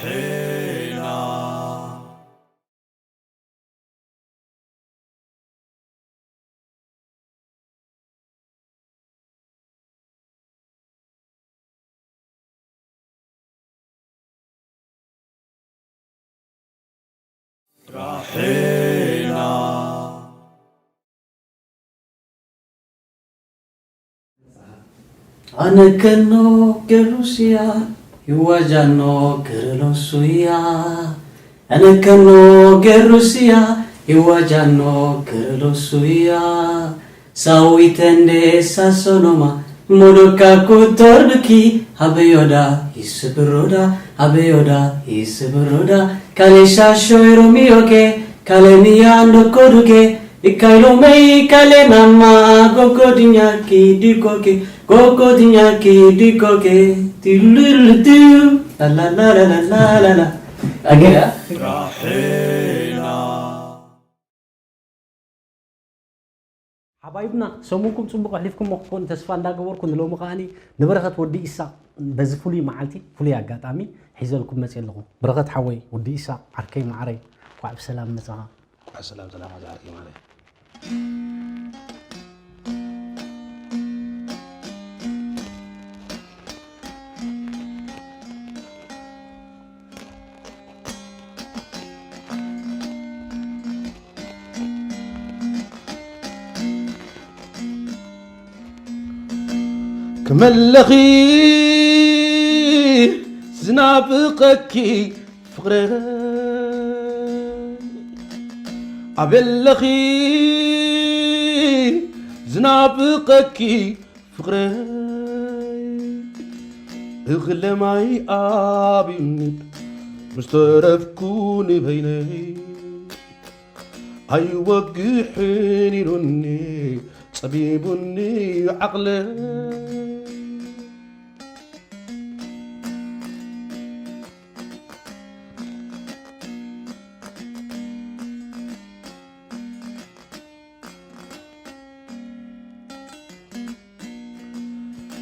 ራሒና። ራሒና። ኣነ ከኖ ገሩስያ ይዋጃኖ ገረሎሱያ። ኣነ ከኖ ገሩስያ ይዋጃኖ ገረሎሱያ። ሳዊተንዴ ሳሶኖማ ሞዶካ ኩቶርዱኪ። ሀበዮዳ ይስብሮዳ፣ ሀበዮዳ ይስብሮዳ። ካሌ ሻሾይ ሮሚዮኬ፣ ካሌ ሚያንዶ ኮዱኬ። ኢካይሎመይ ካሌ ናማ ጎጎድኛኪ ዲኮኬ፣ ጎጎድኛኪ ዲኮኬ። ቲሉሉቱ ላላላላላላላ። ኣገዳ። ራሒና። ሓባይብና፣ ሰሙንኩም ጽቡቕ ኣሕሊፍኩሞ ክትኮኑ ተስፋ እንዳገበርኩ፣ ንሎሚ ከኣኒ ንበረኸት ወዲ ኢሳቕ በዚ ፍሉይ መዓልቲ፣ ፍሉይ ኣጋጣሚ ሒዘልኩም መጽየ ኣለኹ። በረኸት ሓወይ፣ ወዲ ኢሳቕ፣ ዓርከይ መዓረይ፣ እንኳዕ ብሰላም መጻኻ። እንኳዕ ሰላም ሰላም ኣዛ ዓርከይ መዓረይ። ክመለኺ ዝናፍቐኪ ፍቕረይ፣ ኣበለኺ ዝናፍቐኪ ፍቕረይ፣ እኽለ ማይ ኣብዩኒ ምስ ተረፍኩ ንበይነይ። ኣይወግሕን ኢሉኒ ጸቢቡኒ ዓቕለይ።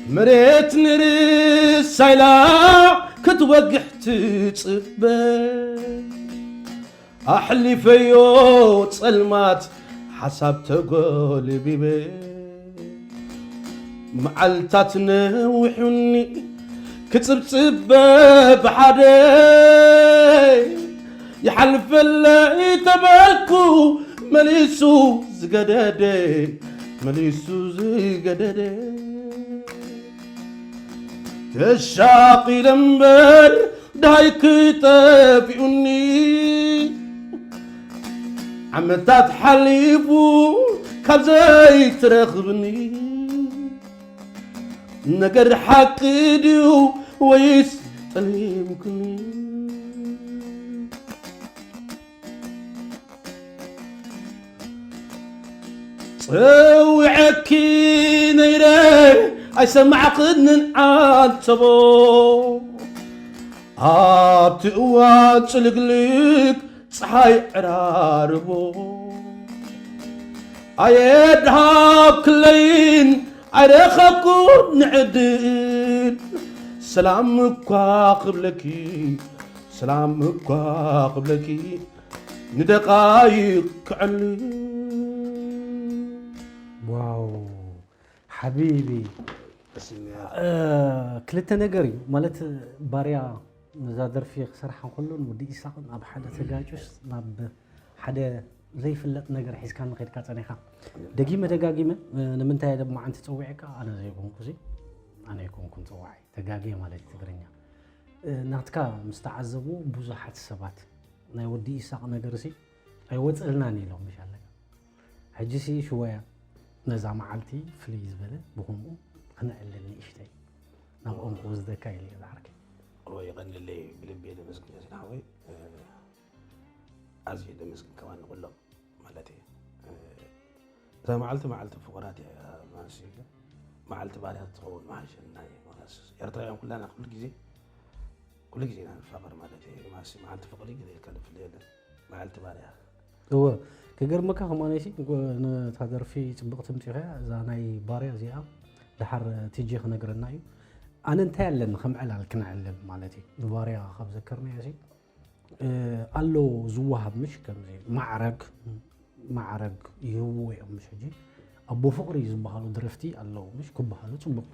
መሬት ንርእሳ ኢላ ክትወግሕ ትጽበ። ኣሕሊፈዮ ጸልማት ሓሳብ ተጎልቢበ። መዓልታት ነዊሑኒ ክጽብጽበ ብሓደ። ይሓልፈለይ ተበልኩ መሊሱ ዝገደደ፣ መሊሱ ዝገደደ። ተሻቒለ እምበር ደሃይ ክጠፊኡኒ፣ ዓመታት ሓሊፉ ካብ ዘይትረኽብኒ። ነገር ሓቂ ድዩ ወይስ ጠሊምክኒ? ጸዊዐኪ ነይረ ኣይሰማዕክንን ዓንተቦ፣ ኣብቲ እዋን ጽልግልግ ጸሓይ ዕራርቦ። ኣየድሃብክለይን ኣይረኸብኩን ንዕድል፣ ሰላም እኳ ክብለኪ፣ ሰላም እኳ ክብለኪ፣ ንደቓይቕ ክዕልል። ዋው፣ ሓቢቢ። ደስ ይብል። እ፣ ክልተ ነገር እዩ። ማለት፣ ባርያ ነዛ ደርፊ ክሰርሓ እንከሎ፣ ንወዲ ኢሳቕን ኣብ ሓደ ተጋጭስ ናብ ሓደ ዘይፍለጥ ነገር ሒዝካ ንኸድካ ጸኒኻ። ደጊመ ደጋጊመ፣ እ፣ ንምንታይ ደሞ ዓንቲ ጸዊዐካ? ኣነ ዘይኮንኩ ሲ፣ ኣነ ኣይኮንኩን ጸዋዓይ። ተጋግየ ማለት እዩ ትግርኛ። እ፣ ናትካ ምስ ተዓዘቡ ብዙሓት ሰባት፣ ናይ ወዲ ኢሳቕ ነገርሲ ኣይወጸልናን ኢሎም፣ ምሽ ኣለካ። ሕጂሲ ሽወያ ነዛ መዓልቲ ፍልይ ዝበለ ብኸምኡ ክነዕልል ንእሽተይ ናብኦም ክወስደካ ኢለ እየ ዝዓርከይ። እወ፣ የቐንለይ፣ ብልቢ እየ ዘመስግን ያሲን ሓወይ። እ፣ ኣዝየ ዘመስግን ከማን ንኹሎም ማለት እየ። እ፣ እዛ መዓልቲ መዓልቲ ፍቑራት እያ ማለት እዩ። መዓልቲ ባርያ ትኸውን ምሓሸና እዩ። ምኽንያቱ ኤርትራውያን ኩላና ኩሉ ግዜ፣ ኩሉ ግዜ ኢና ንፋቐር ማለት እዩ። ማለት መዓልቲ ፍቕሪ ግዜ ኢልካ ዝፍለ የለን። መዓልቲ ባርያ። እወ፣ ክገርመካ ከማነይሲ፣ እንኮ ነታ ደርፊ ጽብቕቲ ምጺእኻ፣ እዛ ናይ ባርያ እዚኣ ደሓር ቲጂ ክነግረና እዩ። ኣነ እንታይ ኣለኒ ከም ዕላል ክነዕልል ማለት እዩ። ንባርያ ካብ ዘከርናዮ ሲ ኣሎ ዝወሃብ ምሽ ከምዚ ማዕረግ ማዕረግ ይህብዎ እዮም። ምሽ ሕጂ ኣቦ ፍቕሪ ዝበሃሉ ደረፍቲ ኣለዉ ምሽ ክበሃሉ ጽቡቕ።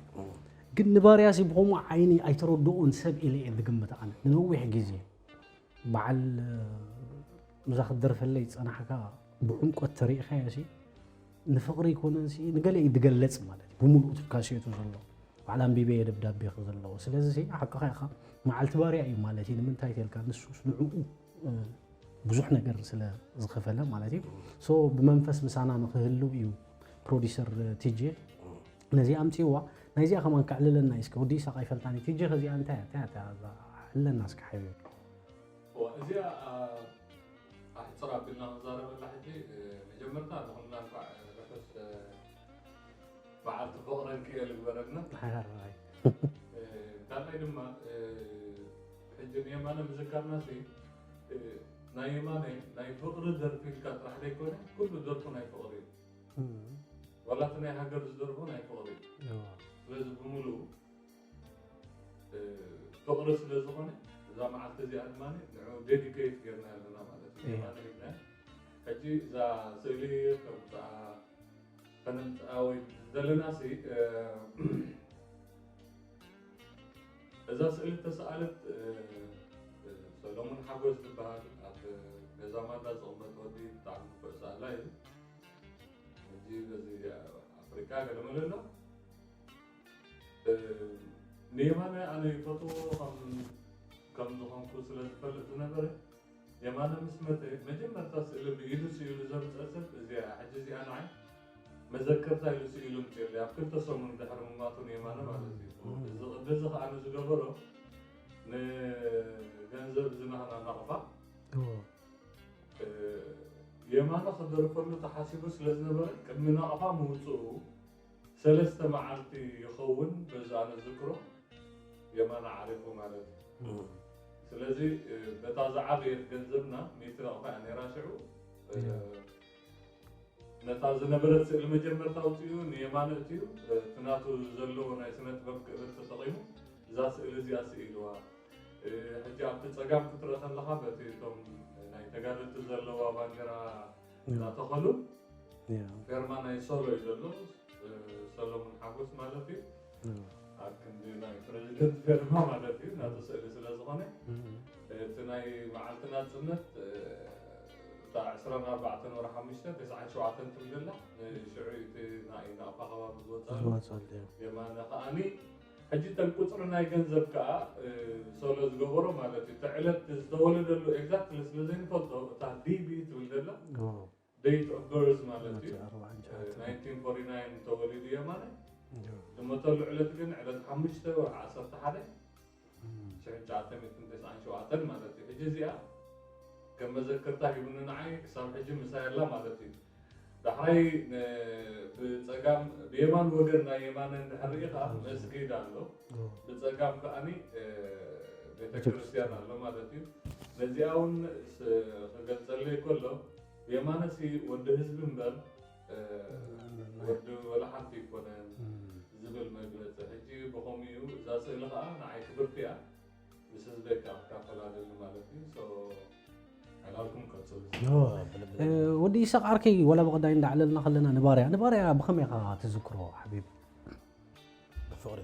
ግን ንባርያ ሲ ብኸምኡ ዓይኒ ኣይተረድኦን ሰብ ኢለ እየ ዝግምት ኣነ ንነዊሕ ግዜ በዓል ምዛ ክትደርፈለይ ዝጸናሕካ ብዕምቆት ተሪእኻዮ ሲ ንፍቕሪ ይኮነን ሲ ንገለ እዩ ዝገለጽ ማለት እዩ። ብምሉእ እቲ ካሴቱ ዘሎ በዓል ኣንቢበ እየ ደብዳቤ ዘለዎ። ስለዚ ሲ ሓቅኻ ኢኻ መዓልቲ ባርያ እዩ ማለት እዩ። ንምንታይ ተልካ ንሱስ ንዕኡ ብዙሕ ነገር ስለ ዝኸፈለ ማለት እዩ። ሶ ብመንፈስ ምሳና ንክህልው እዩ ፕሮዲሰር ቲጄ ነዚ ኣምፅዋ። ናይዚኣ ከማን ከዕልለና እስከ ወዲ ኢሳቅ ኣይፈልጣን ቲጄ ከዚኣ እንታይ እያ እንታይ እያ ኣለና እስከ ሓቢብ። እዚኣ ኣሕፅር ኣቢልና ክንዛረበላ ሕጂ መጀመርታ ንኩልና እንኳዕ ርሑስ በዓል ፍቕርን ክእል ይግበረልና። ካልኣይ ድማ ሕጂ ንየማነ ምዝካርና ሲ ናይ የማነ ናይ ፍቕሪ ደርፊ ኢልካ ጥራሕ ዘይኮነ ኩሉ ደርፉ ናይ ፍቕሪ እዩ። ዋላ እቲ ናይ ሃገር ዝደርፎ ናይ ፍቕሪ እዩ። ስለዚ ብምሉኡ ፍቕሪ ስለ ዝኾነ እዛ መዓልቲ እዚኣ ድማ ንዑ ዴዲኬት ጌርና ኣለና ማለት እዩ። የማነ ሂብና ሕጂ እዛ ስእሊ ከምፃ ከነምፅኣ ወይ ዘለና ሲ እዛ ስእሊ ተሰኣለት ሰሎሞን ሓጎስ ዝበሃል ኣብ ገዛ ማንዳ ዝቕመጥ ወዲ ብጣዕሚ ንፉዕ ሰኣላ እዩ። ሕጂ በዚ ኣፍሪካ ገለመለ ኣሎ። ንየማነ ኣነ ይፈትዎ ከም ዝኾንኩ ስለ ዝፈልጥ ዝነበረ የማነ ምስ መተ መጀመርታ ስእሊ ብኢዱ ስኢሉ ዘምፀ ሰብ እዚኣ ሕጂ እዚኣ ንዓይ መዘከርታ ኢሉ ስኢሉ ምፅእለይ ኣብ ክልተ ሰሙን ድሕሪ ምማቱ ንየማነ ማለት እዩ። እዚ ቅዲ እዚ ከዓ ንዝገበሮ ንገንዘብ ዝናህና ናቕፋ የማነ ክደርፈሉ ተሓሲቡ ስለ ዝነበረ ቅድሚ ናቕፋ ምውፅኡ ሰለስተ መዓልቲ ይኸውን በዚ ኣነ ዝክሮ የማነ ዓሪፉ ማለት እዩ። ስለዚ በታ ዝዓበየት ገንዘብና ሚእቲ ናቕፋ እያ ነይራ ሽዑ ነታ ዝነበረት ስእሊ መጀመርታ ኣውፅኡ ንየማነ እትዩ እቲ ናቱ ዘለዎ ናይ ስነ ጥበብ ክእለት ተጠቒሙ እዛ ስእሊ እዚኣ ስኢልዋ። ሕጂ ኣብቲ ፀጋም ክትርኢ ከለኻ በቲ እቶም ናይ ተጋደልቲ ዘለዋ ባንዴራ እናተኸሉ ፌርማ ናይ ሶሎ እዩ ዘሎ ሰሎሙን ሓጎስ ማለት እዩ። ኣብ ክንዲ ናይ ፕረዚደንት ፌርማ ማለት እዩ ናቱ ስእሊ ስለ ዝኾነ እቲ ናይ መዓልቲ ናፅነት እታ ዕስራን ኣርባዕተን ወርሒ ሓሙሽተ ተስዓን ሸውዓተን ትብል ዘላ ሽዑ እቲ ናይ ናቕፋ ከባቢ ዝወፀሉ የማነ ከዓኒ ሕጂ ተን ቁፅሪ ናይ ገንዘብ ከዓ ሶሎ ዝገበሮ ማለት እዩ እቲ ዕለት ዝተወለደሉ ኤግዛክትሊ ስለ ዘይንፈልጦ እታ ዲቢ ትብል ዘላ date of birth ማለት እዩ 1949 ተወሊዱ የማነ ዝመተሉ ዕለት ግን ዕለት ሓሙሽተ ወርሒ ዓሰርተ ሓደ ሽሕን ትሽዓተ ሚእትን ተስዓን ሸውዓተን ማለት እዩ። ሕጂ እዚኣ ከም መዘክርታ ሂቡኒ ንዓይ ክሳብ ሕጂ ምሳይ ኣላ ማለት እዩ። ዳሕራይ ብፀጋም ብየማን ወገን ናይ የማነ እንድሕር ርኢኻ መስጊድ ኣሎ፣ ብፀጋም ከዓኒ ቤተክርስትያን ኣሎ ማለት እዩ። ነዚኣ እውን ክገልፀለይ ከሎ የማነሲ ወዲ ህዝቢ እምበር ወዲ ወላ ሓንቲ ኣይኮነን ዝብል መግለፂ ሕጂ ብኸምኡ እዩ። እዛ ስእሊ ከዓ ንዓይ ክብርቲ እያ። ምስ ህዝበይ ከዓ ክካፈላ ደሊ ማለት እዩ። ዕላልኩም ቀፅሉ። ወዲ ኢሳቅ ዓርከይ ወላ ብቐዳይ እንዳዕለልና ከለና ንባርያ ንባርያ ብኸመይ ኢኻ ትዝክሮ ሓቢብ? ብፍቕሪ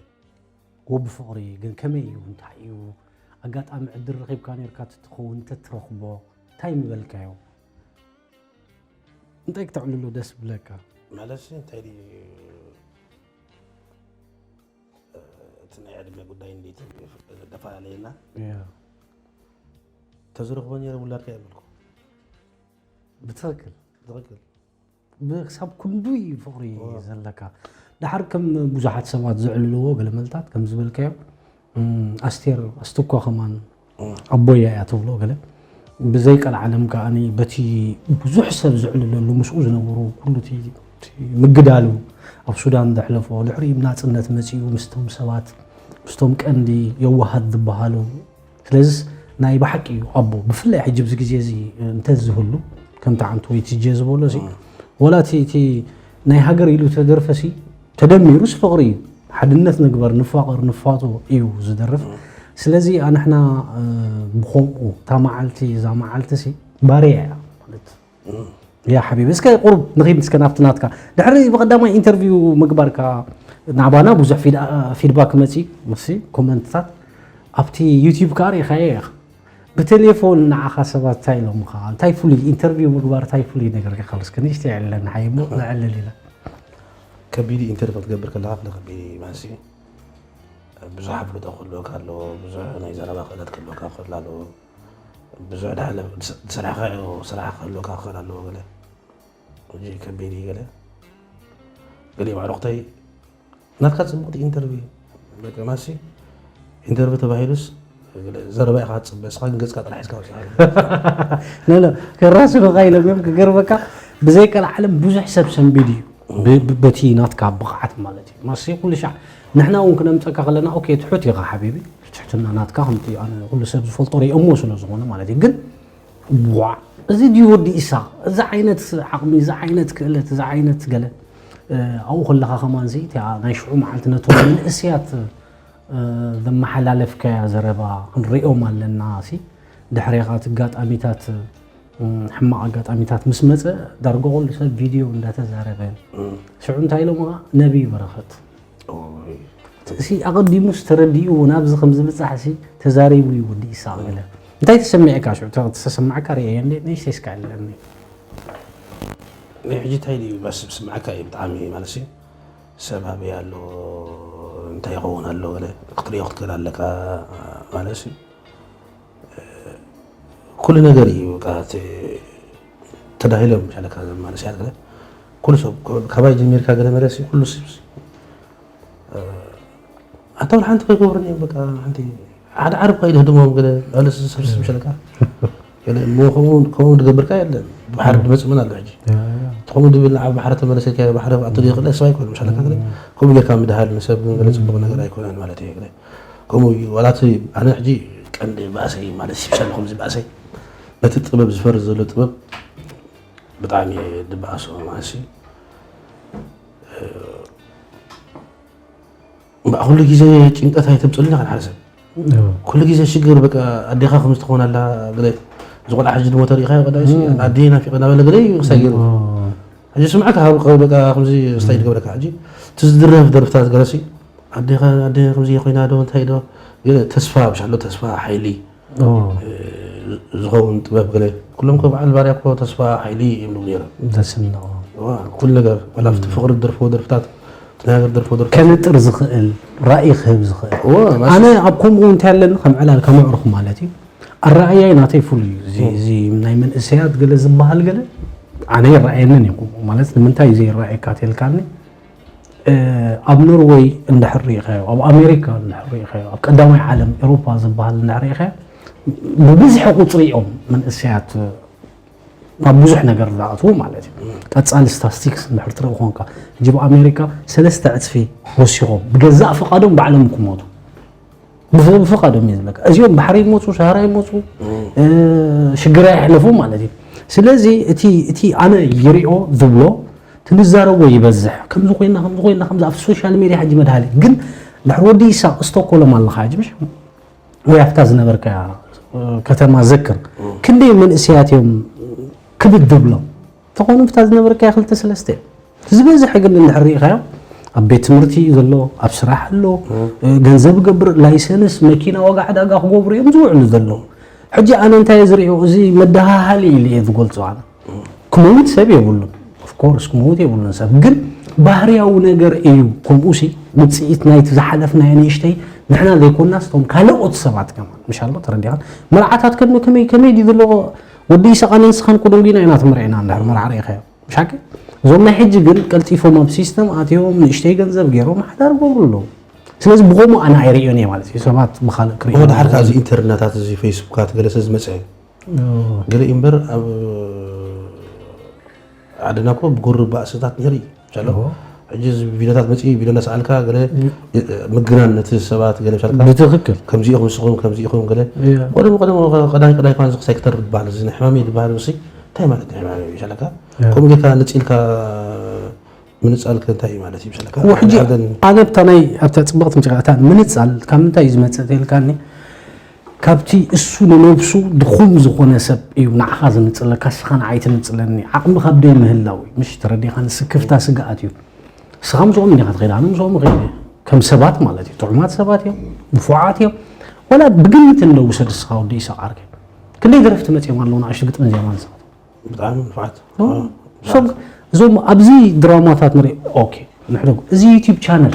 ወብፍቕሪ ግን ከመይ እዩ እንታይ እዩ ኣጋጣሚ ዕድል ረኺብካ ነርካ ትትኸውን እንተትረኽቦ እንታይ ምበልካዮ? እንታይ ክተዕልሉ ደስ ብለካ? ማለት እንታይ ድዩ እቲ ናይ ዕድመ ጉዳይ እንዴት ገፋ ኣለየና ተዝረኽቦ ነይረ ውላድካ የብልኩ ብትኽክል ትኽክል ክሳብ ክንዱይ ፍቕሪ ዘለካ ድሓር ከም ብዙሓት ሰባት ዝዕልልዎ ገለ መልታት ከም ዝበልካዮ ኣስቴር ኣስትኳ ከማን ኣቦያ እያ ትብሎ ገለ ብዘይ ቀልዓለም ከዓኒ በቲ ብዙሕ ሰብ ዝዕልለሉ ምስኡ ዝነበሩ ኩሉ ምግዳሉ ኣብ ሱዳን ዘሕለፎ ድሕሪ ናፅነት መፂኡ ምስቶም ሰባት ምስቶም ቀንዲ የዋሃት ዝበሃሉ ስለዚስ ናይ ብሓቂ እዩ ኣቦ ብፍላይ ሕጂ ኣብዚ ግዜ እዚ እንተዝህሉ ከምቲ ዓንቱ ወይ ቲጄ ዝበሎ ሲ ወላ እቲ ናይ ሃገር ኢሉ ተደርፈ ሲ ተደሚሩስ ፍቕሪ እዩ ሓድነት ንግበር፣ ንፋቐር፣ ንፋቶ እዩ ዝደርፍ። ስለዚ ኣንሕና ብኸምኡ እታ መዓልቲ፣ እዛ መዓልቲ ሲ ባርያ እያ ማለት ያ ሓቢቢ። እስከ ቁሩብ ንኺድ እስከ ናብቲ ናትካ። ድሕሪ ብቐዳማይ ኢንተርቪው ምግባርካ ናባና ብዙሕ ፊድባክ መጺ፣ መሲ ኮመንትታት ኣብቲ ዩቲዩብ ከኣ ርኢኻዮ ኢኻ። ብቴሌፎን ንዓኻ ሰባት እንታይ ኢሎምኻ? እንታይ ፍሉይ ኢንተርቪው ምግባር እንታይ ፍሉይ ነገር ከ ካልስከ ንእሽተይ የዕልለና ሓይሞ ነዕልል ኢለ። ከቢድ ኢንተርቪው ክትገብር ከለኻ ፍለ ከቢድ እዩ ማለትሲ ብዙሕ ኣፍልጦ ክህልወካ ኣለዎ፣ ብዙሕ ናይ ዘረባ ክእለት ክህልወካ ክኽእል ኣለዎ፣ ብዙሕ ድሓለ ዝሰራሕካዮ ስራሕ ክህልወካ ክኽእል ኣለዎ። ገለ ሕጂ ከቢድ እዩ። ገለ ገለ ባዕሮክተይ ናትካ ጽቡቕቲ ኢንተርቪው በቃ ማሲ ኢንተርቪው ተባሂሉስ ዘረባ ኢኻ ትጽበ፣ ስኻ ግን ገጽካ ጥራሕ ሒዝካ ወጽኻ። ኖ ኖ፣ ከራስኑኻ ኢሎም እዮም ክገርመካ። ብዘይ ቀልዓለም ብዙሕ ሰብ ሰንቢድ እዩ። ብ- ብ- በቲ ናትካ ብቕዓት ማለት እዩ። ማሲ ኩሉ ሻዕ ንሕና እውን ክነምፀካ ከለና ኦኬ ትሑት ኢኻ ሓቢቢ፣ ትሕትና ናትካ ከምቲ ኣነ ኩሉ ሰብ ዝፈልጦ ሪኦሞ ስለ ዝኾነ ማለት እዩ። ግን ዋ፣ እዚ ድዩ ወዲ ኢሳቕ? እዚ ዓይነት ዓቕሚ፣ እዚ ዓይነት ክእለት፣ እዚ ዓይነት ገለ ኣብኡ ከለኻ ከማን እዚ እቲኣ ናይ ሽዑ መዓልቲ ነቶም መንእስያት ዘመሓላለፍካያ ዘረባ ክንሪኦም ኣለና ሲ ድሕሬኻ እቲ ኣጋጣሚታት ሕማቕ ኣጋጣሚታት ምስ መፀ ዳርጋ ኩሉ ሰብ ቪድዮ እንዳተዛረበ ሽዑ እንታይ ኢሎምኻ ነቢይ በረኸት ሲ ኣቐዲሙስ ተረዲእዎ ናብዚ ከም ዝብፃሕ ሲ ተዛሪቡ እዩ ወዲ ኢሳቕ ገለ እንታይ ተሰሚዕካ ሽዑ ተሰማዕካ ርእየ ንእሽተይ እስካ ኣለኒ ናይ ሕጂ እንታይ ድዩ በስ ስምዓካ እዩ ብጣዕሚ ማለት ሲ ሰብ ኣበይ ኣሎ እንታይ ይኸውን ኣሎ ገለ ክትሪኦ ክትክእል ኣለካ ማለት ሲ ኩሉ ነገር እዩ በቃ ተዳሂሎም ሻለካ ማለት ሲ ገለ ኩሉ ሰብ ካባይ ጀሚርካ ገለ መለ ሲ ኩሉ ሲ ኣታ ሓንቲ ከይገብርኒ እዮም በቃ ሓንቲ ሓደ ዓርብ ከይደ ህድሞም ገለ ኣለ ስብስብ ሸለካ ገለ እሞ ከምኡ ከምኡ ዝገብርካ የለን ብሓር ድመጽእ ምን ኣሎ ሕጂ ከምኡ ድብል ንዓ ባሕሪ ተመለሰካ ባሕሪ ኣቶ ዲዮ ክለ ሰብ ኣይኮን ምሻለካ ገለ ከምኡ ጌርካ ምድሃል ንሰብ ግን ገለ ጽቡቕ ነገር ኣይኮነን ማለት እዩ ገለ ከምኡ እዩ ዋላ እቲ ኣነ ሕጂ ቀንዲ ባእሰይ ማለት ይሻለ ከምዚ ባእሰይ ነቲ ጥበብ ዝፈርስ ዘሎ ጥበብ ብጣዕሚ ድበኣሶ ማለት እምበኣ ኩሉ ግዜ ጭንቀት ኣይተምፅልና ከን ሓደ ሰብ ኩሉ ግዜ ሽግር በቃ ኣዴኻ ከም ዝተኾነ ኣላ ገለ ዝቆልዓ ሕጂ ድሞ ተሪኢኻዮ ቀዳሲ ኣዴ ናፊቐ ናበለ ገለ ክሳይ ገይሩ ሕጂ ስምዓካ ካብ በቃ ከምዚ ስታይ ትገብረካ ሕጂ እቲ ዝድረፍ ደርፍታት ገለሲ ኣዴኻ ኣዴ ከምዚ ኮይና ዶ እንታይ ዶ ገለ ተስፋ ብሻሎ ተስፋ ሓይሊ ዝኸውን ጥበብ ገለ ኩሎም ከ በዓል ባርያ ኮ ተስፋ ሓይሊ እዮም ዝብሉ ነይሮም ደስና ኩሉ ነገር ዋላ ኣብቲ ፍቕሪ ዝደርፍዎ ደርፍታት እቲ ናይ ሃገር ደርፍዎ ደርፍታት ከነጥር ዝኽእል ራእይ ክህብ ዝኽእል እዎ፣ ማስ- ኣነ ኣብ ከምኡ እንታይ ኣለኒ ከም ዕላል ከም ኣዕሩኽ ማለት እዩ ኣረኣያይ ናተይ ፍሉይ እዩ እዚ- እዚ ናይ መንእሰያት ገለ ዝበሃል ገለ ኣነ ይረኣየንን እዩ ከምኡ ማለት ንምንታይ እዩ ዘይረኣየካ ተልካኒ ኣብ ኖርወይ እንድሕር ርኢኻዮ ኣብ ኣሜሪካ እንድሕር ርኢኻዮ ኣብ ቀዳማይ ዓለም ኤሮፓ ዝበሃል እንድሕር ርኢኻዮ ብብዝሒ ቁፅሪ እዮም መንእሰያት ናብ ብዙሕ ነገር ዝኣትዉ ማለት እዩ ቀፃሊ ስታስቲክስ እንድሕር ትርኢ ኮንካ ሕጂ ኣብ ኣሜሪካ ሰለስተ ዕፅፊ ወሲኾም ብገዛእ ፍቓዶም ባዕሎም ክሞቱ ብፍቓዶም እዩ ዝብለካ እዚኦም ባሕሪ ይመፁ ሰሃራ ይመፁ ሽግር ኣይሕለፉ ማለት እዩ ስለዚ እቲ ኣነ ይሪኦ ዝብሎ ትንዛረቦ ይበዝሕ ከምዚ ኮይና ከምዚ ኮይና ከምዚ ኣብቲ ሶሻል ሜድያ ሕጂ መድሃሊ ግን ድሕሪ ወዲ ኢሳቅ ስቶኮሎም ኣለካ ሕጂ ምሽ ወይ ኣብታ ዝነበርካያ ከተማ ዘክር ክንደይ መንእሰያት እዮም ክብድ ድብሎም ተኾኑ ብታ ዝነበርካያ ክልተ ሰለስተ እዮም ዝበዝሐ ግን እንድሕር ርኢኻዮ ኣብ ቤት ትምህርቲ እዩ ዘሎ ኣብ ስራሕ ኣሎ ገንዘብ ገብር ላይሰንስ መኪና ዋጋ ዕዳጋ ክገብሩ እዮም ዝውዕሉ ዘለዉ ሕጂ ኣነ እንታይ ዝርእዮ እዚ መደሃሃሊ ኢሉ እየ ዝገልፆ ኣነ ክመውት ሰብ የብሉን ኦፍኮርስ ክመውት የብሉን ሰብ ግን ባህርያዊ ነገር እዩ ከምኡ ሲ ውፅኢት ናይቲ ዝሓለፍናዮ ንእሽተይ ንሕና ዘይኮናስ እቶም ካልኦት ሰባት ከማን ምሻሎ ተረዲኻን መርዓታት ከመይ ከመይ ድዩ ዘለዎ ወዲ ኢሳቕ ኣነ ንስኻን እኮ ደንጒና ኢና ትምርዕና እንድሕር መርዓ ርኢኻዮ ምሽ ሓቂ እዞም ናይ ሕጂ ግን ቀልጢፎም ኣብ ሲስተም ኣትዮም ንእሽተይ ገንዘብ ገይሮም ሓዳር ገብሩ ኣለዉ ስለዚ ብኸምኡ ኣነ ኣይርእዮን እየ ማለት እዩ ሰባት ብካልእ ክርእዩ ወደ ሓርካ እዚ ኢንተርነታት እዚ ፌስቡካት ገለ ስለ ዝመፀ ገለ እምበር ኣብ ዓድና እኮ ብጉር ባእስታት ነይሩ እዩ ቻሎ ሕጂ እዚ ቪድዮታት መፂ ቪድዮ እናሰኣልካ ገለ ምግናን ነቲ ሰባት ገለ ቻልካ ብትክክል ከምዚ ኢኹም ንስኹም ከምዚ ኢኹም ገለ ቀደም ቀደም ቀዳይ ቀዳይ ኳን ዝክሳይ ክተር ዝበሃል እዚ ናይ ሕማመይ ዝበሃል ውሲ እንታይ ማለት ናይ ሕማመይ ቻለካ ከምኡ ጌርካ ነፂልካ ምንጻል ከ እንታይ እዩ ማለት እዩ ይመስለካ? ሕጂ ኣነ ኣብታ ናይ ኣብታ ፅብቕቲ ምጭቃ እታ ምንፃል ካብ ምንታይ እዩ ዝመፅእ ተልካኒ ካብቲ እሱ ንነብሱ ድኹም ዝኾነ ሰብ እዩ ንዓኻ ዝምፅለካ፣ ስኻ ንዓይ ትምፅለኒ። ዓቕሚ ካብ ደይ ምህላው እዩ። ምሽ ተረዲኻኒ? ስክፍታ ስግኣት እዩ። ስኻ ምስኦም እንዲኻ ትኸይድ፣ ኣነ ምስኦም እኸይድ እየ። ከም ሰባት ማለት እዩ። ጥዑማት ሰባት እዮም፣ ንፉዓት እዮም። ወላ ብግምት እንዶ ውሰድ እስኻ ወዲ ኢሳቕ ዓርከይ። ክንደይ ደረፍቲ መፅኦም ኣለዉ ንኣሽቱ ግጥምን ዜማን ንስኻ ብጣዕሚ ንፉዓት። እዞም ኣብዚ ድራማታት ንርኢ። ኦኬ፣ ንሕደጉ። እዚ ዩቲዩብ ቻነል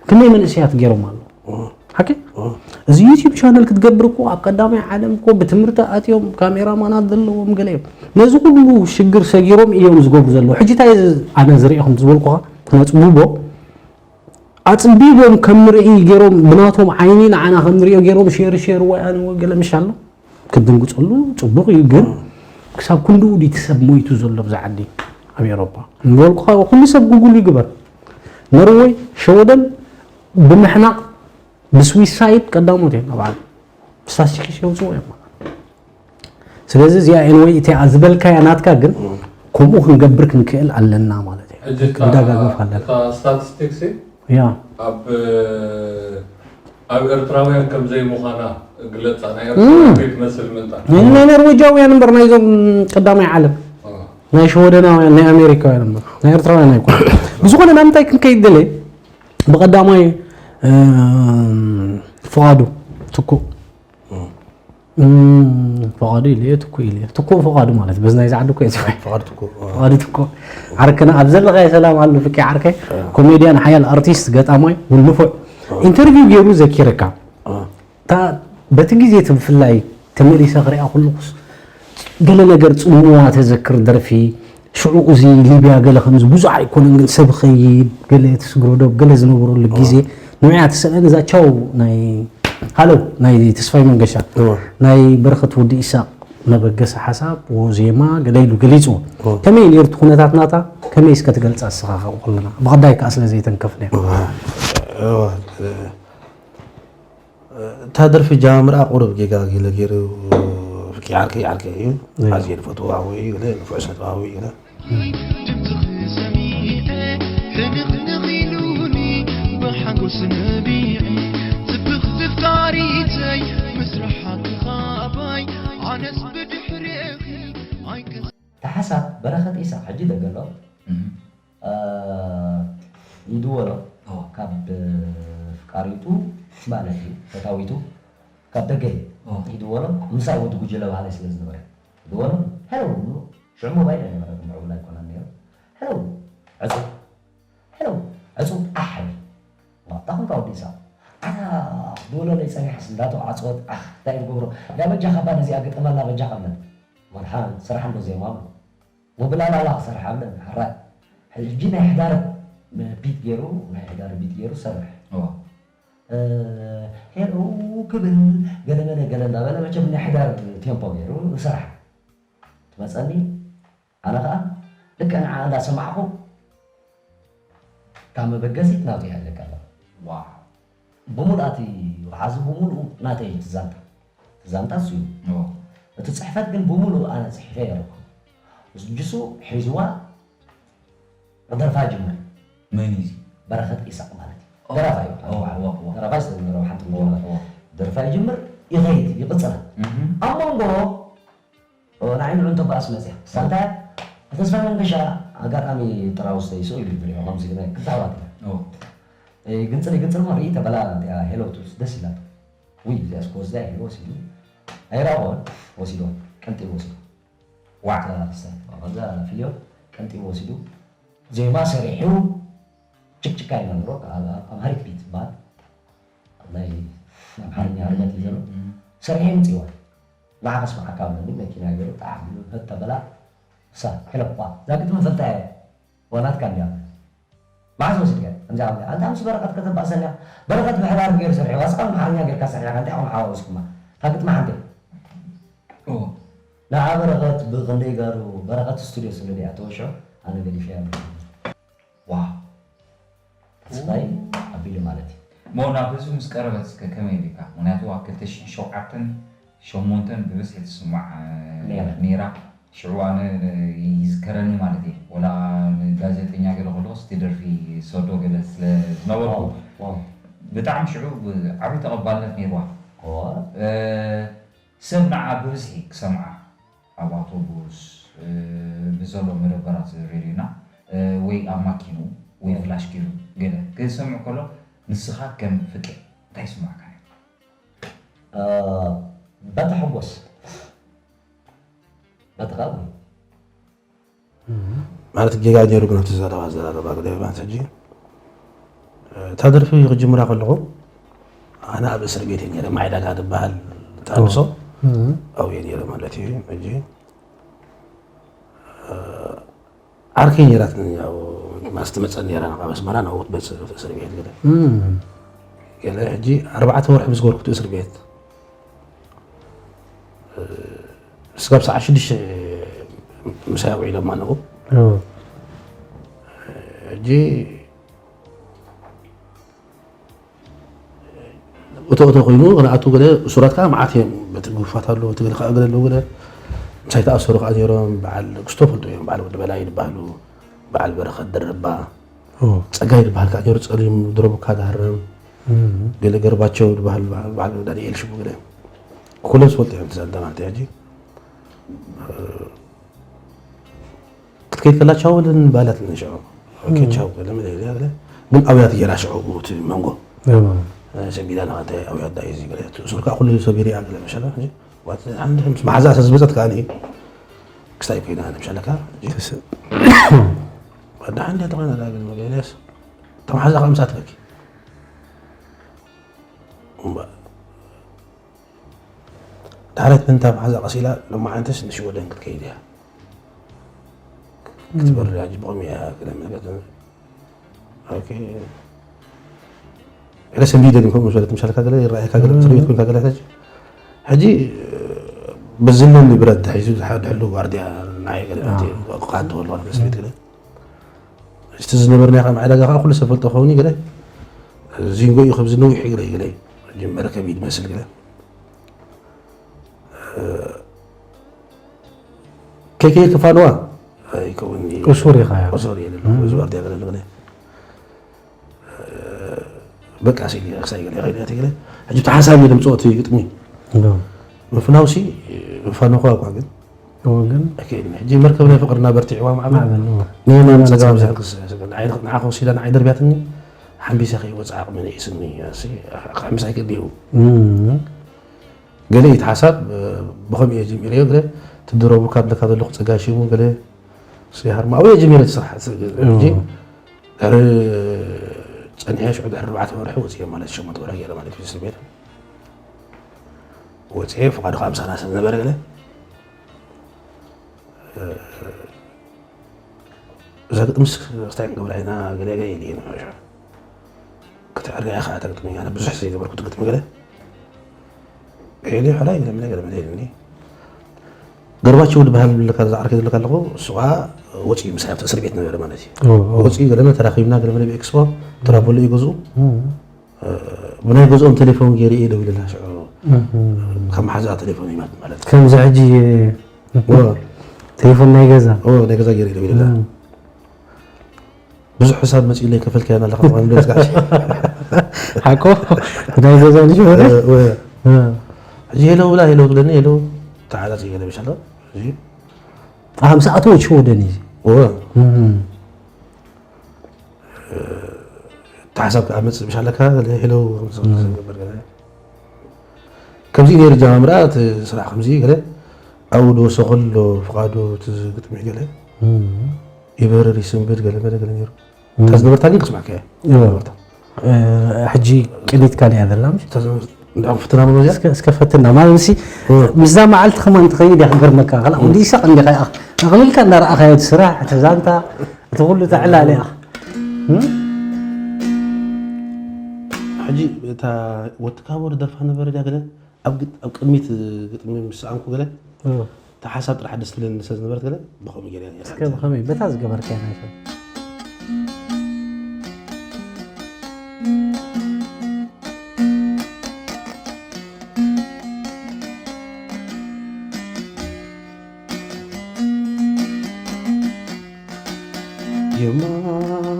ክንደይ መንእሰያት ገይሮም ኣለዉ? ሓቂ? እዚ ዩቲዩብ ቻነል ክትገብር እኮ ኣብ ቀዳማይ ዓለም እኮ ብትምህርቲ ኣትዮም ካሜራማናት ዘለዎም ገለ እዮም። ነዚ ኩሉ ሽግር ሰጊሮም እዮም ዝገብሩ ዘለዉ። ሕጂ እንታይ ኣነ ዝርእኹም ዝበልኩኻ ነፅብቦ ኣፅቢቦም ከም ንርኢ ገይሮም ብናቶም ዓይኒ ንዓና ከም ንሪኦ ገይሮም ሼር ሼር ወይ ኣነ ወይ ገለ ምሽ ኣሎ። ክትድንግፀሉ ፅቡቕ እዩ፣ ግን ክሳብ ክንድኡ ድዩ እቲ ሰብ ሞይቱ ዘሎ ብዛ ዓዲ ኣብ ኤውሮጳ? ንበልኩኻ ኩሉ ሰብ ጉጉል ይግበር። ኖርወይ፣ ሸወደን ብምሕናቕ ብስዊሳይድ ቀዳሞት እዮም ኣብ ዓለም። ስታስቲክስ የውፅኡ እዮም። ስለዚ እዚኣ ኤንወይ እቲኣ ዝበልካያ ናትካ ግን ከምኡ ክንገብር ክንክእል ኣለና ማለት እዩ። ሕጂ እታ ክንደጋገፍ ኣለና። እታ ስታቲስቲክስ ያ ኣብ ኣብ ኤርትራውያን ከም ዘይምዃና ግለጻ ናይ ኤርትራውያን ከይትመስል ምእንታ ናይ ኖርዌጃውያን እምበር ናይዞም ቀዳማይ ዓለም ናይ ሽወደናውያን ናይ ኣሜሪካውያን እምበር ናይ ኤርትራውያን ኣይኮነ። ብዝኾነ ናብ ምንታይ ክንከይድ ደለ ብቐዳማይ እም፣ ፍቓዱ ትኩ እም፣ ፍቓዱ ኢለ ትኩ ኢለ ትኩ ፍቓዱ ማለት በዚ ናይ ዝዓዱ እኮ እዩ ዝፍሕ ፍቓድ ትኩ ፍቓዱ ትኩ ዓርከና ኣብ ዘለኻዮ ሰላም ኣሉ ፍቂ ዓርከይ ኮሜድያን ሓያል ኣርቲስት ገጣማይ ውልፉዕ ኢንተርቪው ገይሩ ዘኪረካ እታ በቲ ግዜ እቲ ብፍላይ ተመሊሰ ክሪኣ ከለኹስ ገለ ነገር ጽምዋ ተዘክር ደርፊ ሽዑ እዚ ሊብያ ገለ ከምዚ ብዙሕ ኣይኮነን ግን ሰብ ኸይድ ገለ ትስግሮ ዶብ ገለ ዝነበረሉ ግዜ ንውያ ተሰለን እዛ ቻው ናይ ሃሎ ናይ ተስፋይ መንገሻ ናይ በረኸት ወዲ ኢሳቅ መበገሲ ሓሳብ ዜማ ገለ ኢሉ ገሊፅዎ ከመይ ነርቱ ኩነታት ናታ ከመይ እስከ ትገልፃ እስኻ ካብኡ ከለና ብቐዳይ ከዓ ስለ ዘይተንከፍና እታ ደርፊ ጃምራ ቁሩብ ጌጋ ገለ ገይሩ ፍቂ ዓርከይ ዓርከይ እዩ ኣዝየ ዝፈትዎ ኣቦይ እዩ ገለ ንፉዕ ሰብ ኣቦይ እዩ ገለ ድምፅኺ ሰሚዐ ሕንኽንኽ ኢሉኒ ብሓጎስ ነቢዐ ጽብቕቲ ፍቃሪተይ ምስራሓትኻ ኣባይ ኣነስ ብድሕሬኺ ኣይከ እታ ሓሳብ በረኸት ኢሳቕ ሕጂ ደገሎ ይድወሎ ካብ ፍቃሪቱ ማለት እዩ ፈታዊቱ ካብ ደገ ይድወሎ ምሳይ ወዲ ጉጅለ ባህላይ ስለ ዝነበረ ይድወሎ ሄሎ ይብሉ ሽዑ ሞባይል ኣይነበረ ምዕቡል ኣይኮነን ነይሩ ሄሎ ዕፁ ሄሎ ዕፁ ኣሕ ይብል እታ ኮንካ ወዲ ኢሳቕ ኣታ ክትድወለለይ ፀኒሓስ እንዳተው ዓፅወት ኣሕ እንታይ ዝገብሮ ያ በጃኻ እባ ነዚኣ ግጠመላ በጃኻ ብለን መድሓን ስራሕ እንዶ ዜማ ብሎ ወብላላላ ክሰርሕ ኣብለን ሓራይ ሕጂ ናይ ሕዳር ቢት ገይሩ ናይ ሕዳር ቢት ገይሩ ሰርሕ ሄሎ ክብል ገለመለ ገለ እንዳበለ መቸም ናይ ሕዳር ቴምፖ ገይሩ ሰርሕ ትመፀኒ ኣነ ከዓ ልክዕ ንዓ እንዳሰማዕኹ ካብ መበገሲት ናቱ ይሃለካ ኣለኹ ብሙሉኣቲ ወሓዚ ብሙሉኡ ናተይ ትዛንታ ትዛንታ እሱ እዩ እቲ ፅሕፈት ግን ብሙሉኡ ኣነ ፅሒፈ የረኩ ጅሱ ሒዝዋ ደርፋ ጅምር መን እዩ በረኸት ኢሳቅ ማለት እዩ ደራፋይ ደራፋይ ስለዝነበረ ሓንቲ ደርፋ ይጅምር ይኸይድ ይቕፅላ ኣብ መንጎ ንዓይ ንዑ እንተበኣስ መፅያ ሳንታ ተስፋ መንገሻ ኣጋጣሚ ጥራውስ ተይሶ ኢሉ ዝሪኦ ከምዚ ናይ ክልተ ኣሕዋት ኢና ግንፅል ግንፅል ማ ርኢ ተበላ እዚኣ ሄሎ ትብልስ ደስ ኢላቶ ውይ እዚኣ ስኮ እዚኣ ሄሎ ወሲዱ ኣይራእዎን ወሲድዋ ቀንጢ ወሲዱ ዋዕዛ ፊልዮ ቀንጢ ወሲዱ ዜማ ሰሪሑ ችክችካ ይነግሮ ኣምሃሪክ ቢት ትበሃል ናይ ኣምሓርኛ ርገት እዩ ዘሎ ሰሪሑ ይምፅዋ ንዓ ከስምዓካ ብለኒ መኪና ገይሩ ጣዕ ኢሉ ህድ ተበላ እሳ ሄሎ ዋ እዛ ግጥሚ ፈልጣ እየ ዋ ናትካ እንድያ መዓዝ ወሲድካ ከምዚ ዓውደ ኣንታ ምስ በረኸት ከተባእሰኒ በረኸት ብሕዳር ገይሩ ሰሪሑ ዋስኻ ኣምሓርኛ ጌርካ ሰሪሕካ እንታይ ኢኹም ሓዋዊስኩማ እታ ግጥሚ ሓንቲ ንዓ በረኸት ብክንደይ ጋሩ በረኸት ስቱድዮ ስለ ድያ ተወሽዑ ኣነ ገዲፈያ ኣለኹ ዋው ተስፋይ ኣቢሉ ማለት እዩ ሞ ናብ ህዝቢ ምስ ቀረበት እስከ ከመይ ኢልካ ምክንያቱ ኣብ ክልተ ሽሕን ሸውዓተን ሸሞንተን ብብዝሒ ትስማዕ ነይራ። ነይራ ሽዑ ኣነ ይዝከረኒ ማለት እየ። ወላ ንጋዜጠኛ ገለ ከለኹስ እቲ ደርፊ ሰዶ ገለ ስለ ዝነበርኩ፣ ዋው፣ ዋው። ብጣዕሚ ሽዑ ዓቢ ተቐባልነት ነይርዋ። እዋ። እ፣ ሰብ ንዓ ብብዝሒ ክሰምዓ ኣብ ኣውቶቡስ፣ እ፣ ብዘሎ መደበራት ሬድዮና፣ እ፣ ወይ ኣብ ማኪኑ ወይ ፍላሽ ገይሩ ገለ ክሰምዕ ከሎ፣ ንስኻ ከም ፍቄ እንታይ ይስምዓካ ነይሩ? እ፣ በቲ ሓጎስ፣ በቲ ኸኣ ማለት ጌጋ ነይሩ ግን ኣብቲ ዘረባ ኣዘራርባ ገለ ማለት ሕጂ፣ እ፣ እታ ደርፊ ክጅምራ ከለኹ ኣነ ኣብ እስር ቤት እየ ነይረ፣ ማይ ዳጋ ዝበሃል ተሃድሶ ኣብኡ እየ ነይረ ማለት እዩ። ሕጂ፣ እ፣ ዓርከይ ነይራትኒ፣ ያው ማለት ትመጸኒ ነይራ ናብኣ ኣስመራ፣ ናብኡ ክትመጽእ እስር ቤት ገለ። ገለ ሕጂ ኣርባዕተ ወርሒ ምስ ገበርኩ እቲ እስር ቤት፣ እ፣ እስካብ ሰዓት ሽዱሽተ ምሳይ ኣውዒሎም ኣለዉ። ሕጂ እቶ እቶ ኮይኑ፣ ክንኣቱ ገለ እሱራት ከዓ መዓት እዮም። በቲ ግፋት ኣለዉ፣ በቲ ገለ ከዓ ገለ ኣለዉ ገለ። ምሳይ ተኣሰሩ ከዓ ነይሮም። በዓል ክስቶ ፈልጡ እዮም፣ በዓል ወዲ በላይ ይበሃሉ፣ በዓል በረኸት ደርባ፣ ኦ። ጸጋይ ዝበሃል ከዓ ነይሩ፣ ጸሊም ድሮ ብካ ዝሃርም። እም። ገለ ገርባቸው ዝበሃል በዓል፣ በዓል ዳንኤል ሽሙ ገለ። ኩሎም ዝፈልጡ እዮም፣ እቲ ዛንታ ማለት እዩ። ሕጂ፣ እ፣ ክትከይድ ከላ ቻው ኢለን ባላት ንሽዑ። ኦኬ፣ እም። ቻው ገለ መለ ኢለ ገለ። ግን ኣውያት ገይራ ሽዑ እቲ መንጎ። እም። እ፣ ሰቢዳ ናኸተ ኣውያት ዳይ እዚ ገለ። እቲ እሱር ከዓ ኩሉ ሰቢሩ እያ ገለ መሸላ። ሕጂ፣ ዋት፣ ሓንቲ ምስ መሓዛ ሰብ ዝመጸት ከኣ እኔ ክስታይ ኮይና፣ ኣነ ምሻለካ፣ ሕጂ። ትስ- ወዳ ሓንዲ ተኾይና፣ ዳ ግን መገለስ፣ ተማሓዛ ከም ሳት በኪ። እምባ። ዳሕረት ምንታ መሓዛ ቀሲላ፣ ሎማዓንተስ ንሽወደን ክትከይድ እያ። ክትበርር እያ፣ ሕጂ ብኸመይ እያ፣ ገለ መገለ። ኦኬ። ገለ ሰንቢደ ግን ከምኡ ዝበለት ምሻልካ ገለ ይረኣየካ ገለ እም። ትርኢት ኮንካ ገለ ሕጂ። ሕጂ፣ በዝነኒ ብረት ሒዙ ዝሓ-፣ ድሕሉ ዋርድያ ንዓይ ገለ ኣዎ። ናተይ ክኣቱ ከሎ ገለ ስሜት ገለ። እቲ ዝነበርና ከም ዕዳጋ ከዓ ኩሉ ሰብ ፈልጦ ኸውን ገለ። ዚንጎ እዩ ከብዚ ነዊሕ ገለ ገለ። ሕጂ መርከብ እዩ ዝመስል ገለ። ከይከይድ ክፋንዋ ኣይከውን እዩ። እሱር ኢኻ፣ ያው። እሱር እየ፣ እም። እዚ ዋርድያ ገለ ገለ። በቃ ሲል ክሳይ ገለ፣ ገለ፣ ገለ። ሕጂ እቲ ሓሳብ እየ ድምፅኦ እቲ ግጥሚ። ዶ። ምፍናውሲ፣ ምፋንኹ እኳ ግን። እዎ ግን። ኣይክእልን። ሕጂ መርከብ ናይ ፍቕርና በርቲዕዋ ማዕበል። ማዕበል፣ እዎ። ንየማን ንየማን ጸጋም ጸጋም። ዘንክስ፣ ንዓይ፣ ንዓ ክወሲዳ ንዓይ ደርብያትኒ፣ ሓምቢሰ ከይወፅእ ዓቕሚ ነኢስኒ፣ እሲ፣ ክሕምስ ኣይክእል እዩ። እም። ገለ እቲ ሓሳብ፣ እ፣ ብኸምኡ እየ ጀሚረዮ፣ ገለ ትድረቡ ካብ ለካ ዘለኹ ጸጋ ሽሙ፣ ገለ ስያሃር ማእወ ጀሚረ እቲ ስራሕ። እዎ። ሕጂ ድሕሪ ጸኒሐ ሽዑ ድሕሪ ኣርባዕተ ወርሒ ወጺኤ ማለት ሸሞንተ ወርሒ ገይረ ማለት እዩ እስር ቤት። ወጺኤ ፍቓዱ ከዓ ምሳና ስለ ዝነበረ ገለ፣ እ፣ እዛ ግጥምስ ክስታይ ክንገብራ ኢና ገለ ገለ ኢለ እየ ንሕሾ። ክትዕርያ ኢኻ እታ ግጥሚ፣ ኣነ ብዙሕ ዘይገበርኩ እቲ ግጥሚ ገለ። ኢለ ሕራይ ገለ መለ ገለ መለ ኢሉኒ። ገርባቸው ዝበሃል ለካ ዝዓርከይ ዘለካ ኣለኹ፣ እሱ ኸዓ ወፂኡ ምሳይ ኣብቲ እስር ቤት ነበረ ማለት እዩ። ኦ፣ ኦ። ወፂኡ ገለ መለ ተራኺብና ገለ መለ ብኤክስፖ፣ ተራበሉ እዩ ገዝኡ። እ። እ፣ ብናይ ገዝኦም ቴሌፎን ገይረ እየ ደዊለላ ሽዑ። እህ። ካብ መሓዛኣ ቴሌፎን ይማት ማለት እዩ። ከምዚ ሕጂ ኦ። ቴሌፎን ናይ ገዛ። ኦ፣ ናይ ገዛ ገይረ እየ ደዊለላ። እም። ብዙሕ ሕሳብ መፂኡ ለይ ከፈልካዮ ኣለኻ፣ ማለት ደስ ጋሽ። ሓቆ? ናይ ገዛ ልጅ ወደ? እ፣ ወ-፣ እ። ሕጂ ሄሎ ብላ፣ ሄሎ ትብለኒ፣ ሄሎ ተዓጻጺ ገለ ብሻሎ። ሕጂ ኣምሳኣቱ ወደ ሽወደን እዩ። ኦ። እም። ተሓሳብ ክኣመጽእ ምሽ ኣለካ፣ ገለ ሄሎ፣ ከምዚ፣ ከምዚ እም። ዝገብር ገለ። ከምዚ ነይሩ ጃማምራ፣ እቲ ስራሕ ከምዚ ገለ። ኣብኡ ዝወሰኸሉ ፍቓዱ፣ እቲ ግጥሚ ገለ። እም። ይበርር፣ ይስንብድ፣ ገለ መለ ገለ ነይሩ። እም። እታ ዝነበርታ ግን ክስማዕካ እየ። እዎ። ዝነበርታ። እ፣ ሕጂ ቅኒት ካልእ እያ ዘላ፣ ምሽ? እታ ዝነበርታ፣ እንዳ ፈተና መመዝያ? እስከ፣ እስከ ፈትና። ማለት፣ ምሲ፣ እ። ምስዛ መዓልቲ ከማን ትኸይድ እያ ክገርመካ። ካልእ፣ እም። ወዲ ይሳቕ እንዲኻ ኢኻ። ኣቕሊልካ እንዳረኣኻዮ እቲ ስራሕ፣ እቲ ዛንታ፣ እቲ ኩሉ ተዕላለ ኢኻ። እም? ሕጂ እታ ወዲ ካቦ ዝደርፋ ነበረ ድያ ገለ? ኣብ ግጥ-፣ ኣብ ቅድሚት ግጥሚ ምስ ሰኣንኩ ገለ? እ። እታ ሓሳብ ጥራሕ ደስ ትብለኒ ስለ ዝነበረት ገለ ብኸምኡ ገይረ እየ እስከ ዝሓትት። ብኸመይ? በታ ዝገበርካያ ናይ ሰብ።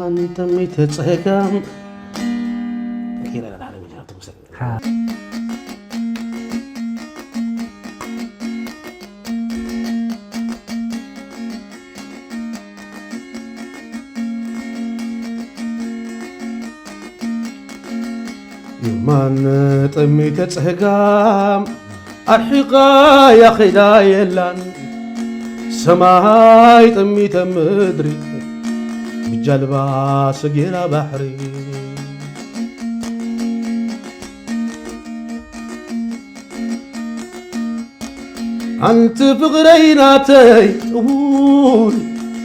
ኣንተሚተ ጸጋም ኪና ናሕለ ሚዲያ ትምሰል። የማን ጠሚተ ጸጋም ኣርሒቓ ያኸዳ የላን። ሰማይ ጠሚተ ምድሪ ብጃልባ ሰጊራ ባሕሪ። ኣንቲ ፍቕረይ ናተይ እውን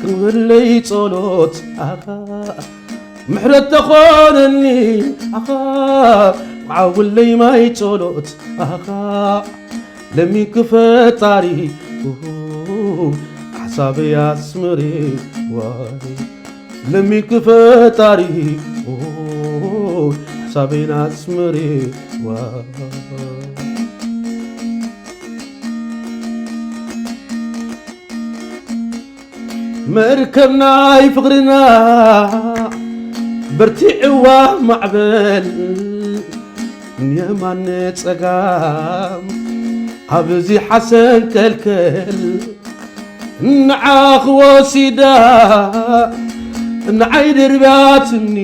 ክንበለይ ጸሎት ኣኻ ምሕረት ተኾነኒ ኣኻ ዓውለይ ማይ ጸሎት ኣኻ ለሚንክ ፈጣሪ ሓሳበይ ኣስምሪ ዋይ ለሚንክ ፈጣሪ ሓሳበይ ኣስምሪ ዋይ መርከብ ናይ ፍቕርና በርቲዕዋ ማዕበል ንየማን ጸጋም ኣብዚ ሓሰን ከልከል ንዓኽ ወሲዳ ንዓይ ደርብያትኒ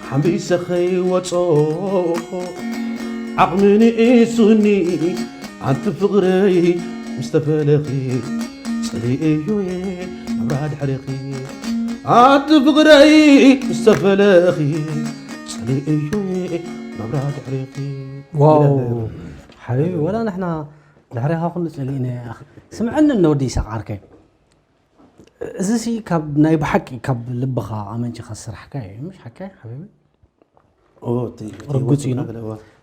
ሓንቢሰ ኸይወጾ ዓቕሚ ንኢሱኒ ኣንቲ ፍቕረይ ምስ ተፈለኺ ጸሊእዮየ ናብራ ድሕሬኺ ኣንቲ ፍቕረይ ምስ ተፈለኺ ጸሊእዮየ ናብራ ድሕሬኺ ዋው ሓቢቢ ወላ ንሕና ድሕሬኻ ኩሉ ጸሊእና ስምዐኒ እነወዲ ይሳቕ ዓርከይ እዚ ሲ ካብ ናይ ብሓቂ ካብ ልብኻ ኣመንጭኻ ዝስራሕካ እዩ ምሽ ሓካይ ሓቢቢ ርጉጽ እዩ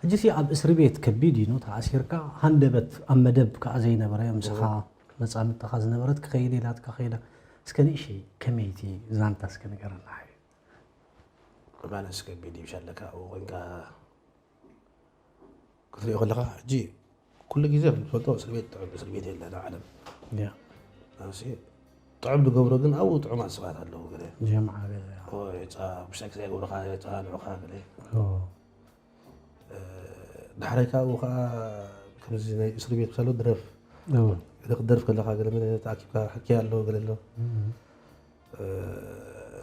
ሕጂ ሲ ኣብ እስሪ ቤት ከቢድ እዩ ተኣሲርካ ሃንደበት ኣብ መደብ ከዓ ዘይነበረ ምስኻ መጻምድትኻ ዝነበረት ክኸይድ ኢላትካ ከይዳ እስከ ንእሽይ ከመይቲ ዛንታ እስከ ንገረና ሓቢቢ ማለት ከቢድ እዩ ሻለካ ኣብኡ ኮንካ ክትሪኦ ከለኻ ሕጂ ኩሉ ግዜ ክንፈልጦ እስር ቤት ጥዑም እስር ቤት የለን ኣብ ዓለም ጥዑም ዝገብሮ ግን ኣብኡ ጥዑማት ሰባት ኣለዉ ገለ ጀምዓ ገለ ጫ ብሻይ ክሳይ ገብረኻ ጫ ንዑኻ ገለ ዳሕራይ ካብኡ ከዓ ከምዚ ናይ እስር ቤት ምሳሉ ድረፍ ገለ ክትደርፍ ከለኻ ገለ ተኣኪብካ ሕክያ ኣለዎ ገለ ኣሎ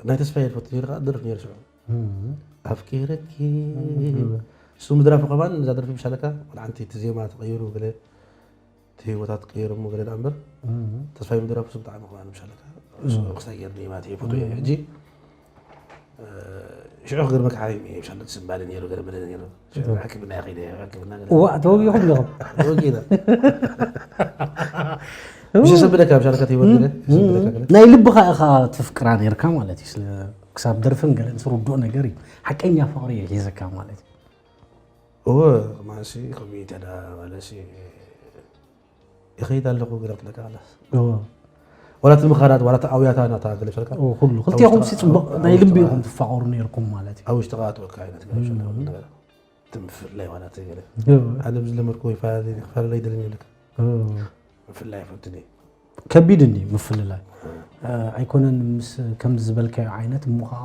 ናይ ተስፋ የድፈቱ ነይሩ ከዓ ደርፍ ነይሩ ሽዑ ኣፍቂረኪ እሱ ምድራፉ ከማን እዛ ደርፊ ምሻለካ ወላ ሓንቲ እቲ ዜማ ተቀይሩ ገለ እቲ ህይወታት ቀይሩ እሞ ገለ ደኣ እምበር ተስፋይ ምድራፉ እሱ ብጣዕሚ ከማን ምሻለካ ክስታይ ገይርኒ ማለት እዩ ፎቶ ሕጂ ሽዑ ክገርመካ ሓቢብ እየ ምሻለ ትስምባሊ ነይሩ ገለ በለ ነይሩ ሕክምና ይኸይደ ሕክምና ገለ እዋ ተወጊኹም ዲኹም ተወጊና ምሽ ሰብለካ ምሻለካ ህይወት ገለ ሰብለካ ገለ ናይ ልብኻ ኢኻ ትፍቅራ ነርካ ማለት እዩ ስለ ክሳብ ደርፍን ገለን ዝርድኦ ነገር እዩ ሓቀኛ ፍቕሪ እዩ ሒዘካ ማለት እዩ እወ ማሲ ከመይ ተዳ ማለሲ ይኸይድ ኣለኹ ገለ ትለካ ኣላስ እወ ዋላ እቲ ምኻዳት ዋላ እቲ ኣውያታ ናታ ገለ ፈልካ እወ ኩሉ ክልቲኹም ሲ ጽቡቕ ናይ ልቢ ኢኹም ትፋቐሩ ነርኩም ማለት እዩ ኣብ ውሽጥኻ ኣትወካ ዓይነት ገለ ፈልካ ነገር ትምፍለይ ዋላ እቲ ገለ እወ ኣነ ብዝለመድኩ ይፈላለይ ይደልን ይብለካ እወ ምፍላይ ይፈትኒ ከቢድ እንዲ ምፍልላይ ኣይኮነን ምስ ከምዚ ዝበልካዮ ዓይነት እሞ ከዓ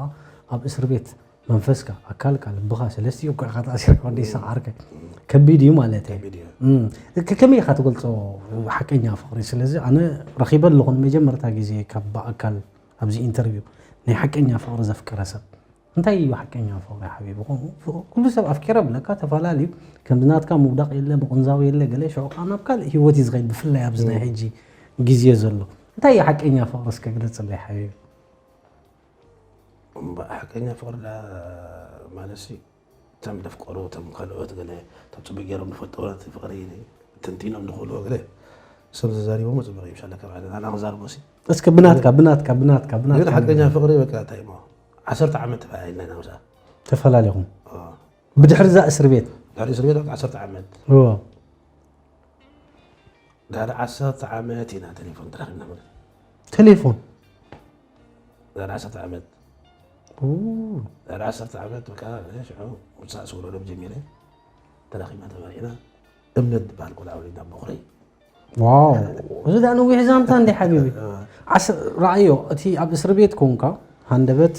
ኣብ እስር ቤት መንፈስካ ኣካልካ ልብኻ ሰለስቲኡ እኳ ኢኻ ተኣሲርካ ወደ ይሰዓርከ ከቢድ እዩ ማለት እዩ ከመይ ኢኻ ትገልፆ ሓቀኛ ፍቅሪ ስለዚ ኣነ ረኺበ ኣለኹ ንመጀመርታ ግዜ ካብ ብኣካል ኣብዚ ኢንተርቪው ናይ ሓቀኛ ፍቅሪ ዘፍቀረ ሰብ እንታይ እዩ ሓቀኛ ፍቕሪ ሓቢቢ ከምኡ ኩሉ ሰብ ኣፍቂረ ብለካ ተፈላለዩ ከምዚ ናትካ ምውዳቕ የለ ምቕንዛው የለ ገለ ሽዑ ከዓ ናብ ካልእ ህይወት እዩ ዝኸይድ ብፍላይ ኣብዚ ናይ ሕጂ ግዜ ዘሎ እንታይ እዩ ሓቀኛ ፍቕሪ እስከ ግለፅለይ ሓቢቢ ሓቀኛ ፍቕሪ ማለትሲ እቶም ዘፍቀሩ እቶም ካልኦት ገለ እቶም ፅቡቅ ገይሮም ዝፈልጥዎ ፍቕሪ ትንቲኖም ዝኽእልዎ ገለ ሰብ ተዛሪቦሞ ፅቡቅ እዩ ምሻለካ ባዕልና ኣና ክዛርቦ ሲ እስከ ብናትካ ብናትካ ብናትካ ብናትካ ግን ሓቀኛ ፍቕሪ በቃ እንታይ እሞ ዓሰርተ ዓመት ተፈላለና ኢና ምስኣ ተፈላለኹም ብድሕሪ እዛ እስር ቤት ድሕሪ እስር ቤት ዓሰርተ ዓመት እዎ ድሕሪ ዓሰርተ ዓመት ኢና ቴሌፎን ተራኺብና ማለት ቴሌፎን ድሕሪ ዓሰርተ ዓመት ድሕሪ ዓሰርተ ዓመት በቃ ሽዑ ውፃእ ስውረዶም ጀሚረ ተራኺብና ተመሪዕና እምነት ዝበሃል ቆልዓ ወሊድና በኹረይ ዋው እዚ ዳ ነዊሕ ዛንታ እንዲ ሓቢቢ ዓስ ረኣዮ እቲ ኣብ እስር ቤት ኮንካ ሃንደበት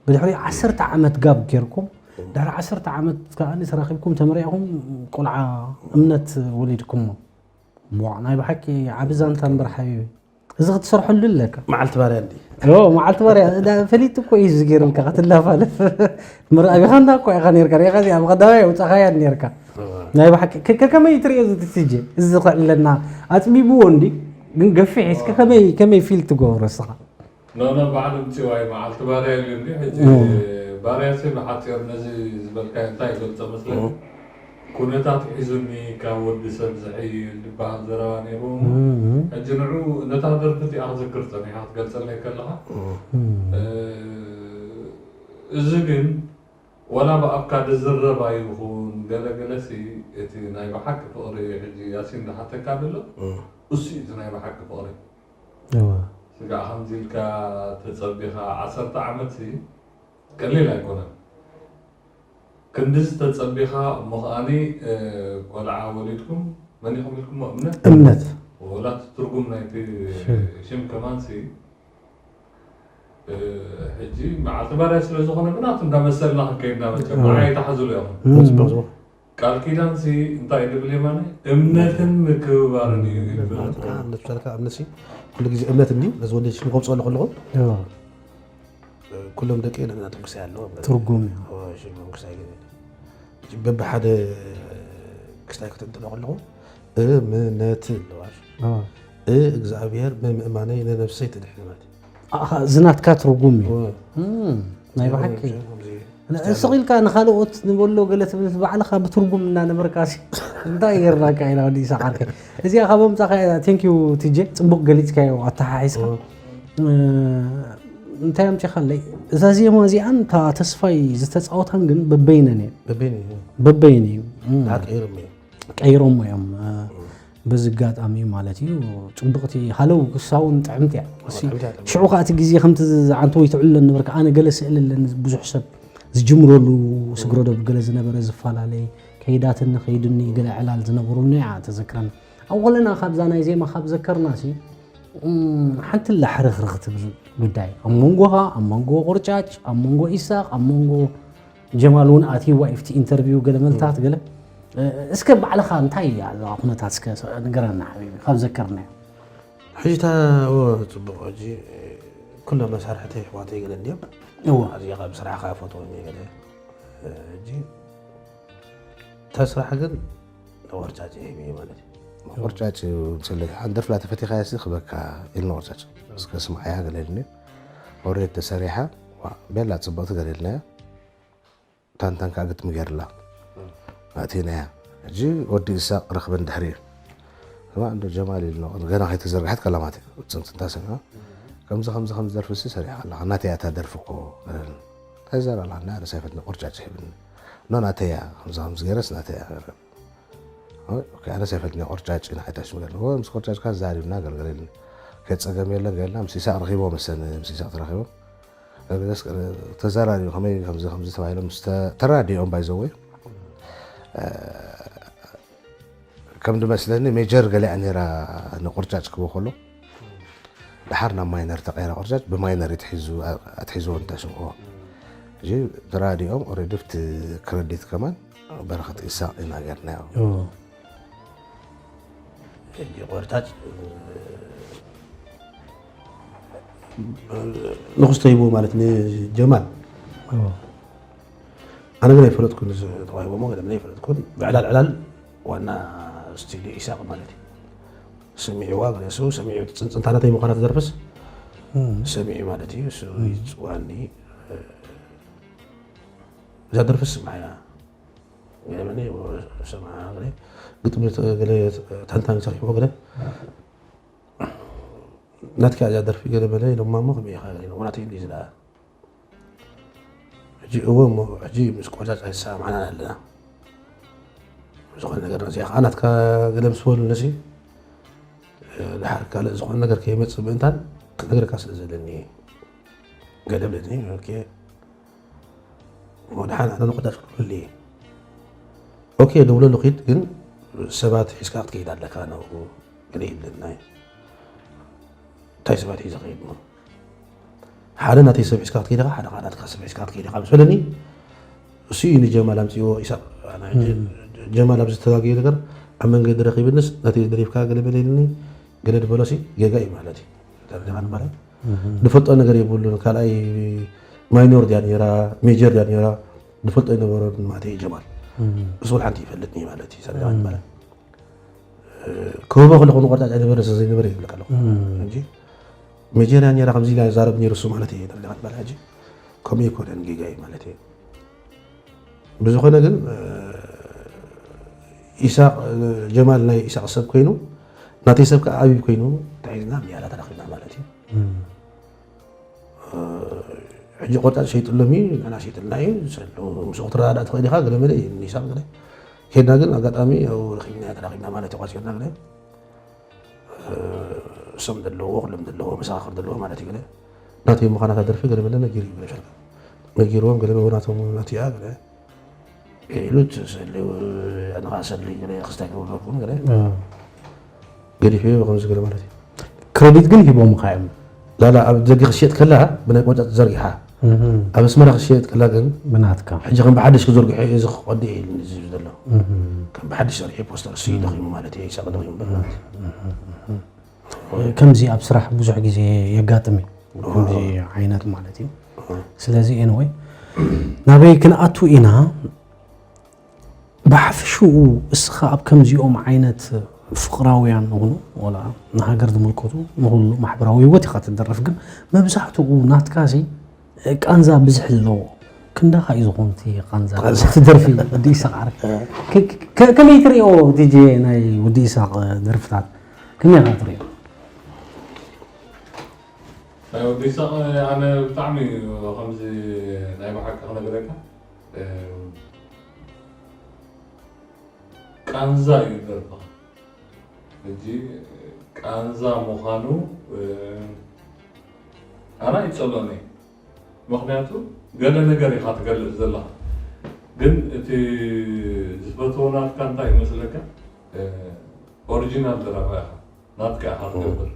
ብድሕሪ ዓሰርተ ዓመት ጋብ ጌርኩም፣ ድሕሪ ዓሰርተ ዓመት ከኣ ተራኺብኩም ተመሪዕኹም ቆልዓ እምነት ወሊድኩሞ። ቧዕ፣ ናይ ብሓቂ ዓቢ ዛንታ እምበር ሓቢቢ። እዚ ክትሰርሐሉ ኣለካ። መዓልቲ ባርያ እንዲ። ዮ፣ መዓልቲ ባርያ፣ ዳ-፣ ፈሊጥ እኮ እዩ ዝገይርልካ ክትላፋለፍ። ምርኣቢኻ እንዳ እኮ ኢኻ ኔርካ። ሪኢኻ እዚኣ ብቐዳማይ ኣውጻኻያ ኔርካ። ናይ ብሓቂ፣ ከ-፣ ከ-፣ ከመይ ትርእዮ እዚ ትስጀ? እዚ ክዕለና ኣጽቢብዎ እንዲ፣ ግን ገፊሕ እስከ ከመይ፣ ከመይ ፊል ትገብሮ እስኻ? ኖ፣ ኖ፣ በዓል ምጽዋይ መዓልቲ ባርያ ኢሉ እንዲ፣ ሕጂ እም። ባርያ ሲ ብሓጺር ነዚ ዝበልካዮ እንታይ ይገልጾ መስለኒ? እም። ኩነታት ሒዙኒ ካብ ወዲ ሰብ ዝሕይል ዝበሃል ዘረባ ነይሩ። እም። ሕጂ ንዑ ነታ ደርፊ እቲኣ ክዝክር ጸኒሐ ክትገልጸለይ ከለኻ፣ እም። እ፣ እዚ ግን ወላ ብኣፍካ ዝዝረብ ኣይኹን፣ ገለ ገለሲ እቲ ናይ ብሓቂ ፍቕሪ ሕጂ ያሲን ዝሓተካ ዘሎ፣ እም። እሱ እዩ እቲ ናይ ብሓቂ ፍቕሪ። እወ። ስጋዕ ከምዚ ኢልካ ተጸቢኻ ዓሰርተ ዓመትሲ ቀሊል ኣይኮነን። ክንድዚ ተጸቢኻ እሞ ከኣኒ፣ እ፣ ቆልዓ ወሊድኩም መን ኢኹም ኢልኩሞ? እምነት? እምነት። ወላ እቲ ትርጉም ናይቲ ሽም። ሽም ከማንሲ፣ እ፣ ሕጂ መዓልቲ ባርያ ስለ ዝኾነ ብናቱ እንዳመሰልና ክንከይድ ኢና መቸም። እወ። ንዓይ ኣይትሓዙሉ ኢኹም። እም። ጽቡቕ፣ ጽቡቕ። ቃል ኪዳንሲ እንታይ ድብል የማነ? እምነትን ምክብባርን እዩ ይብል። ማለት ከዓ እምነት ብቻ እምነትሲ ኩሉ ግዜ እምነት እንዲዩ፣ ነዚ ወዲ ሽም ከምፅኦ ኣለኹ ኣለኹ። እዎ። ኩሎም ደቂ ነና ጥቅሲ ኣለዎ። ትርጉም እዩ። እዎ፣ ሽም መንግስታይ ግን በብሓደ ክስታይ ክትንትኖ ከለኹ እምነት ኣለዋ። እዎ። እ እግዚኣብሔር ብምእማነይ ንነፍሰይ ትድሕን ማለት እዩ። ኣኻ፣ እዚ ናትካ ትርጉም እዩ። እዎ። እም፣ ናይ ብሓቂ። ከምዚ ስቕ ኢልካ ንኻልኦት ንበሎ ገለ ትብል፣ ባዕልኻ ብትርጉም እናነበርካ ሲ፣ እንታይ ጌርናካ ኢና ወዲ ኢሳቕ ዓርከይ። እዚኣ ካብ ኣምጻኻያ፣ thank you ቲጄ፣ ጽቡቕ ገሊጽካዮ ኣተሓሒዝካ። እዎ። እ፣ እንታይ ኣምጺኻለይ? እዛ ዜማ እዚኣን እታ ተስፋይ ዝተጻወታን ግን በበይነን እየን። በበይነን እየን። በበይን እዩ። እም። ደሓር ቀይሮም እዮም። ቀይሮሞ እዮም። እ፣ በዚ ኣጋጣሚ ማለት እዩ። ጽቡቕቲ ሃለው ክሳውን ጥዕምቲ እያ። እሲ ጥዕምቲ እያ፣ ጥዕምቲ። ሽዑ ከኣ እቲ ግዜ ከምቲ ዝዓንተወይ ትዕሎ ነበርካ፣ ኣነ ገለ ስእሊ ኣለኒ፣ ብዙሕ ሰብ ዝጅምረሉ ስግረዶብ ገለ ዝነበረ ዝፈላለየ ከይዳትኒ ከይድኒ ገለ ዕላል ዝነበሩኒ እያ ተዘክረኒ። ኣብ ወለና ካብዛ ናይ ዜማ ካብ ዘከርናሲ፣ እም፣ ሓንቲ ኣላ ሕርኽርኽ ትብል ጉዳይ። ኣብ መንጎኻ፣ ኣብ መንጎ ቆርጫጭ፣ ኣብ መንጎ ኢሳቕ፣ ኣብ መንጎ ጀማል እውን ኣትይዋ ኢፍቲ ኢንተርቪው ገለ መልታት ገለ። እ፣ እስከ ባዕልኻ እንታይ እያ እዛ ኩነታት እስከ ንገረና ሓቢቢ፣ ካብ ዘከርናዮ። ሕጂ እታ፣ እወ፣ ጽቡቕ። ሕጂ ኩሎም መሳርሕተይ ኣሕዋተይ ገለ እንድዮም። እወ። ኣዚኻ ብስራሕኻ ፈትዎም እየ ገለ። ሕጂ እታ ስራሕ ግን ንቆርጫጭ ሂበ ማለት እዩ። ቆርጫጭ እዩ ምስለይ። ሓንቲ ደርፊ ላ ተፈቲኻያ ሲ ክበካ ኢልኒ ቆርጫጭ። እስከ ስምዓያ ገለ ኢልኒ። ኦሬድ ተሰሪሓ፣ ዋ፣ ቤላ ጽብቕቲ ገለ ኢልናያ። ታንታን ከዓ ግጥሚ ገይርላ። ኣእቲናያ። ሕጂ ወዲ ኢሳቕ ረኽበን ድሕሪ እዩ። ስማ እንዶ ጀማል ኢልኖ፣ ገና ከይተዘርግሐት ከላማት እዩ። ጽንጽንታ ሰሚዑ። ከምዚ፣ ከምዚ፣ ከምዚ ደርፊ ሲ ሰሪሕካ ኣለኻ። ናተይ እያ እታ ደርፊ እኮ። እንታይ ዘር ኣለኻ? ናይ ኣነስ ኣይፈትኒ፣ ቁርጫጭ ሂብኒ። ኖ፣ ናተይ እያ። ከምዚ፣ ከምዚ ገይረስ ናተይ እያ። ኦይ፣ ኦኬ፣ ኣነስ ኣይፈትኒ፣ ቁርጫጭ ኢና ኣይታሽም ገለ። ወይ ምስ ቁርጫጭ ካን ዛሪብና ገልገለ ኢልኒ። ከጸገም የለን ገልና ምስ ኢሳቕ ረኺቦ መሰኒ፣ ምስ ኢሳቕ ተራኺቦም። ተዘራሪቡ ከመይ ከምዚ ከምዚ ተባሂሎም ምስ ተ-፣ ተራዲኦም ባይዘወይ። እ፣ ከም ድመስለኒ ሜጀር ገሊኣ ነይራ ንቁርጫጭ ክህቦ ከሎ፣ ደሓር ናብ ማይነር ተቐይራ ቁርጫጭ ብማይነር እዩ ተሒዙ፣ ኣትሒዝዎ እንተ ስምዕዎ። ሕጂ ተራዲኦም ኦሬዲ ብቲ ክረዲት ከማን በረኸት ኢሳቕ ኢና ጌርናዮ። ኦ። ሕጂ ቆርጫጭ ንኹስተ ሂቡ ማለት ንጀማል። ኦ። ኣነ ግን ኣይፈለጥኩን፣ እዚ ተዋሂቦሞ ገለ ምን ኣይፈለጥኩን። ብዕላል ዕላል ዋና ስቱዲዮ ኢሳቕ ማለት እዩ። ሰሚዕዋ ገለ እሱ ሰሚዑ፣ ጽንጽንታ ናተይ ምዃና ትደርፍስ እም። ሰሚዑ ማለት እዩ። እሱ እም። ይጽዋኒ፣ እዛ ደርፍስ ስምዓያ። ገለ መለ ሰምዓ፣ ገለ ግጥሚ፣ ገለ ተንታን ሰርሕዎ፣ ገለ ናትካ እዛ ደርፊ ገለ መለ ኢሎማ እሞ ከመይ ኢኻ ገለ ኢሎሞ፣ ናተይ እንድዩ ዝለኣ። ሕጂ እወ እሞ፣ ሕጂ ምስ ቆርጫጭ ኣይሰማማዕናን ኣለና። ዝኾነ ነገር ነዚኣ ከዓ ናትካ ገለ ምስ በሉኒ ሲ፣ ድሓር ካልእ ዝኾነ ነገር ከይመጽእ ምእንታን ክነግረካ ስለ ዘለኒ እየ። ገለ ብለኒ፣ ኦኬ። ወድሓን ኣነ ንቆርጫጭ ክብለሉ እየ። ኦኬ፣ ደውለሉ ኪድ፣ ግን ሰባት ሒዝካ ክትከይድ ኣለካ ናብኡ። ገለ ይብለና እዩ። እንታይ ሰባት ሒዘ ከይድ እሞ? ሓደ ናተይ ሰብ ሒዝካ ክትከይድ ኢኻ፣ ሓደ ከዓ ናትካ ሰብ ሒዝካ ክትከይድ ኢኻ ምስ በለኒ፣ እሱ እዩ ንጀማል ኣምፅዎ። ኢሳቅ፣ ኣነ ሕጂ ጀማል ኣብዚ ዝተጋገየ ነገር ኣብ መንገዲ ረኺብንስ፣ ናተይ ደሪፍካ ገለ በለ ኢልኒ፣ ገለ ድበሎሲ ጌጋ እዩ ማለት እዩ። ተረዲኻን ማለት ድፈልጦ ነገር የብሉን። ካልኣይ ማይኖር ድያ ነይራ፣ ሜጀር ድያ ነይራ፣ ድፈልጦ ኣይነበሮን ማለት እዩ ጀማል። እሱ ሓንቲ ይፈልጥኒ ማለት እዩ። ተረዲኻን ማለት ክህቦ ከለኹ ንቆርጫጭ ኣይነበረ፣ ስለ ዘይነበረ ይብለካ ኣለኹ እንጂ ሜጀር እያ ነይራ፣ ከምዚ ኢላ ይዛረብ ነይሩ እሱ ማለት እየ። ተረዲኻ ትበሃል ሕጂ ከምኡ ኣይኮነን፣ ጌጋ እዩ ማለት እየ። ብዝኾነ ግን ኢሳቅ፣ ጀማል ናይ ኢሳቅ ሰብ ኮይኑ ናተይ ሰብ ከዓ ኣቢብ ኮይኑ ተሒዝና ሚያላ ተራኺብና ማለት እዩ። ሕጂ ቆርጫጭ ሸይጥሎም እዩ፣ ንሕና ሸይጥልና እዩ፣ ሰሉ ምስኡ ክትረዳዳእ ትኽእል ኢኻ፣ ገለ መለ እዩ ንኢሳቅ ገለ። ከድና ግን ኣጋጣሚ ኣብኡ ረኺብና ተራኺብና ማለት እዩ፣ ቋፂርና ገለ። እሶም ዘለዎ፣ ኩሎም ዘለዎ፣ መሰኻኽር ዘለዎ ማለት እዩ ገለ። ናተይ ምዃና እታ ደርፊ ገለ መለ ነጊሩ እዩ ገለ ሸርካ። ነጊርዎም ገለ መለ ናቶም ናቱ እያ ገለ። ኢሉ ሰሉ፣ ኣነ ኸዓ ሰሉ ገለ ክስታይ ክብለኩም ገለ። ገዲፈዮ ከምዚ ገለ ማለት እዩ። ክረዲት ግን ሂቦምኻ እዮም። ላላ ኣብ ደገ ክሽየጥ ከላ ብናይ ቆርጫጭ ዘርጊሓ። ኣብ ኣስመራ ክሽየጥ ከላ ግን ብናትካ። ሕጂ ከም ብሓድሽ ክዘርግሖ እዩ፣ እዚ ክቐዲ እዩ ኢሉ ዝብል ዘሎ። ከም ብሓድሽ ዘርጊሑ ፖስተር እሱ እዩ ደኺሙ ማለት እዩ፣ ይሳቅ ደኺሙ ማለት እዩ። ከምዚ ኣብ ስራሕ ብዙሕ ግዜ የጋጥም እዩ። ከምዚ ዓይነት ማለት እዩ። ስለዚ ኤንወይ ናበይ ክንኣቱ ኢና? ብሓፈሽኡ እስኻ ኣብ ከምዚኦም ዓይነት ፍቕራውያን ንኹኑ ወላ ንሃገር ዝምልከቱ ንኹሉ ማሕበራዊ ህይወት ኢኻ ትደርፍ፣ ግን መብዛሕትኡ ናትካሲ ቃንዛ ብዝሒ ኣለዎ። ክንዳኻ እዩ ዝኾን እቲ ቃንዛ? ቃንዛ። እቲ ደርፊ ወዲ ኢሳቕ ዓርኪ። እ። ከ-፣ ከ-፣ ከመይ ትሪኦ ዲጄ ናይ ወዲ ኢሳቕ ደርፍታት? ከመይ ኢኻ ትሪኦ? ናይ ወዲ ኢሳቕ ኣነ ብጣዕሚ ከምዚ ናይ ብሓቂ ክነግረካ፣ እ፣ ቃንዛ እዩ ደርፍኻ። ሕጂ ቃንዛ ምዃኑ፣ እ፣ ኣነ ኣይጸልኦን እየ። ምኽንያቱ ገለ ነገር ኢኻ ትገልጽ ዘለኻ። ግን እቲ ዝፈትዎ ናትካ እንታይ ይመስለካ? እ፣ ኦሪጂናል ደራፋይ ኢኻ። ናትካ ኢኻ ትገብር።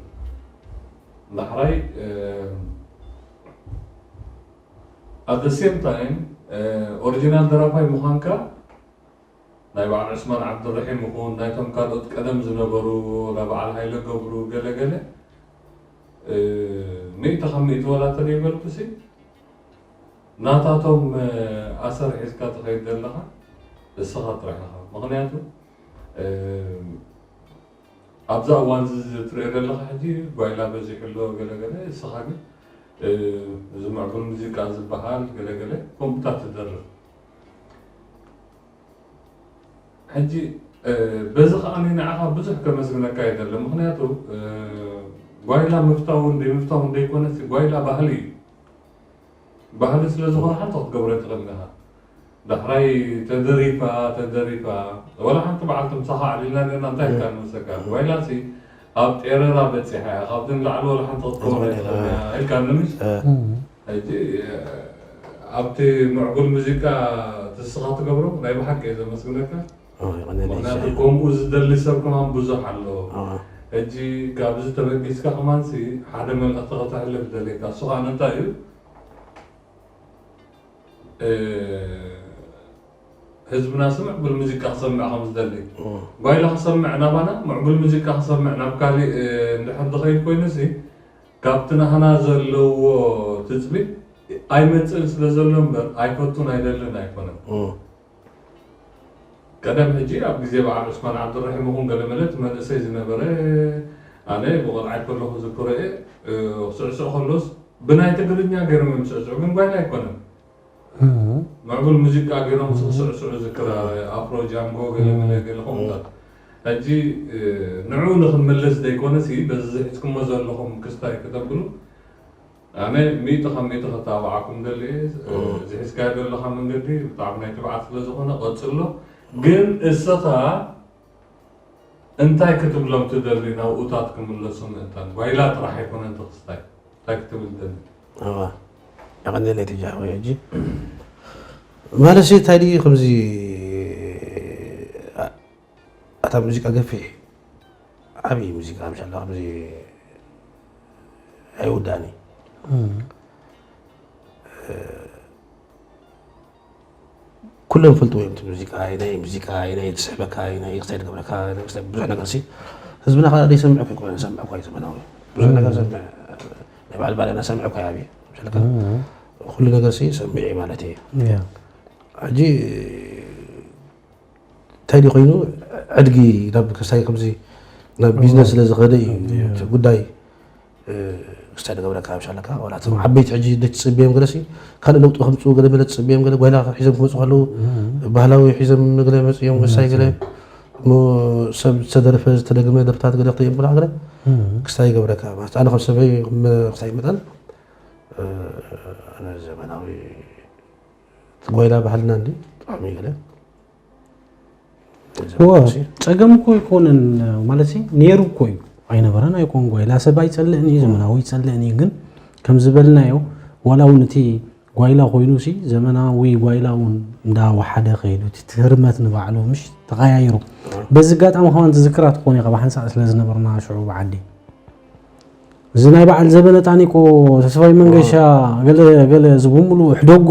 ዳሕራይ፣ እ፣ at the same time፣ እ፣ ኦሪጂናል ደራፋይ ምዃንካ ናይ በዓል ዑስማን ዓብዱራሒም ይኹን ናይቶም ካልኦት ቀደም ዝነበሩ፣ ናይ በዓል ሃይለ ገብሩ ገለ ገለ፣ እ፣ ሚእቲ ካብ ሚእቲ ወላ ተደይበልኩሲ፣ ናታቶም፣ እ፣ ኣሰር ሒዝካ ትኸይድ ዘለኻ እስኻ ጥራሕ ኢኻ። ምኽንያቱ፣ እ፣ ኣብዛ እዋን እዚ ትሪኦ ዘለኻ ሕጂ ጓይላ በዚሑ ኣሎ ገለ ገለ፣ እስኻ ግን፣ እ፣ እዚ ምዕቡል ሙዚቃ ዝበሃል ገለ ገለ ከምኡታት ትደርፍ። ሕጂ፣ እ፣ በዚ ከኣ ንዓኻ ብዙሕ ከመስግነካ ኣይደልን። ምኽንያቱ፣ እ፣ ጓይላ ምፍታውን ዘይምፍታውን ዘይኮነስ ጓይላ ባህሊ እዩ። ባህሊ ስለ ዝኾነ ሓንቲ ክትገብሮ ኣይትኽእልን ኢኻ። ዳሕራይ ተደሪፋ፣ ተደሪፋ፣ ወላ ሓንቲ በዓልቲ ምሳኻ ኣዕሊልና ኔርና እንታይ ኢልካ ንመሰካ? ጓይላሲ ኣብ ጤረራ በጺሓ እያ፣ ካብዚ ንላዕሊ ወላ ሓንቲ ክትከውን ኣይትኽእልን እያ ኢልካ ንምሽ? እ። ሕጂ፣ እ፣ ኣብቲ ምዕቡል ሙዚቃ እቲ ንስኻ ትገብሮ ናይ ብሓቂ እየ ዘመስግነካ። ኦ፣ ይቐንየለይ ምኽንያቱ ሻይ። ከምኡ ዝደሊ ሰብ ከማን ብዙሕ ኣሎ። ኦ። ሕጂ ካብዚ ተበጊስካ ከማንሲ ሓደ መልእኽቲ ከተሕልፍ ደልየካ። እሱ ከኣ እንታይ እዩ? እ፣ ህዝብና ሲ ምዕቡል ሙዚቃ ክሰምዕ ከም ዝደሊ። ኦ። ጓይላ ክሰምዕ ናባና፣ ምዕቡል ሙዚቃ ክሰምዕ ናብ ካሊእ፣ እ፣ እንድሕር ዝኸይድ ኮይኑሲ፣ ካብቲ ናህና ዘለዎ ትጽቢት ኣይመጽእን ስለ ዘሎ እምበር፣ ኣይፈቱን ኣይደልን ኣይኮነን። ኦ። ቀደም ሕጂ ኣብ ግዜ በዓል ዑስማን ዓብዱራሒም ይኹን ገለ መለ እቲ መንእሰይ ዝነበረ፣ ኣነ ብቆልዓይ ከለኹ ዝክሮ እየ፣ እ፣ ክስዕስዕ ከሎስ ብናይ ትግርኛ ገይሮም እዮም ዝስዕስዑ፣ ግን ጓይላ ኣይኮነን። እህ። ምዕቡል ሙዚቃ ገይሮም ዝስዕስዑ ዝክር፣ ኣፍሮ ጃንጎ ገለ መለ ገለ ከምኡታት። ሕጂ፣ እ፣ ንዕኡ ንኽንምልስ ዘይኮነሲ፣ በዚ ሒዝኩሞ ዘለኹም ክስታይ ክተብሉ፣ ኣነ ሚእቲ ካብ ሚእቲ ከተባብዓኩም ደሊ እየ። እ። እዚ ሒዝካዮ ዘለኻ መንገዲ ብጣዕሚ ናይ ትብዓት ስለ ዝኾነ ቀጽሎ። ግን እስኻ እንታይ ክትብሎም ትደሊ ናብኡታት ክምለሱ ምእንታን? ጓይላ ጥራሕ ኣይኮነን እቲ ክስታይ። እንታይ ክትብል ትደሊ? እዋ። የቐንየለይ ትጃ ወይ ሕጂ። ማለት እንታይ ድዩ ከምዚ ኣታ ሙዚቃ ገፊሕ ዓብዪ ሙዚቃ ምሻላ ከምዚ ኣይውዳእን እዩ። እም። ኩሎም ፈልጥዎ እዮም። እቲ ሙዚቃ ኣይናይ ሙዚቃ ኣይናይ ትስሕበካ ኣይናይ ክሳይ ትገብረካ ኣይናይ ክሳይ ብዙሕ ነገር ሲ ህዝብና ከዓ ዘይሰምዕ እኮ ኣይኮነን። ሰምዕ እኮ እዩ ዘመናዊ ብዙሕ ነገር ሰምዕ ናይ በዓል ባርያና ሰምዕ እኮ ይዓብየ። ምሳልካ ኩሉ ነገር ሲ ሰምዕ እዩ ማለት እዩ። ሕጂ እንታይ ድዩ ኮይኑ ዕድጊ ናብ ክሳይ ከምዚ ናብ ቢዝነስ ስለ ዝኸደ እዩ እቲ ጉዳይ ክስታይ ዝገብረካ ብሻለካ ዋላ እቶም ዓበይቲ ሕጂ ደች ጽብዮም ገለሲ ካልእ ለውጢ ከምፅኡ ገለ መለ ጽብዮም ገለ ጓይላ ሒዞም ክመፁ ከለዉ ባህላዊ ሒዞም ገለ መፅዮም ክስታይ ገለ እሞ ሰብ ዝተደርፈ ዝተደግመ ደርፍታት ገለ ክትሪኦም ከለካ ገለ ክስታይ ይገብረካ ማለት ኣነ ከም ሰበይ ክስታይ መጠን ኣነ ዘመናዊ ጓይላ ባህልና እንዲ ብጣዕሚ ገለ ጸገም እኮ ኣይኮነን ማለት ነይሩ እኮ እዩ። ኣይነበረን ኣይኮን ጓይላ ሰብ ኣይጸልእን እዩ፣ ዘመናዊ ይጸልእን እዩ። ግን ከም ዝበልናዮ ዋላ እውን እቲ ጓይላ ኮይኑ ሲ ዘመናዊ ጓይላ እውን እንዳወሓደ ከይዱ እቲ ትህርመት ንባዕሉ ምሽ ተቐያይሩ። በዚ ኣጋጣሚ ከማን ትዝክራ ትኾን ኢኻ ብሓንሳእ ስለ ዝነበርና ሽዑ ብዓዲ እዚ ናይ በዓል ዘበነ ጣኒቆ ተስፋይ መንገሻ ገለ ገለ እዚ ብምሉኡ ሕደጎ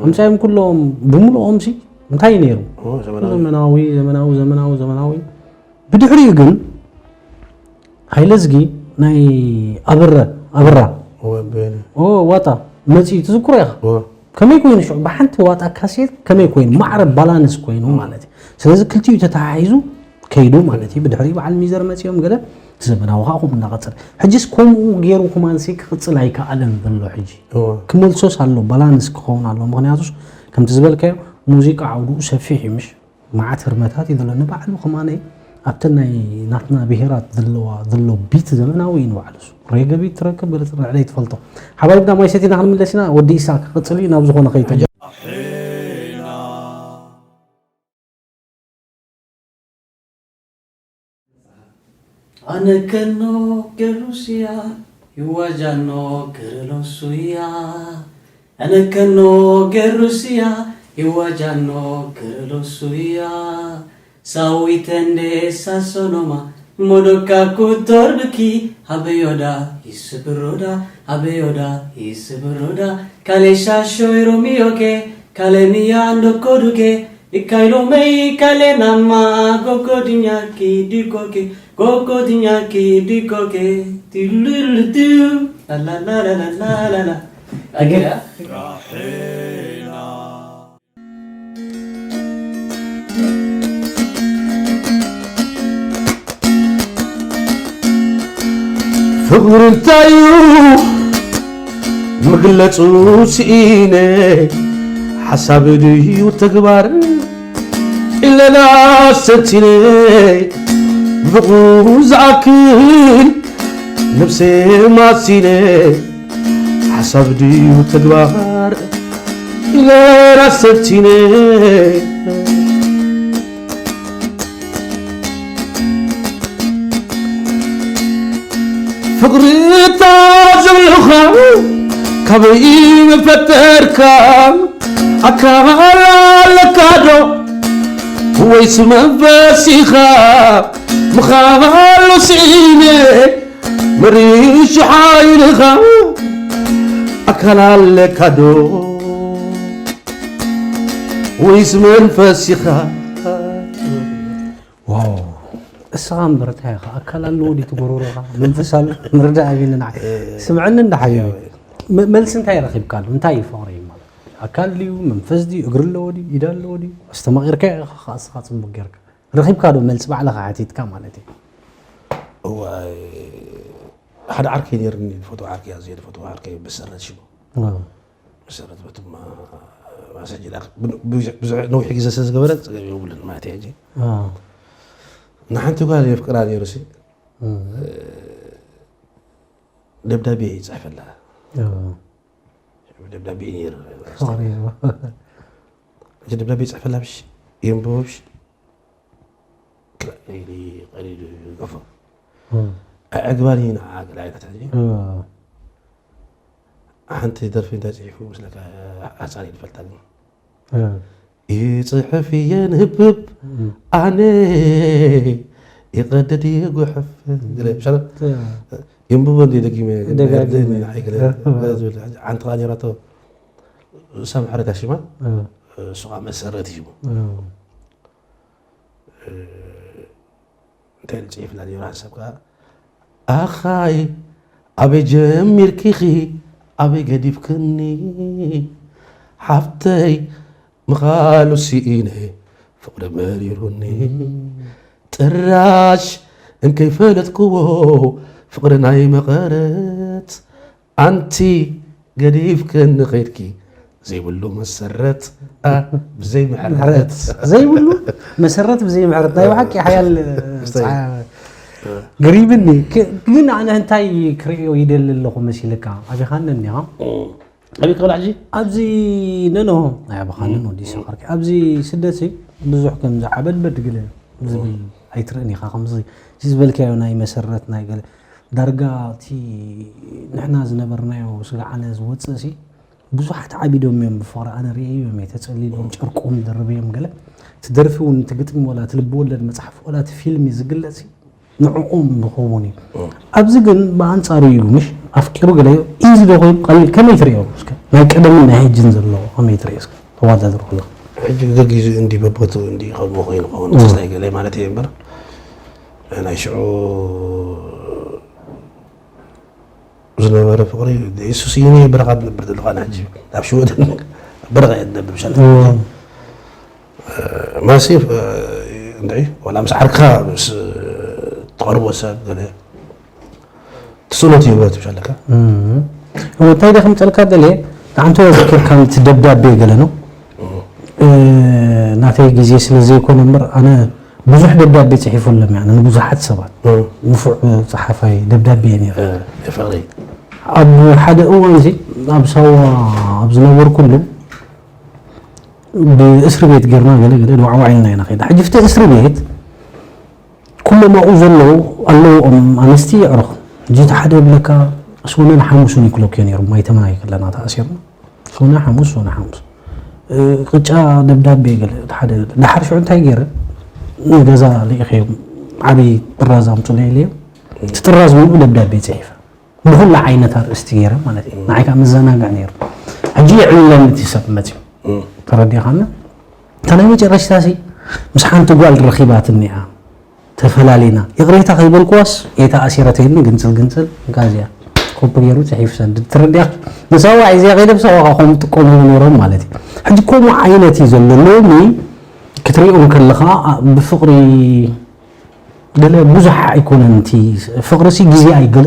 ኣምሳዮም ኩሎም ብምሉኦም ሲ እንታይ ነይሩ ዘመናዊ ዘመናዊ ዘመናዊ ዘመናዊ ብድሕሪኡ ግን ሃይለዝጊ ናይ ኣብረ ኣብራ ዋጣ መፂኡ ትዝክሮ ኢኻ ከመይ ኮይኑ ሽዑ ብሓንቲ ዋጣ ካሴት ከመይ ኮይኑ ማዕረ ባላንስ ኮይኑ ማለት እዩ ስለዚ ክልቲኡ ተተሓሒዙ ከይዱ ማለት እዩ ብድሕሪ በዓል ሚዘር መፂኦም ገለ እቲ ዘመናዊ ከዓ ከምኡ እናቐፅል ሕጂስ ከምኡ ገይሩ ኩማንሲ ክቕፅል ኣይከኣለን ዘሎ ሕጂ ክመልሶስ ኣሎ ባላንስ ክኸውን ኣሎ ምክንያቱስ ከምቲ ዝበልካዮ ሙዚቃ ዓውድኡ ሰፊሕ እዩ ምሽ መዓት ህርመታት እዩ ዘሎ ንባዕሉ ከማነይ ኣብተን ናይ ናትና ብሄራት ዘለዋ ዘሎ ቢት ዘመናዊ እዩ ንባዕሉ እሱ ሬገ ቢት ትረክብ ገለ ፅርዕለ ይትፈልጦ ሓባይብና ማይ ሰቲና ክንምለስ ኢና ወዲ ኢሳ ክቕፅል እዩ ናብ ዝኾነ ከይተ ኣነከኖ ገሩስያ ይዋጃኖ ገረሎሱያ ኣነከኖ ገሩስያ ይዋጃኖ ገረሎሱያ ሳዊተንዴ ሳሶኖማ ሞዶካ ኩቶርዱኪ ሀበዮዳ ይስብሮዳ ሀበዮዳ ይስብሮዳ ካሌ ሻሾይ ሮሚዮኬ ካሌ ሚያ እንዶኮዱኬ Ikkailomei kalenama gogodinyakidukoke gogodinyakidukoke tiluludu lalalalalala. Agera. ፍቕሪ እንታይ እዩ ምግለጹ ስኢነ ሓሳብ ድዩ ተግባር ኢለና ሰቲነ ብቑ ዝኣክል ነብሰ ማሲነ ሓሳብ ድዩ ተግባር ኢለና ሰቲነ ፍቕሪ እታ ዘለኻ ካበይ ምፈጠርካ ኣካል ኣለካ ዶ ወይስ መንፈስ ኢኻ ምኻሉ ስኢነ መሪሹ ሓይልኻ ኣካል ኣለካ ዶ ወይስ መንፈስ ኢኻ ዋው እስኻ እምበር እንታይ ኢኻ ኣካል ኣለዎ ድዩ ትጎሮሮኻ መንፈስ ኣሎ ምርዳእ ኣቢኒ ንዓ ስምዐኒ እንዳ ሓቢቢ መ- መልሲ እንታይ ረኺብካሉ እንታይ እዩ ፍቕሪ እዩ ማለት ኣካል ድዩ መንፈስ ድዩ እግሪ ኣለዎ ድዩ ኢድ ኣለዎ ድዩ ኣስተማቒርካ ኢኻ ከዓ እስኻ ፅቡቅ ጌርካ ረኺብካ ዶ መልሲ ባዕልኻ ሓቲትካ ማለት እዩ እዋይ ሓደ ዓርከይ ነይርኒ ዝፈትዎ ዓርከይ ኣዝየ ዝፈትዎ ዓርከይ ብሰረት ሽሙ መሰረት በትማ ማሰጅ ይላክ ብዙሕ ነዊሕ ግዜ ስለ ዝገበረ ፀገም የብሉን ማለት እየ ሕጂ ንሓንቲ ጓል የፍቅራ ነይሩ ሲ ደብዳቤ ይፅሕፈላ ደብዳቤ ነይሩ ደብዳቤ ይፅሕፈላ ብሽ የንብቦ ብሽ ቀሊሉ ይገፎ ኣዕግባን እዩ ንዓ ገለ ዓይነት ሕጂ ሓንቲ ደርፊ እንታይ ፅሒፉ ምስለካ ኣፃሪ ይፈልጣ ግን ይፅሕፍ እየ ንህብብ ኣነ ይቐደድ እየ ጉሕፍ ገለ ምሻለ የንብቦ እንዲ ደጊመ ሓንቲ ከዓ ነራቶ ሳም ሓረካ ሽማ እሱ ከዓ መሰረት እዩ። እንታይ ጽሒፍና ነይሩ ሓንሳብ ከኣ ኣኻይ ኣበይ ጀሚርኪኺ ኣበይ ገዲፍክኒ ሓፍተይ ምኻሉ ስኢነ ፍቕሪ መሪሩኒ ጥራሽ እንከይፈለጥክዎ ፍቕሪ ናይ መቐረት ኣንቲ ገዲፍክኒ ኸድኪ ዘይብሉ መሰረት ብዘይ ምሕረት ዘይብሉ መሰረት ብዘይ ምሕረት ናይ ብሓቂ ሓያል ገሪብኒ ግን ኣነ እንታይ ክርእዮ ይደሊ ኣለኹ መሲልካ ኣቢኻኒ እኒኻ ኣበይ ክብል ሕጂ ኣብዚ ነኖ ናይ ኣባኻንን ወዲ ሰኸርኪ ኣብዚ ስደት ብዙሕ ከም ዝዓበድበድ ግለ ዝብል ኣይትርእን ኢኻ ከምዚ ዝበልካዮ ናይ መሰረት ናይ ገለ ዳርጋ እቲ ንሕና ዝነበርናዮ ስጋዓነ ዝወፅእ ሲ ብዙሓት ዓቢዶም እዮም ብፍቕሪ ኣነ ርእየዮም እየ ተፀሊሎም ጨርቆም ደርብዮም ገለ እቲ ደርፊ እውን እቲ ግጥሚ ወላ እቲ ልቢ ወለድ መፅሓፍ ወላ እቲ ፊልም እዩ ዝግለፅ ንዕኦም ዝኸውን እዩ ኣብዚ ግን ብኣንፃሩ እዩ ምሽ ኣፍቂሩ ገለ ኢዚ ዶ ኮይኑ ቀሊል ከመይ ትርእዮ እስከ ናይ ቀደምን ናይ ሕጅን ዘሎ ከመይ ትርእዮ እስከ ተዋዳድሩ ከለኻ ሕጂ ገጊዙ እንዲ በቦቱ እንዲ ከምኡ ኮይኑ ኸውን ተስታይ ገለ ማለት እየ እምበር ናይ ሽዑ ዝነበረ ፍቕሪ ኢየሱስ እዩ በረኻ ትነብር ዘለኻ ንሕጂ ኣብ ሽወደን በረኻ እየ ትነብር ሻለ ማሲ እንታይ ዋላ ምስ ዓርክኻ ምስ ትቐርቦ ሰብ ገለ ትስእሎ ትህቦ ትብሻለካ እንታይ ደ ከምፀልካ ደልየ ንዓንተ ዘኪርካ እቲ ደብዳቤ ገለ ነው ናተይ ግዜ ስለ ዘይኮነ እምበር ኣነ ብዙሕ ደብዳቤ ጽሒፈሎም እየ ኣነ ንብዙሓት ሰባት ንፉዕ ጸሓፋይ ደብዳቤ እየ ነይረ ፍቕሪ ኣብ ሓደ እዋን እዚ ኣብ ሳዋ ኣብ ዝነበርኩሉ ብእስሪ ቤት ጌርና ገለ ገለ ዋዕዋዕ ኢልና ኢና ከይዳ ሕጂ ፍቲ እስሪ ቤት ኩሎም ኣብኡ ዘለዉ ኣለዉ ኣንስቲ የዕሩኽ ሕጂ እቲ ሓደ ይብለካ ሶነን ሓሙስን ይክለኩዮ ነይሩ ማይተመና ይክለና ተኣሲርና ሶነ ሓሙስ ሶነ ሓሙስ ቅጫ ደብዳቤ ገለ ሓደ ደሓር ሽዑ እንታይ ገይረ ንገዛ ልኢኸዮም ዓብዪ ጥራዝ ኣምፁለይ ኢለዮም እቲ ጥራዝ ምሉእ ደብዳቤ ፅሒፈ ብኩሉ ዓይነት ኣርእስቲ ገይረ ማለት እዩ ንዓይ ከዓ መዘናግዕ ነይሩ ሕጂ ይዕብለኒ እቲ ሰብ መፅዩ ተረዲኻና እታ ናይ መጨረሽታ ሲ ምስ ሓንቲ ጓል ረኺባትኒ እያ ተፈላሊና ይቕሬታ ከይበልክዋስ እታ ኣሲረተይኒ ግንፅል ግንፅል ጋዝያ ኮፒ ገይሩ ፅሒፉ ሰድድ ትረዲያ ንሳዋ እዚኣ ከይደ ብሳዋ ከዓ ከምኡ ጥቀምሉ ነይሮም ማለት እዩ ሕጂ ከምኡ ዓይነት እዩ ዘሎ ሎሚ ክትሪኦ ከለኻ ብፍቕሪ ገለ ብዙሕ ኣይኮነን እቲ ፍቕሪ ሲ ግዜ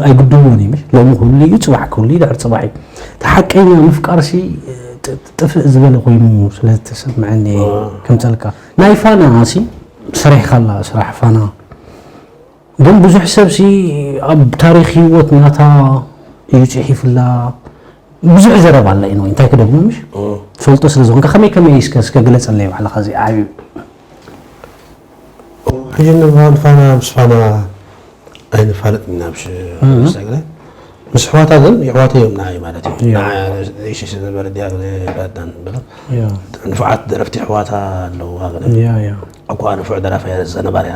ኣይግድቦን እዩ ሎሚ ክህሉ እዩ ፅባሕ ክህሉ እዩ ድሕር ፅባሕ እዩ እቲ ሓቀኛ ምፍቃር ሲ ጥፍእ ዝበለ ኮይኑ ስለ ዝተሰምዐኒ ከምፀልካ ናይ ፋና ሲ ሰሪሕካላ ስራሕ ፋና ግን ብዙሕ ሰብ ሲ ኣብ ታሪክ ህይወት ናታ እዩ ፅሒፍላ ብዙሕ ዘረባ ኣላ እዩ እንታይ ክደግሞ ምሽ ፈልጦ ስለ ዝኾንካ ከመይ ከመይ እስከ እስከ ግለፀለይ ባዕልካ እዚ ዓብዩ ሕጂ ንባል ፋና ምስ ፋና ኣይንፋለጥ ኢና ብሽ ሳግረ ምስ ኣሕዋታ ግን የሕዋተይ እዮም ንዓይ ማለት እዩ ንዓይ ንእሽሽ ዝነበረ ድያ ባዳን በለ ንፉዓት ደረፍቲ ኣሕዋታ ኣለዋ ገለ እኳ ንፉዕ ደራፋይ ዘነባርያ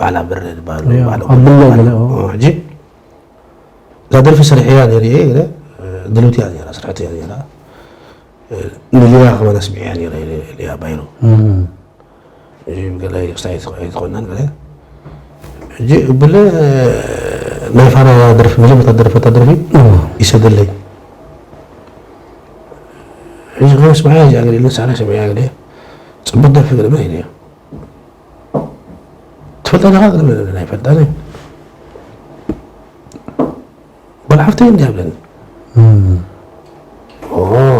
ባዕላ ብር ዝበሃሉ ኣቡሎ ገለ ሕጂ እዛ ደርፊ ሰሪሐያ ነይረ እየ ገለ ድልውቲ እያ ነይራ ስርሕቲ እያ ነይራ ንሊያ ከማን ኣስሚዐያ ነይረ ኢለ እያ ባይሩ ገለ ክስታይ ኣይትኾናን ገለ ሕጂ እብለ ናይ ፋና ደርፊ መጀመርታ ደርፈታ ደርፊ ይሰደለይ ሕጂ ከመስማያ እዚኣ ገለ ኢለ ሳላ ሰሚዐያ ገለ ፅቡቅ ደርፊ ገለ መን ኢለዮ ትፈልጣ ዲኻ ገለ መን ኣይፈልጣን ጓል ሓፍተይ እንዲያ ብለኒ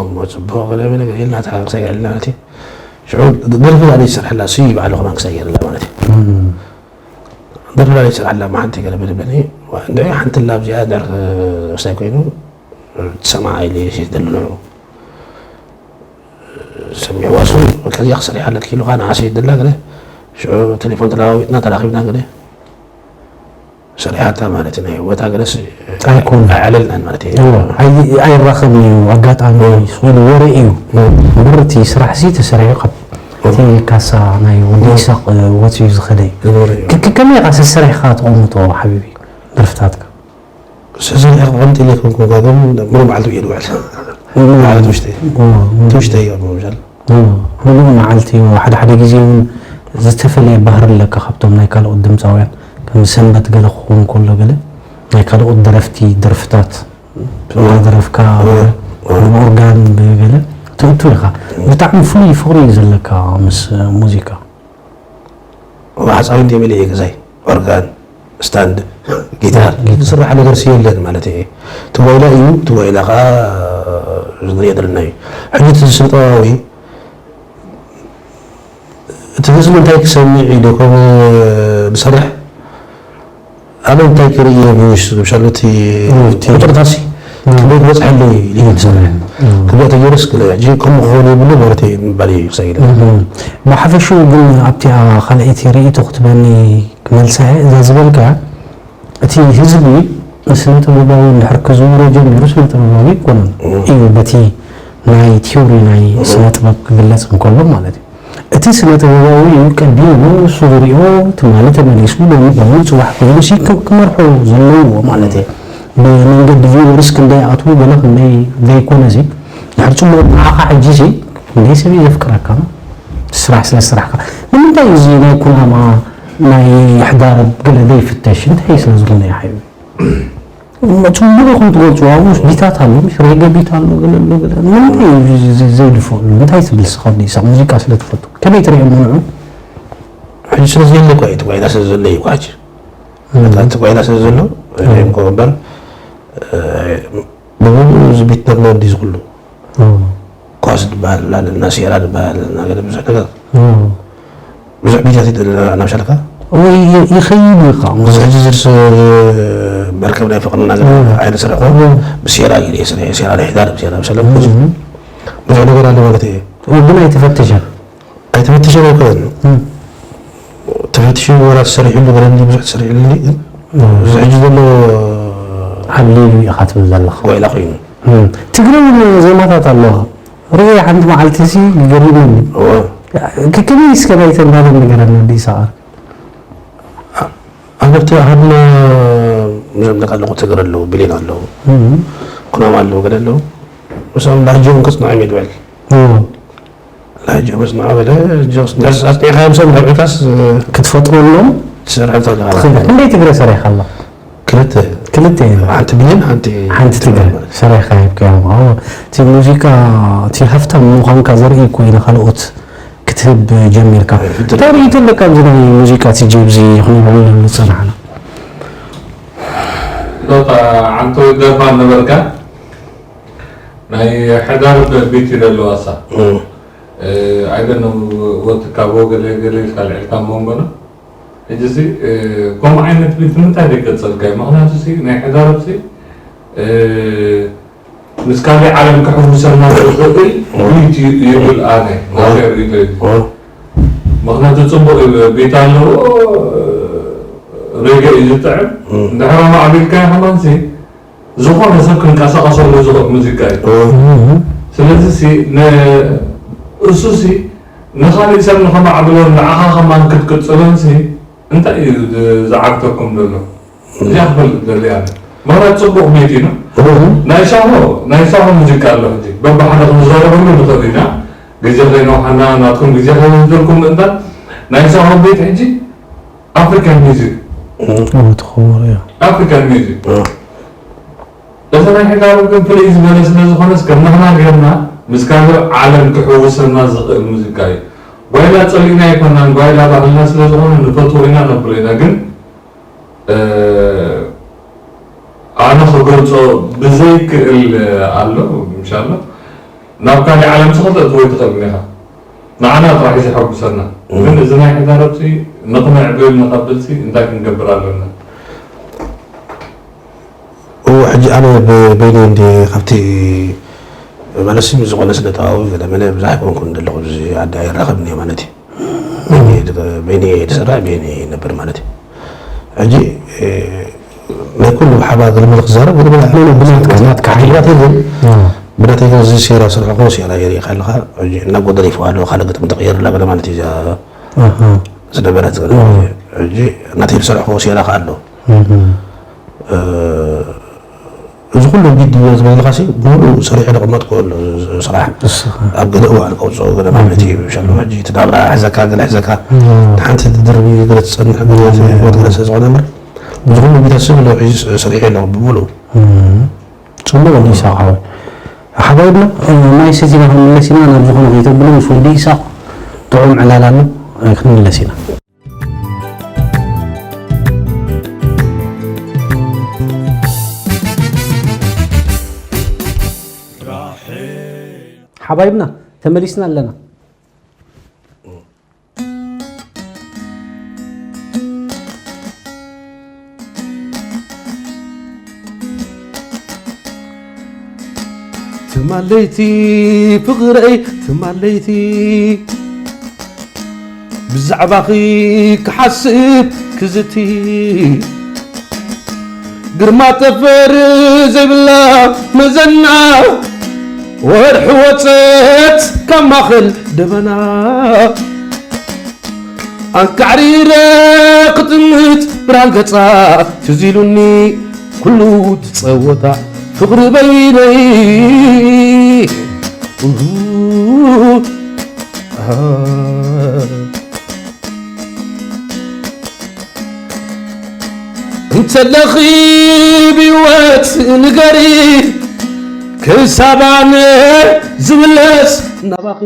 እሞ ፅቡቅ ገለ መን ገለ ኢልና ተሓሳሰ ገለ ኢልና ማለት እዩ ሽዑ ደርፊ ዛዕባ ይሰርሐላ እሱ ይበዓሉ ከማን ክሳይ ገይርላ ማለት እዩ ደርፊ ዛዕባ ይሰርሐላ ማሓንቲ ገለ ብልብለኒ እንድዒ ሓንቲ ላ ኣብዚኣ ድሕር ክሳይ ኮይኑ ትሰማዓ ኢለ ይሸሽ ደሉ ንዑ ሰሚዕዋ እሱ ከዚኣ ክሰሪሓለት ኪሉካ ንዓሰ ይደላ ገለ ሽዑ ቴሌፎን ተለዋዊጥና ተራኺብና ገለ ሰሪሓታ ማለት ናይ ወታ ገለስ ኣይኮነ ኣዕለልናን ማለት እዩ እዋ ኣይ- ኣይራኸብን እዩ ኣጋጣሚ ስሉ ወረ እዩ እምበር እቲ ስራሕ ሲ ተሰሪሑ ካብ እቲ ካሳ ናይ ወዲ ኢሳቅ ወፅዩ ዝኸደ እዩ ዝነበረ እዩ። ከ- ከ- ከመይ ኢኻ ሰሰሪሕካ ተቐምጦ ሓቢቢ ደርፍታትካ ሰሰሪሕ ክቐምጥ ኢለ ኮንኩ ጋገም ሙሉ መዓልቲ ውዒል ውዕል ሓደ ትውሽተይ ትውሽተይ እዩ ምሻል። ሙሉእ መዓልቲ ሓደ ሓደ ግዜ እውን ዝተፈለየ ባህሪ ኣለካ ካብቶም ናይ ካልኦት ድምፃውያን፣ ከም ሰንበት ገለ ክኸውን ከሎ ገለ ናይ ካልኦት ደረፍቲ ደርፍታት እናደረፍካ ብኦርጋን ብገለ ትእቱ ኢኻ። ብጣዕሚ ፍሉይ ፍቕሪ እዩ ዘለካ ምስ ሙዚቃ። ማሕፃዊ እንደ ሚለ ገዛይ ኦርጋን ስታንድ ጊታር ዝስራሕ ነገር የለን ማለት እየ። ትዋይላ እዩ ትዋይላ ከዓ ዝንሪኦ ዘለና እዩ። ሕጂ እቲ ስነ ጥበባዊ እቲ ህዝቢ እንታይ ክሰምዕ ኢሉ ከም ዝሰርሕ ኣነ እንታይ ክርኢ እየ ብውሽ ዝብሻሉ እቲ ቁፅርታሲ ክንደይ ክበፅሐሉ ኢሉ ዝሰርሕ ክብኣ ተገይሩስ ሕጂ ከምኡ ክኸውን የብሉ ማለት እዩ ምባል እዩ ክሳይ ኢለ። ብሓፈሽኡ ግን ኣብቲኣ ካልኣይቲ ርእይቶ ክትበኒ ክመልሳ እየ። እዛ ዝበልካያ እቲ ህዝቢ ንስነ ጥበባዊ እንድሕር ክዝውሮ ጀሚሩ ስነ ጥበባዊ ኣይኮነን እዩ በቲ ናይ ቲዮሪ ናይ ስነ ጥበብ ክግለጽ እንከሎ ማለት እዩ። እቲ ስነ ጥበባዊ እዩ ቀዲሙ ንሱ ዝሪኦ ትማሊ ተመሊሱ ሎሚ ኮይኑ ፅባሕ ኮይኑ ሲ ክመርሖ ዘለዎ ማለት እዩ። ብመንገዲ ቪወርስ ክንደይ ኣትዉ ገለ ክንደይ ዘይኮነ ሲ ድሕር ፅቡቅ ንዓኻ ሕጂ ሲ ክንደይ ሰብ እዩ ዘፍቅረካ ስራሕ ስለ ስራሕካ። ንምንታይ እዚ ናይ ኩናማ ናይ ሕዳር ገለ ዘይፍተሽ እንታይ ስለ ዝኾነ ይሓዩ? ጽቡቕ ኢኹም ትገልጹ ኣብኡ ቢታት ኣሎ ምስ ሬገ ቢት ኣሎ ገለ ኣሎ ገለ ንምንታይ እዩ እዚ- እዚ- እዚ ዘይድፈሉ እንታይ ትብል ስኻ ወዲ ኢሳቕ ሙዚቃ ስለ ትፈቱ ከመይ ትሪኦ ምንዑ? ሕጂ ስለ ዘየለ እኳ እዩ እቲ ጓይላ ስለ ዘሎ እዩ እኳ ሕጂ እቲ ጓይላ ስለ ዘሎ እኮ እምበር ብሙሉ ዝቢት ነርና እንዲ ዝኩሉ ኳስ ዝበሃል ኣለና ሴራ ዝበሃል ኣለና ገለ ብዙሕ ነገር ብዙሕ ቢታት ይደለና ናብ ሻልካ ወይ ይኸይድ እዩ ከዓ እዚ ሕጂ ዝርስ መርከብ ናይ ፍቅርና ገለ ኣይነ ስርሖ ብሴራ ገለ የስርሐ ሴራ ናይ ሕዳር ብሴራ ብሰለ ብዙሕ ነገር ኣለ ማለት እየ ግን ኣይተፈተሸን ኣይተፈተሸን ኣይኮነን ተፈትሹ ወላ ተሰሪሕሉ ገለ እንዲ ብዙሕ ተሰሪሕሉ እዚ ሕጂ ዘሎ ዓብሊ ኢኻ ትብል ዘለኻ ጓይላ ኮይኑ ትግርኛ ዜማታት ኣለዋ ርኤ ሓንቲ መዓልቲ ሲ ገሪሙኒ ከመይ እስከ ናይተን ባለን ንገረኒ ወዲ ይስዓር ኣንበብቲ ኣሃድና ምዘምለካ ኣለኹ ትግር ኣለዉ ብሌን ኣለዉ ኩናማ ኣለዉ ገለ ኣለዉ ምስኦም ላጅኦም ክፅንዖም እየ ድበል ላጅኦም ክፅንዖ በለ ኣፅኒዕካ ምሶም ዳርዕካስ ክትፈጥረሎም ትሰርሐ ኣለኻ ክንደይ ትግረ ሰሪሕካ ኣሎ ክልተ ክልተ እየን። ሓንቲ ብሌን ሓንቲ ሓንቲ ትግረ ሰሪሕካ ሂብካዮም። ኣዎ እቲ ሙዚቃ እቲ ሃፍታም ምዃንካ ዘርኢ እኮ እዩ ንኻልኦት ክትህብ ጀሚርካ። እንታይ ርእይቶ ኣለካ ኣብዚ ናይ ሙዚቃ እቲ ጀብዚ ክንብሎ ዝጸናሕና? ሎታ ዓንቶ ደፋ ነበርካ ናይ ሕዳር ቢት ይደለዋሳ ኣይደነ ወትካ ወገለ ገለ ኢልካ ልዕልካ መንጎና ሕጂ ሲ ከምኡ ዓይነት ቢት ንምንታይ ደይቀጸልካዮ? ምኽንያቱ ሲ ናይ ሕዳርብ ሲ ምስ ካሊእ ዓለም ክሕውሰና ዝኽእል ቢት ይብል ኣነ ናተይ ርእይቶ እዩ። ምኽንያቱ ጽቡቕ ቢት ኣለዎ ሬገ እዩ ዝጥዕም። እንድሕር ኣማዕቢልካዮ ከማን ሲ ዝኾነ ሰብ ክንቀሳቐሰሉ ዝኽእል ሙዚቃ እዩ። ስለዚ ሲ እሱ ሲ ንኻሊእ ሰብ ንኸማዕብሎን ንዓኻ ከማን ክትቅጽሎን ሲ እንታይ እዩ ዝዓግተኩም ዘሎ? እዚኣ ክፈልጥ ደሊ ኣነ። ማለት ጽቡቕ ቤት ኢና። ናይ ሳሆ ናይ ሳሆ ሙዚቃ ኣሎ ሕጂ በብሓደ ክንዛረበሉ ንኽእል ኢና። ግዜ ከይነውሓና ናትኩም ግዜ ከይወስደልኩም ምእንታን ናይ ሳሆ ቤት ሕጂ ኣፍሪካን ሚዚክ ትኸወር እያ ኣፍሪካን ሚዚክ እዚ ናይ ሕዳሩ ግን ፍልይ ዝበለ ስለ ዝኾነስ ከም ንሕና ጌርና ምስ ካልእ ዓለም ክሕውሰና ዝኽእል ሙዚቃ እዩ ጓይላ ጸሊእና ኣይኮናን ጓይላ ባህልና ስለ ዝኾነ ንፈትዎ ኢና ነብሎ ኢና ግን ኣነ ክገልጾ ብዘይክእል ኣሎ ምሻሎ ናብ ካልእ ዓለም ስኽተእትዎ ይትኽእል ኢኻ ንዓና ጥራሕ እዩ ዘሐጉሰና ግን እዚ ናይ ሕዳረብሲ ንኽምዕብል ንኸብልሲ እንታይ ክንገብር ኣለና እዎ ሕጂ ኣነ በይነይ እንዲ ካብቲ ማለት ሲ ዝኾነ ስነ ጥበባዊ ገለመለ ብዙሕ ኣይኮንኩን ዘለኹ ኣብዚ ዓዲ ኣይራኸብን እየ ማለት እዩ በይነይ እየ ዝሰርሕ በይነይ እየ ዝነብር ማለት እዩ ሕጂ ናይ ኩሉ ሓባ ገለመለ ክዛረብ ገለመለ ብናትካ ናትካ ሓይላት ግን ብናተይ ግን እዚ ሴራ ስርሕኮ ሴራ የርኢ ከለኻ እናጎደለ ይፈዋሎ ካልእ ግጥሚ ተቀየርላ ገለ ማለት እዩ ዝነበረት ሕጂ ናተይ ዝሰርሕኮ ሴራ ከ ኣሎ እዚ ኩሉ ቢድ ዝበልካሲ ብምሉእ ሰሪሐ ዘቐመጥኩ ኣሎ ስራሕ። ኣብ ገለ እዋን ከውፅኦ ገለ ማለት እዩ። ሻሎ ሕጂ እቲ ናብራ ሕዘካ፣ ገለ ሕዘካ። ሓንቲ ትድርቢ፣ ገለ ትፀንሕ፣ ገለ ህይወት፣ ገለ ስለ ዝኾነ እምበር፣ እዚ ኩሉ ቢታሲ ብለውሒ ሰሪሐ ኣለኹ ብምሉእ። ጽቡቕ፣ ንይሳቕ ሓወይ። ሓባይብና፣ ማይ ሰቲና ክንምለስ ኢና። ናብ ዝኾነ ከይተብሉ፣ ምስ ወዲ ይሳቕ ጥዑም ዕላል ኣሎ። ክንምለስ ኢና። ሓባይብና፣ ተመሊስና ኣለና። ትማለይቲ ፍቕረይ፣ ትማለይቲ ብዛዕባኺ ክሓስብ ክዝቲ፣ ግርማ ጠፈር ዘይብላ መዘና፣ ወርሒ ወጸት ካብ ማእኸል ደበና። ኣንቃዕሪረ ክጥምት ብርሃን ገጻ፣ ትዝ ኢሉኒ ኩሉ ትጸወታ ፍቕሪ በይነይ። እንተለኺ ብህይወት ንገሪ፣ ክሳብ ኣነ ዝምለስ ናባኺ።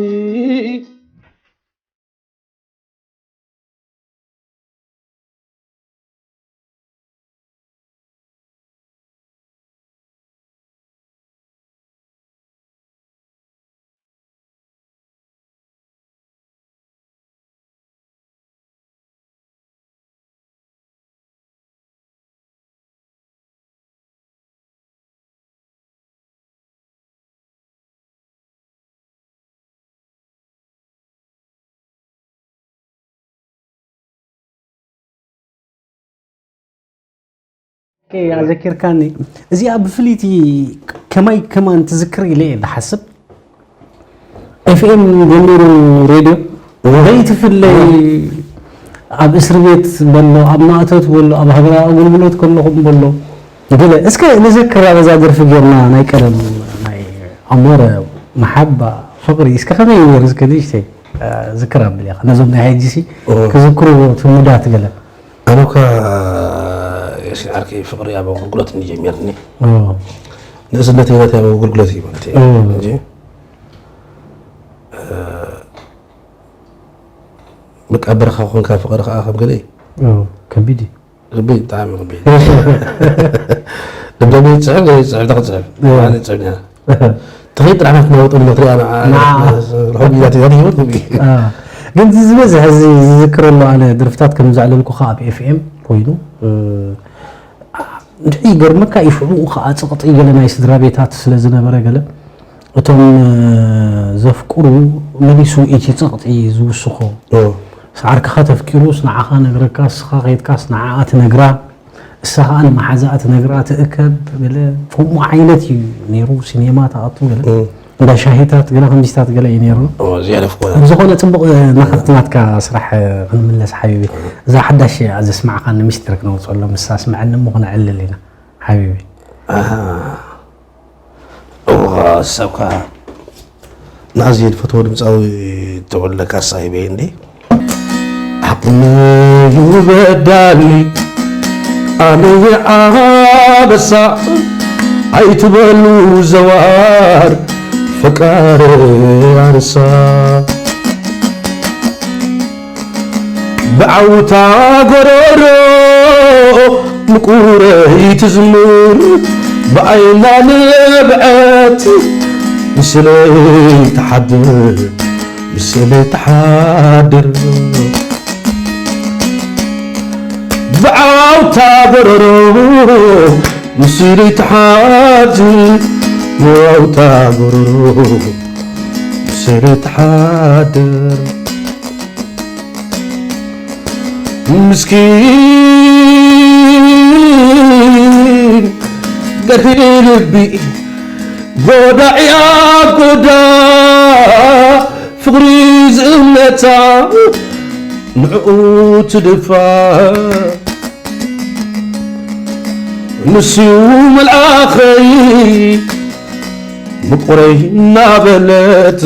ኣዘኪርካኒ። እዚኣ ብፍልይቲ ከማይ ከማን ትዝክር ኢለ እየ ዝሓስብ። ኤፍኤም ጀሚሩ ሬድዮ ዘይትፍለይ፣ ኣብ እስር ቤት በሎ፣ ኣብ ማእቶት በሎ፣ ኣብ ሃገራዊ ኣገልግሎት ከለኹም በሎ፣ ገለ እስከ ንዘክራ በዛ ደርፊ ጌርና ናይ ቀደም ናይ ኣሞረ መሓባ ፍቕሪ እስከ ከመይ ነይሩ እስከ ንእሽተይ ዝክር ኣብልኻ ነዞም ናይ ሕጂ ሲ ክዝክርዎ ትውልዳት ገለ። ኣነ እኳ የሲ ዓርከይ ፍቕሪ ኣብ ኣገልግሎት እንጀሚርኒ ንእስነተይ ናተይ ኣብ ኣገልግሎት እዩ ማለት እዩ እንጂ በቃ በረኻ ኮንካ ፍቕሪ ከዓ ከም ገለ እዩ። ከቢድ እዩ። ከቢድ ብጣዕሚ ከቢድ። ደብዳቤ ይፅሕፍ ዘይፅሕፍ ተክፅሕፍ ኣነ ፅሕፍ ዲና ተኸይድ ጥራሕ ክትናወጠሉ መትሪያ ንዓ ርሑብ ኢላ ትዛት ህይወት ክብኢ። ግን ዝበዝሕ እዚ ዝዝክረሉ ኣነ ደርፍታት ከም ዘዕለልኩኻ ኣብ ኤፍኤም ኮይኑ እንድዒ ይገርመካ እዩ። ሽዑ ከዓ ፀቕጢ ገለ ናይ ስድራ ቤታት ስለ ዝነበረ ገለ እቶም ዘፍቅሩ መሊሱ እቲ ፀቕጢ ዝውስኾ ሰዓርክኻ ተፍቂሩስ ንዓኻ ነግረካ እስኻ ከይድካስ ንዓኣ ትነግራ እሳ ከዓ ንመሓዛኣ ትነግራ ትእከብ ገለ ከምኡ ዓይነት እዩ ነይሩ። ሲኔማ ትኣቱ ገለ እንዳ ሻሂታት ገለ ከምዚታት ገለ እዩ ነይሩ። ዝያዳ ፍቆ ብዝኾነ ፅቡቕ ናትካ ስራሕ ክንምለስ ሓቢቢ እዛ ሓዳሽ ዘስማዕኻኒ ሚስጥር ክነውፅኣሎም ንሳ ስምዐኒ እሞ ክነዕልል ኢና ሓቢቢ። እዋ ሰብካ ንኣዝየ ዝፈትዎ ድምፃዊ ተወለ ካሳ ሂበይ እንዲ ሓቁኒ እዩ በዳሊ ኣነ የኣበሳ ኣይትበሉ ዘዋር ፈቃሪ ኣንሳ ብዓውታ ጎረሮ ምቁረይ ትዝምር ብዓይና ንብዐት ምስለይ ትሓድር ምስለይ ትሓድር ብዓውታ ጎረሮ ምስለይ ትሓድር ብዓውታ ጎረሮ ምስለይ ትሓድር ምስኪን ገርሂ ልቢ ጎዳእያ ጎዳ ፍቕሪ ዝእምነታ ንዕኡ ትድፋ ንሱ መልኣኸይ ምቁረይ እናበለት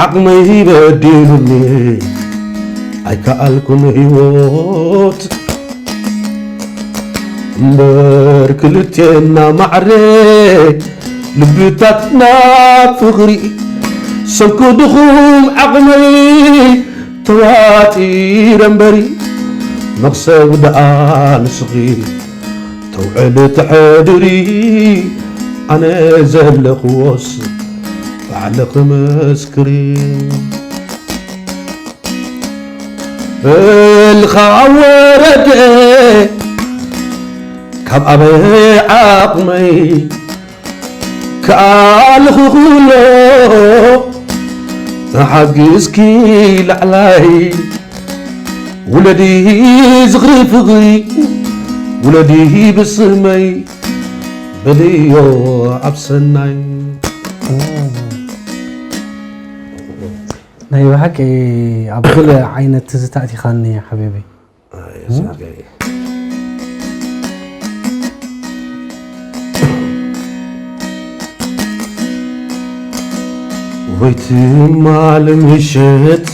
ዓቕመይ በዲሉኒ ኣይከኣልኩን ህይወት እምበር ክልቴና ማዕረ ልብታትና ፍቕሪ ሰንኩ ድኹም ዓቕመይ ተዋጢረ እምበሪ መኽሰብ ደኣ ንስኺ ተውዕል ተሐድሪ ኣነ ዘለኽዎስ ባዕልኺ መስክሪ በልኻ ወረደ ካብ ኣበይ ዓቕመይ ከኣልኹ ኩሎ ንሓግዝኪ ላዕላይ ውለዲ ዝኽሪ ፍቕሪ ውለዲ ብስመይ በልዮ ኣብ ሰናይ ናይ ብሓቂ ኣብ ገለ ዓይነት ትዝታ ኣእቲኻኒ ሓቢቢ። ወይ ትማል ምሸት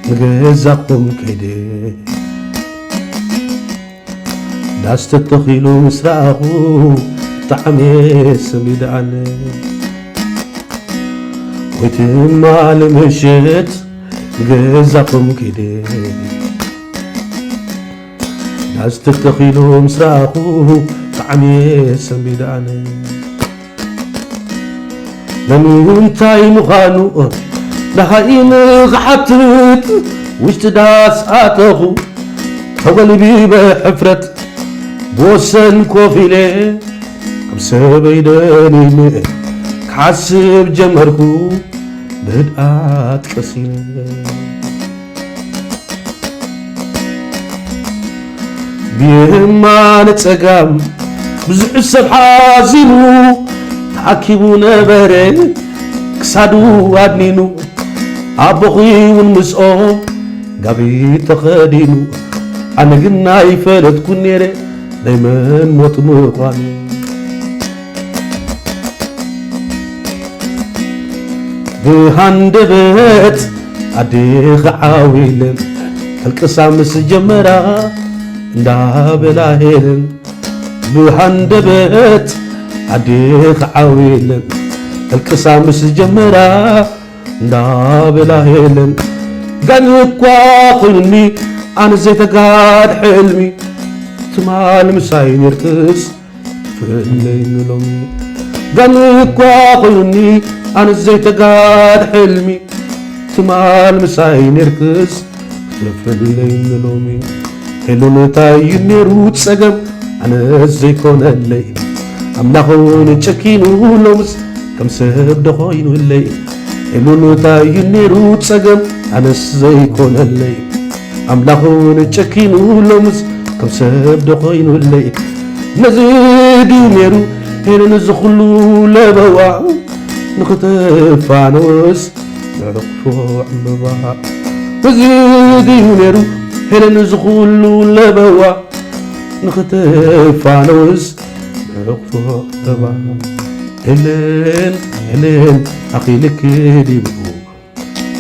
ንገዛኹም ከይደ ዳስ ተተኺሉ ምስ ረኣኹ ብጣዕሚ ሰሚዳኣነ ወይ ትማል ምሸት ንገዛኹም ከይደ ዳስ ተተኺሉ ምስ ረኣኹ ብጣዕሚ ሰሚዳኣነ ንምንታይ ምዃኑ ናኻኢን ክሓትት ውሽጢ ዳስ ኣተኹ ተጎልቢበ ሕፍረት ብወሰን ኮፍ ኢለ ኣብ ሰበይ ደኒነ ክሓስብ ጀመርኩ ብህድኣት ቀሲነ ብየማነ ጸጋም ብዙሕ ሰብ ሓዚኑ ተኣኪቡ ነበረ ክሳዱ ኣድኒኑ ኣቦኺ እውን ምስኦም ጋቢ ተኸዲኑ ኣነ ግን ኣይፈለጥኩን ነይረ ናይ መን ሞት ምዃኑ ብሃንደበት ኣዴኺ ዓው ኢለን ከልቅሳ ምስ ጀመራ እንዳበላ ሄለን ብሃንደበት ኣዴኺ ዓው ኢለን ከልቅሳ ምስ ጀመራ እንዳበላ ሄለን ጋን እኳ ኮይኑኒ ኣነ ዘይተጋድ ሕልሚ ትማል ምሳይ ኔርክስ ፍለይ ንሎሚ ጋን እኳ ኮይኑኒ ኣነ ዘይተጋድ ሕልሚ ትማል ምሳይ ኔርክስ ክትፍለይ ንሎሚ ሄሉ እንታይ እዩ ኔሩ ጸገም ኣነ ዘይኮነለይ ኣምላኽ እውን ጨኪኑ ሎምስ ከም ሰብ ዶ ኮይኑለይ ሄሉ እንታይ እዩ ኔሩ ጸገም ኣነስ ዘይኮነለይ ኣምላኽ እውን ጨኪኑ ሎምስ ከም ሰብ ዶ ኮይኑለይ ነዚ ድዩ ኔሩ ሄሉ ንዚ ኩሉ ለበዋ ንኽትፋነውስ ንዕቕፎ ዕምበባ እዚ ድዩ ኔሩ ሄለን እዚ ኩሉ ለበዋ ንኽትፋነውስ ንዕቕፎ ዕምበባ ሄለን ሄለን ኣኺልኪ ድዩ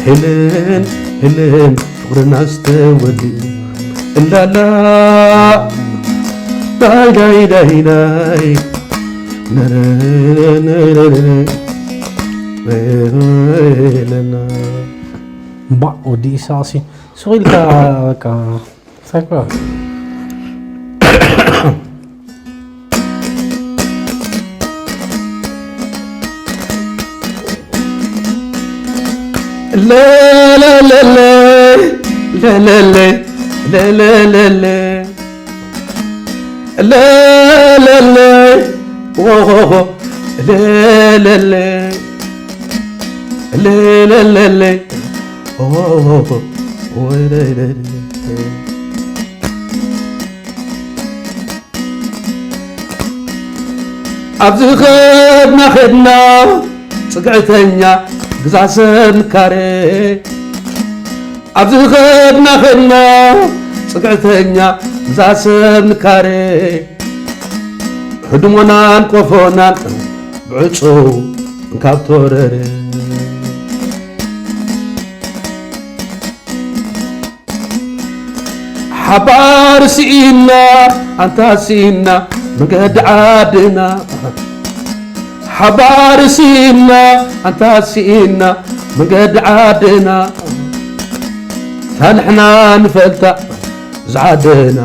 ሄለን ሄለን ፍቕርና ዝተወድኡ እላላ ዳይ ዳይ ዳይ ዳይ ነረነረነረ ሄለና ባዕ ወዲ ኢሳቕሲ ሱቕ ኢልካ በቃ ሳይኮ ለለለለ ለለለ ለለለለ ለለለ ኦሆሆ ለለለ ለለለለ ኦሆሆ ወይለለለ ኣብዚ ኸድና ኸድና ጽግዕተኛ ግዛ ሰብ ንካረ ኣብዚ ኸድና ኸድና ጽግዕተኛ ግዛ ሰብ ንካረ ህድሞናን ቆፎናን ብዕጹው እንካብ ተወረረ። ሓባር ስኢና ኣንታ ስኢና መገዲ ዓድና። ሓባር ስኢና ኣንታ ስኢና መገዲ ዓድና። ታንሕና ንፈልጣ ዝዓደና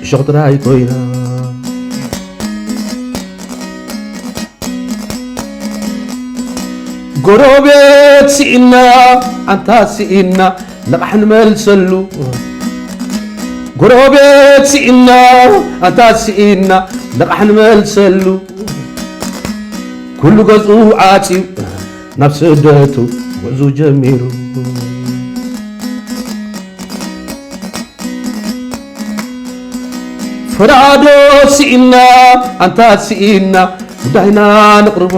እሾኽ ጥራይ ኮይና። ጎረቤት ስኢና ኣንታ ስኢና ለቓሕ ንመልሰሉ። ጎረቤት ስኢና ኣንታ ስኢና ለቓሕ ንመልሰሉ። ኩሉ ገዝኡ ዓጽዩ ናብ ስደቱ ጉዕዙ ጀሚሩ። ፈራዶ ስኢና ኣንታ ስኢና ጉዳይና ንቕርቦ።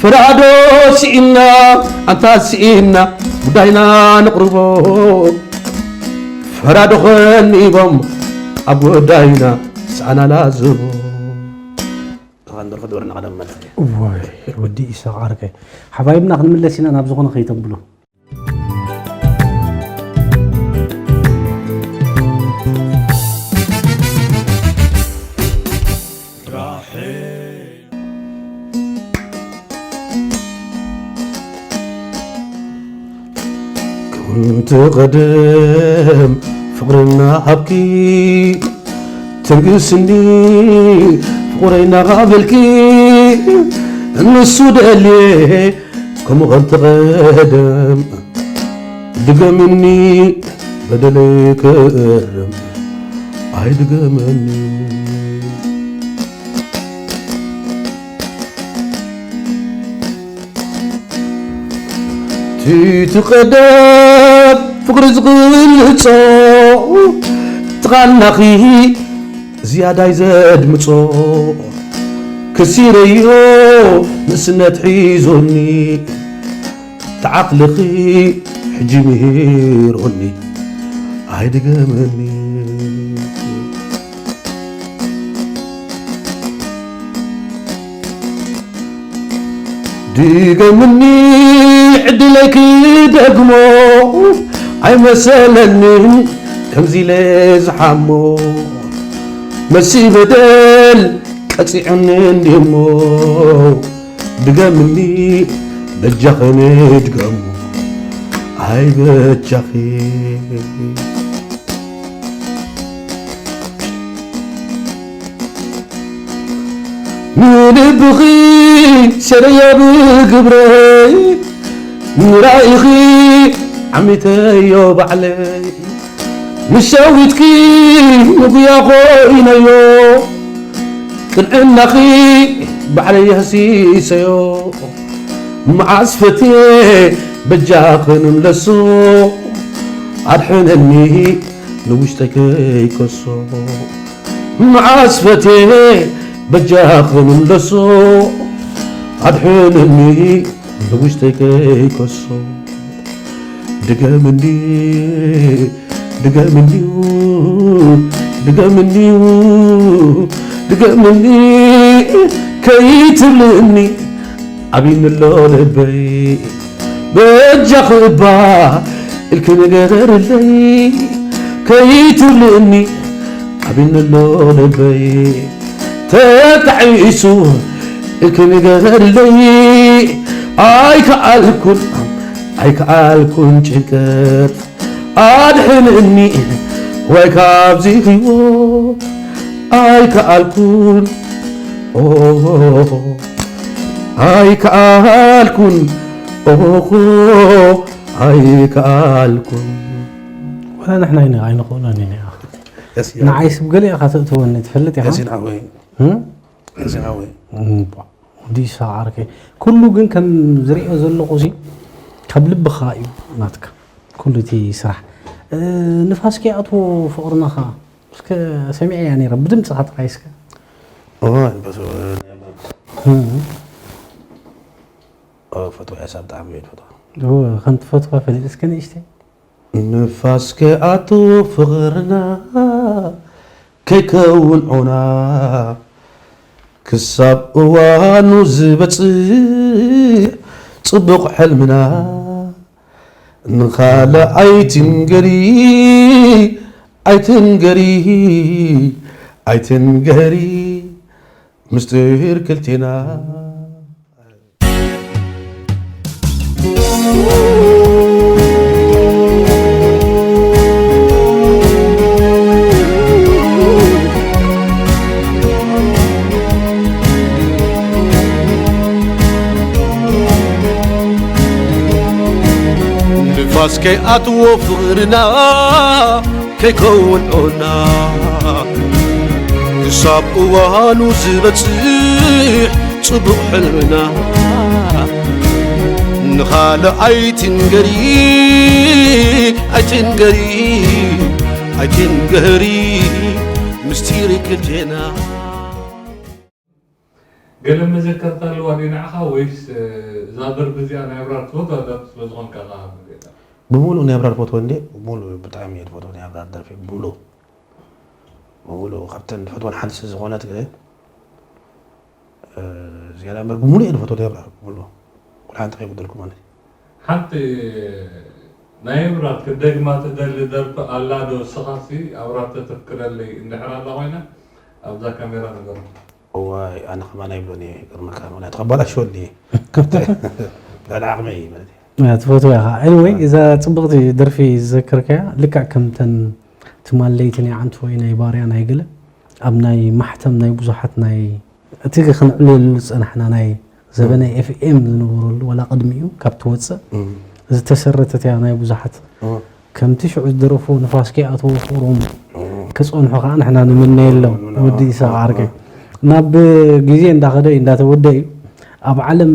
ፈራዶ ስኢና ኣንታ ስኢና ጉዳይና ንቕርቦ። ፈራዶ ኸኒቦም ኣብ ጉዳይና ሰኣና ላዝቦ። እዛ ደርፊ ግበርና ቀደም ማለት እዩ። እዋይ፣ ወዲ ኢሳቕ ዓርከይ። ሓባይብና ክንምለስ ኢና ናብ ዝኾነ ከይተብሎ። ከምቲ ቀደም ፍቕርና ሃብኪ ትንግስኒ ፍቕረይ እናቓበልኪ ንሱ ደልየ ከምኡ ከምቲ ቀደም ድገምኒ በደለይ ክእርም ኣይድገመኒ። ትቲ ቀደም ፍቕሪ ዝቕልጾ ጥቓናኺ ዝያዳይ ዘድምጾ ክሲረዮ ንእስነት ሒዞኒ ተዓቕልኺ ሕጂ ምሂሮኒ ኣይድገመኒ። ድገምኒ ዕድለይ ክደግሞ ኣይመሰለንን ከምዚ ኢለ ዝሓሞ መሲ በደል ቀጺዑኒ እንዲሞ ድገምኒ በጃኺ ንድገሞ ኣይ በጃኺ። ንልብኺ ሰረየ ብግብረይ ንራኢኺ ዓሚተዮ ባዕለይ ንሸዊትኪ ንጉያ ኮይነዮ ቅንዕናኺ ባዕለይ የህሲሰዮ መዓስ ፈትየ በጃኺ ንምለሶ ኣድሕነኒ ንውሽጠይ ከይከሶ መዓስ ፈትየ በጃኺ ንምለሶ ኣድሕነኒ ንውሽጠይ ከይከሶ ድገምኒ ድገምኒ ድገምኒ ድገምኒ ከይትብልኒ ዓብይኒ ኣሎ ልበይ በጃኺ እባ ኢልኪ ንገርለይ ከይትብልኒ ዓብይኒ ኣሎ ልበይ ተጣዒሱ ኢልኪ ንገርለይ ኣይከኣልኩን ኣይከኣልኩን ጭንቀት ኣድሕንኒ ወይ ካብዚ ህይወት ኣይከኣልኩን ኦሆ ኣይከኣልኩን ኦሆ ኣይከኣልኩን። ወላ ንሕና ኣይነ- ኣይንኽእሎን ኢና። ያሲን ንዓይ ስብ ገለ ኢኻ ተእትወኒ ትፈልጥ ኢኻ። ያሲን ሓወይ። እም? ያሲን ሓወይ። እምቧ። ወዲ ይስሐቅ ዓርከይ። ኩሉ ግን ከም ዝሪኦ ዘለኹ ሲ ካብ ልብኻ እዩ ናትካ። ኩሉ እቲ ስራሕ። እ፣ ንፋስ ከይኣትዎ ፍቕርና ኸዓ። እስከ ሰሚዐያ ነይረ። ብድምፅኻ ጥራይ እስከ። እዋይ፣ በስመ ኣብ። እም። ኦ፣ ፈትዋ እያ፣ ሳብ ብጣዕሚ እየ ዝፈትዋ። እወ፣ ከም ትፈትዋ ፈሊጥ እስከ ንእሽተይ። ንፋስ ከይኣትዎ ፍቕርና ከይከውን ዑና ክሳብ እዋኑ ዝበጽሕ ጽቡቕ ሕልምና ንኻልእ ኣይትንገሪ ኣይትንገሪ ኣይትንገሪ ምስጢር ክልቴና። ንፋስ ከይኣትዎ ፍቕርና ከይከውን ዑና ክሳብ እዋኑ ዝበጽሕ ጽቡቕ ሕልምና ንኻልእ ኣይትንገሪ ኣይትንገሪ ኣይትንገሪ ምስጢር ክልቴና። ገለ መዘከርታ ኣለዋ ድዩ ንዓኻ ወይስ እዛ ደርፊ እዚኣ ናይ ኣብራር ትፈትዋ ደርፊ ስለ ዝኾንካ ከኣ? ብምሉእ ናይ ኣብራር ፈትወ እንዴ? ብምሉእ ብጣዕሚ እየ ዝፈትዎ ናይ ኣብራር ደርፊ ብምሉእ። ብምሉእ ካብተን ዝፈትወን ሓንቲ ስለ ዝኾነት ግን ዝያዳ እምበር ብምሉእ እየ ዝፈትዎ ናይ ኣብራር ብምሉእ። ኩሉ ሓንቲ ከይጉደልኩ ማለት እዩ። ሓንቲ ናይ ኣብራር ክደግማ ትደሊ ደርፊ ኣላ ዶ? እስኻሲ ኣብራር ተተፍቅረለይ እንድሕር ኣላ ኮይና ኣብዛ ካሜራ ንገሩ። እዋይ ኣነ ከማን ኣይብሎን እየ ይገርመካ ምክንያቱ ከባላሽወኒ እየ ክብተ ልዕሊ ዓቕመይ እዩ ማለት እዩ ትፈትዋ ኢኻ anyway እዛ ፅብቕቲ ደርፊ ዝዘከርካያ ልክዕ ከምተን ትማል ለይቲ ናይ ዓንቱ ወይ ናይ ባርያ ናይ ገለ ኣብ ናይ ማሕተም ናይ ብዙሓት ናይ እቲ ክንዕልየሉ ዝፀናሕና ናይ ዘበነ ኤፍኤም ዝነበረሉ ዋላ ቅድሚኡ ካብ ትወፅእ ዝተሰረተት እያ ናይ ብዙሓት ከምቲ ሽዑ ዝደረፎ ንፋስ ከይኣተዎ ፍቕሮም ክጸንሑ ከዓ ንሕና ንምነየሎም። ወዲ ኢሳቕ ዓርከይ ናብ ግዜ እንዳኸደ እዩ እንዳተወደ እዩ ኣብ ዓለም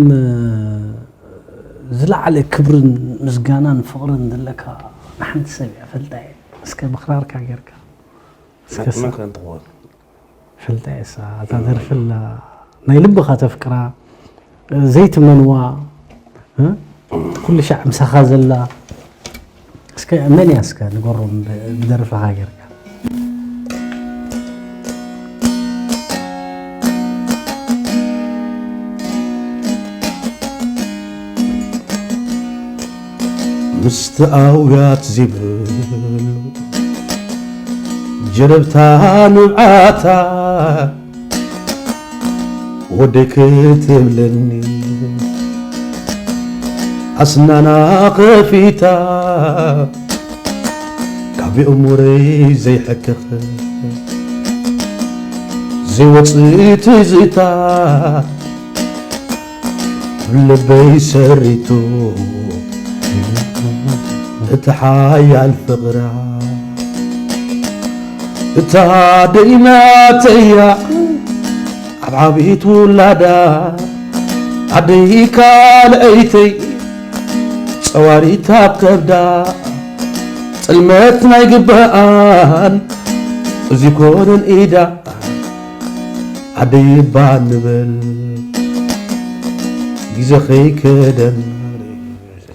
ዝለዓለ ክብርን ምስጋናን ፍቕርን ዘለካ ንሓንቲ ሰብ እያ ፈልጣ እየ እስከ ብኽራርካ ጌርካ እስከ መን ከ እንትኸውን ፈልጠ እሳ እታ ደርፊ ኣላ ናይ ልብኻ ተፍቅራ ዘይትመንዋ እ? ኩሉ ሻዕ ምሳኻ ዘላ እስከ መን እያ እስከ ንገሮም ብ- ብደርፍኻ ጌርካ ምስቲ ኣውያት ዘይብሉ ጀለብታ ንብዓታ ወደይ ክትብለኒ ኣስናና ከፊታ ካብ የእሙረይ ዘይሕክኽ ዘይወፅእ ትዝታ ልበይ ሰሪቱ እቲ ሓያል ፍቕራ እታ ደይናተያ ኣብ ዓብይት ውላዳ ኣደይ ካልዐይተይ ፀዋሪት ኣብ ከብዳ ጥልመት ናይ ግበኣን እዚ ኮነን ኢዳ ዓደይ እባ ንበል ግዜ ከይከደን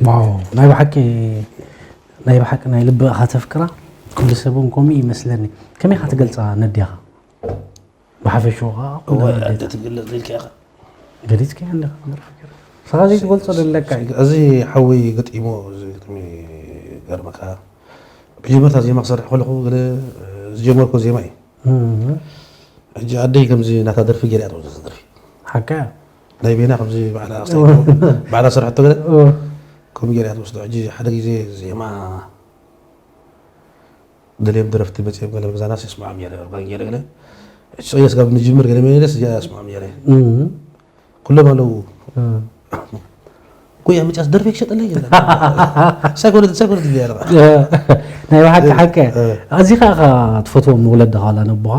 ዋው ናይ ብሓቂ ናይ ብሓቂ ናይ ልቢ ኢኻ ተፍቅራ ኩሉ ሰብ እውን ከምኡ ይመስለኒ ከመይ ኢኻ ትገልፃ ነዲኻ ብሓፈሽኡ ከዓ ኩሉ እወ፣ ኣዴታት። ኣደ ትግለጽ ኢልካ ኢኻ። ገሊጽካያ እንዲኻ ክንደርፊ ገይሩ። ንስኻ ዘይትገልጾ ዘለካ እዩ። እዚ ሓወይ ገጢሞ እዚ ግጥሚ ገርመካ ብጀመርታ ዜማ ክሰርሕ ከለኹ ገለ ዝጀመርኩ ዜማ እዩ እህ፣ ሕጂ ኣደይ ከምዚ ናታ ደርፊ ገይራ እያ ትወስዶ ደርፊ ሓቃ ናይ ቤና ከምዚ ባዕላ ኣስታይ ባዕላ ሰርሐቶ ገለ እህ፣ ከምኡ ገይራ እያ ትወስዶ ሕጂ ሓደ ግዜ ዜማ ገሊኦም ደረፍቲ መፅኦም ገለ ምዛናስ የስምዖም እየ ኦርጋን ገለ ገለ ጭቅየስ ካብ ንጅምር ገለ መለስ እዚኣ የስምዖም እየ ኩሎም ኣለዉ ጉያ ምጫስ ደርፌ ክሸጠለይ ሳይኮነ ሳይኮነ ትብያ ኣለኻ ናይ ብሓቂ ሓቂ ኣዚኻ ኢኻ ትፈትዎም ንወለድኻ ዋላ ነቦኻ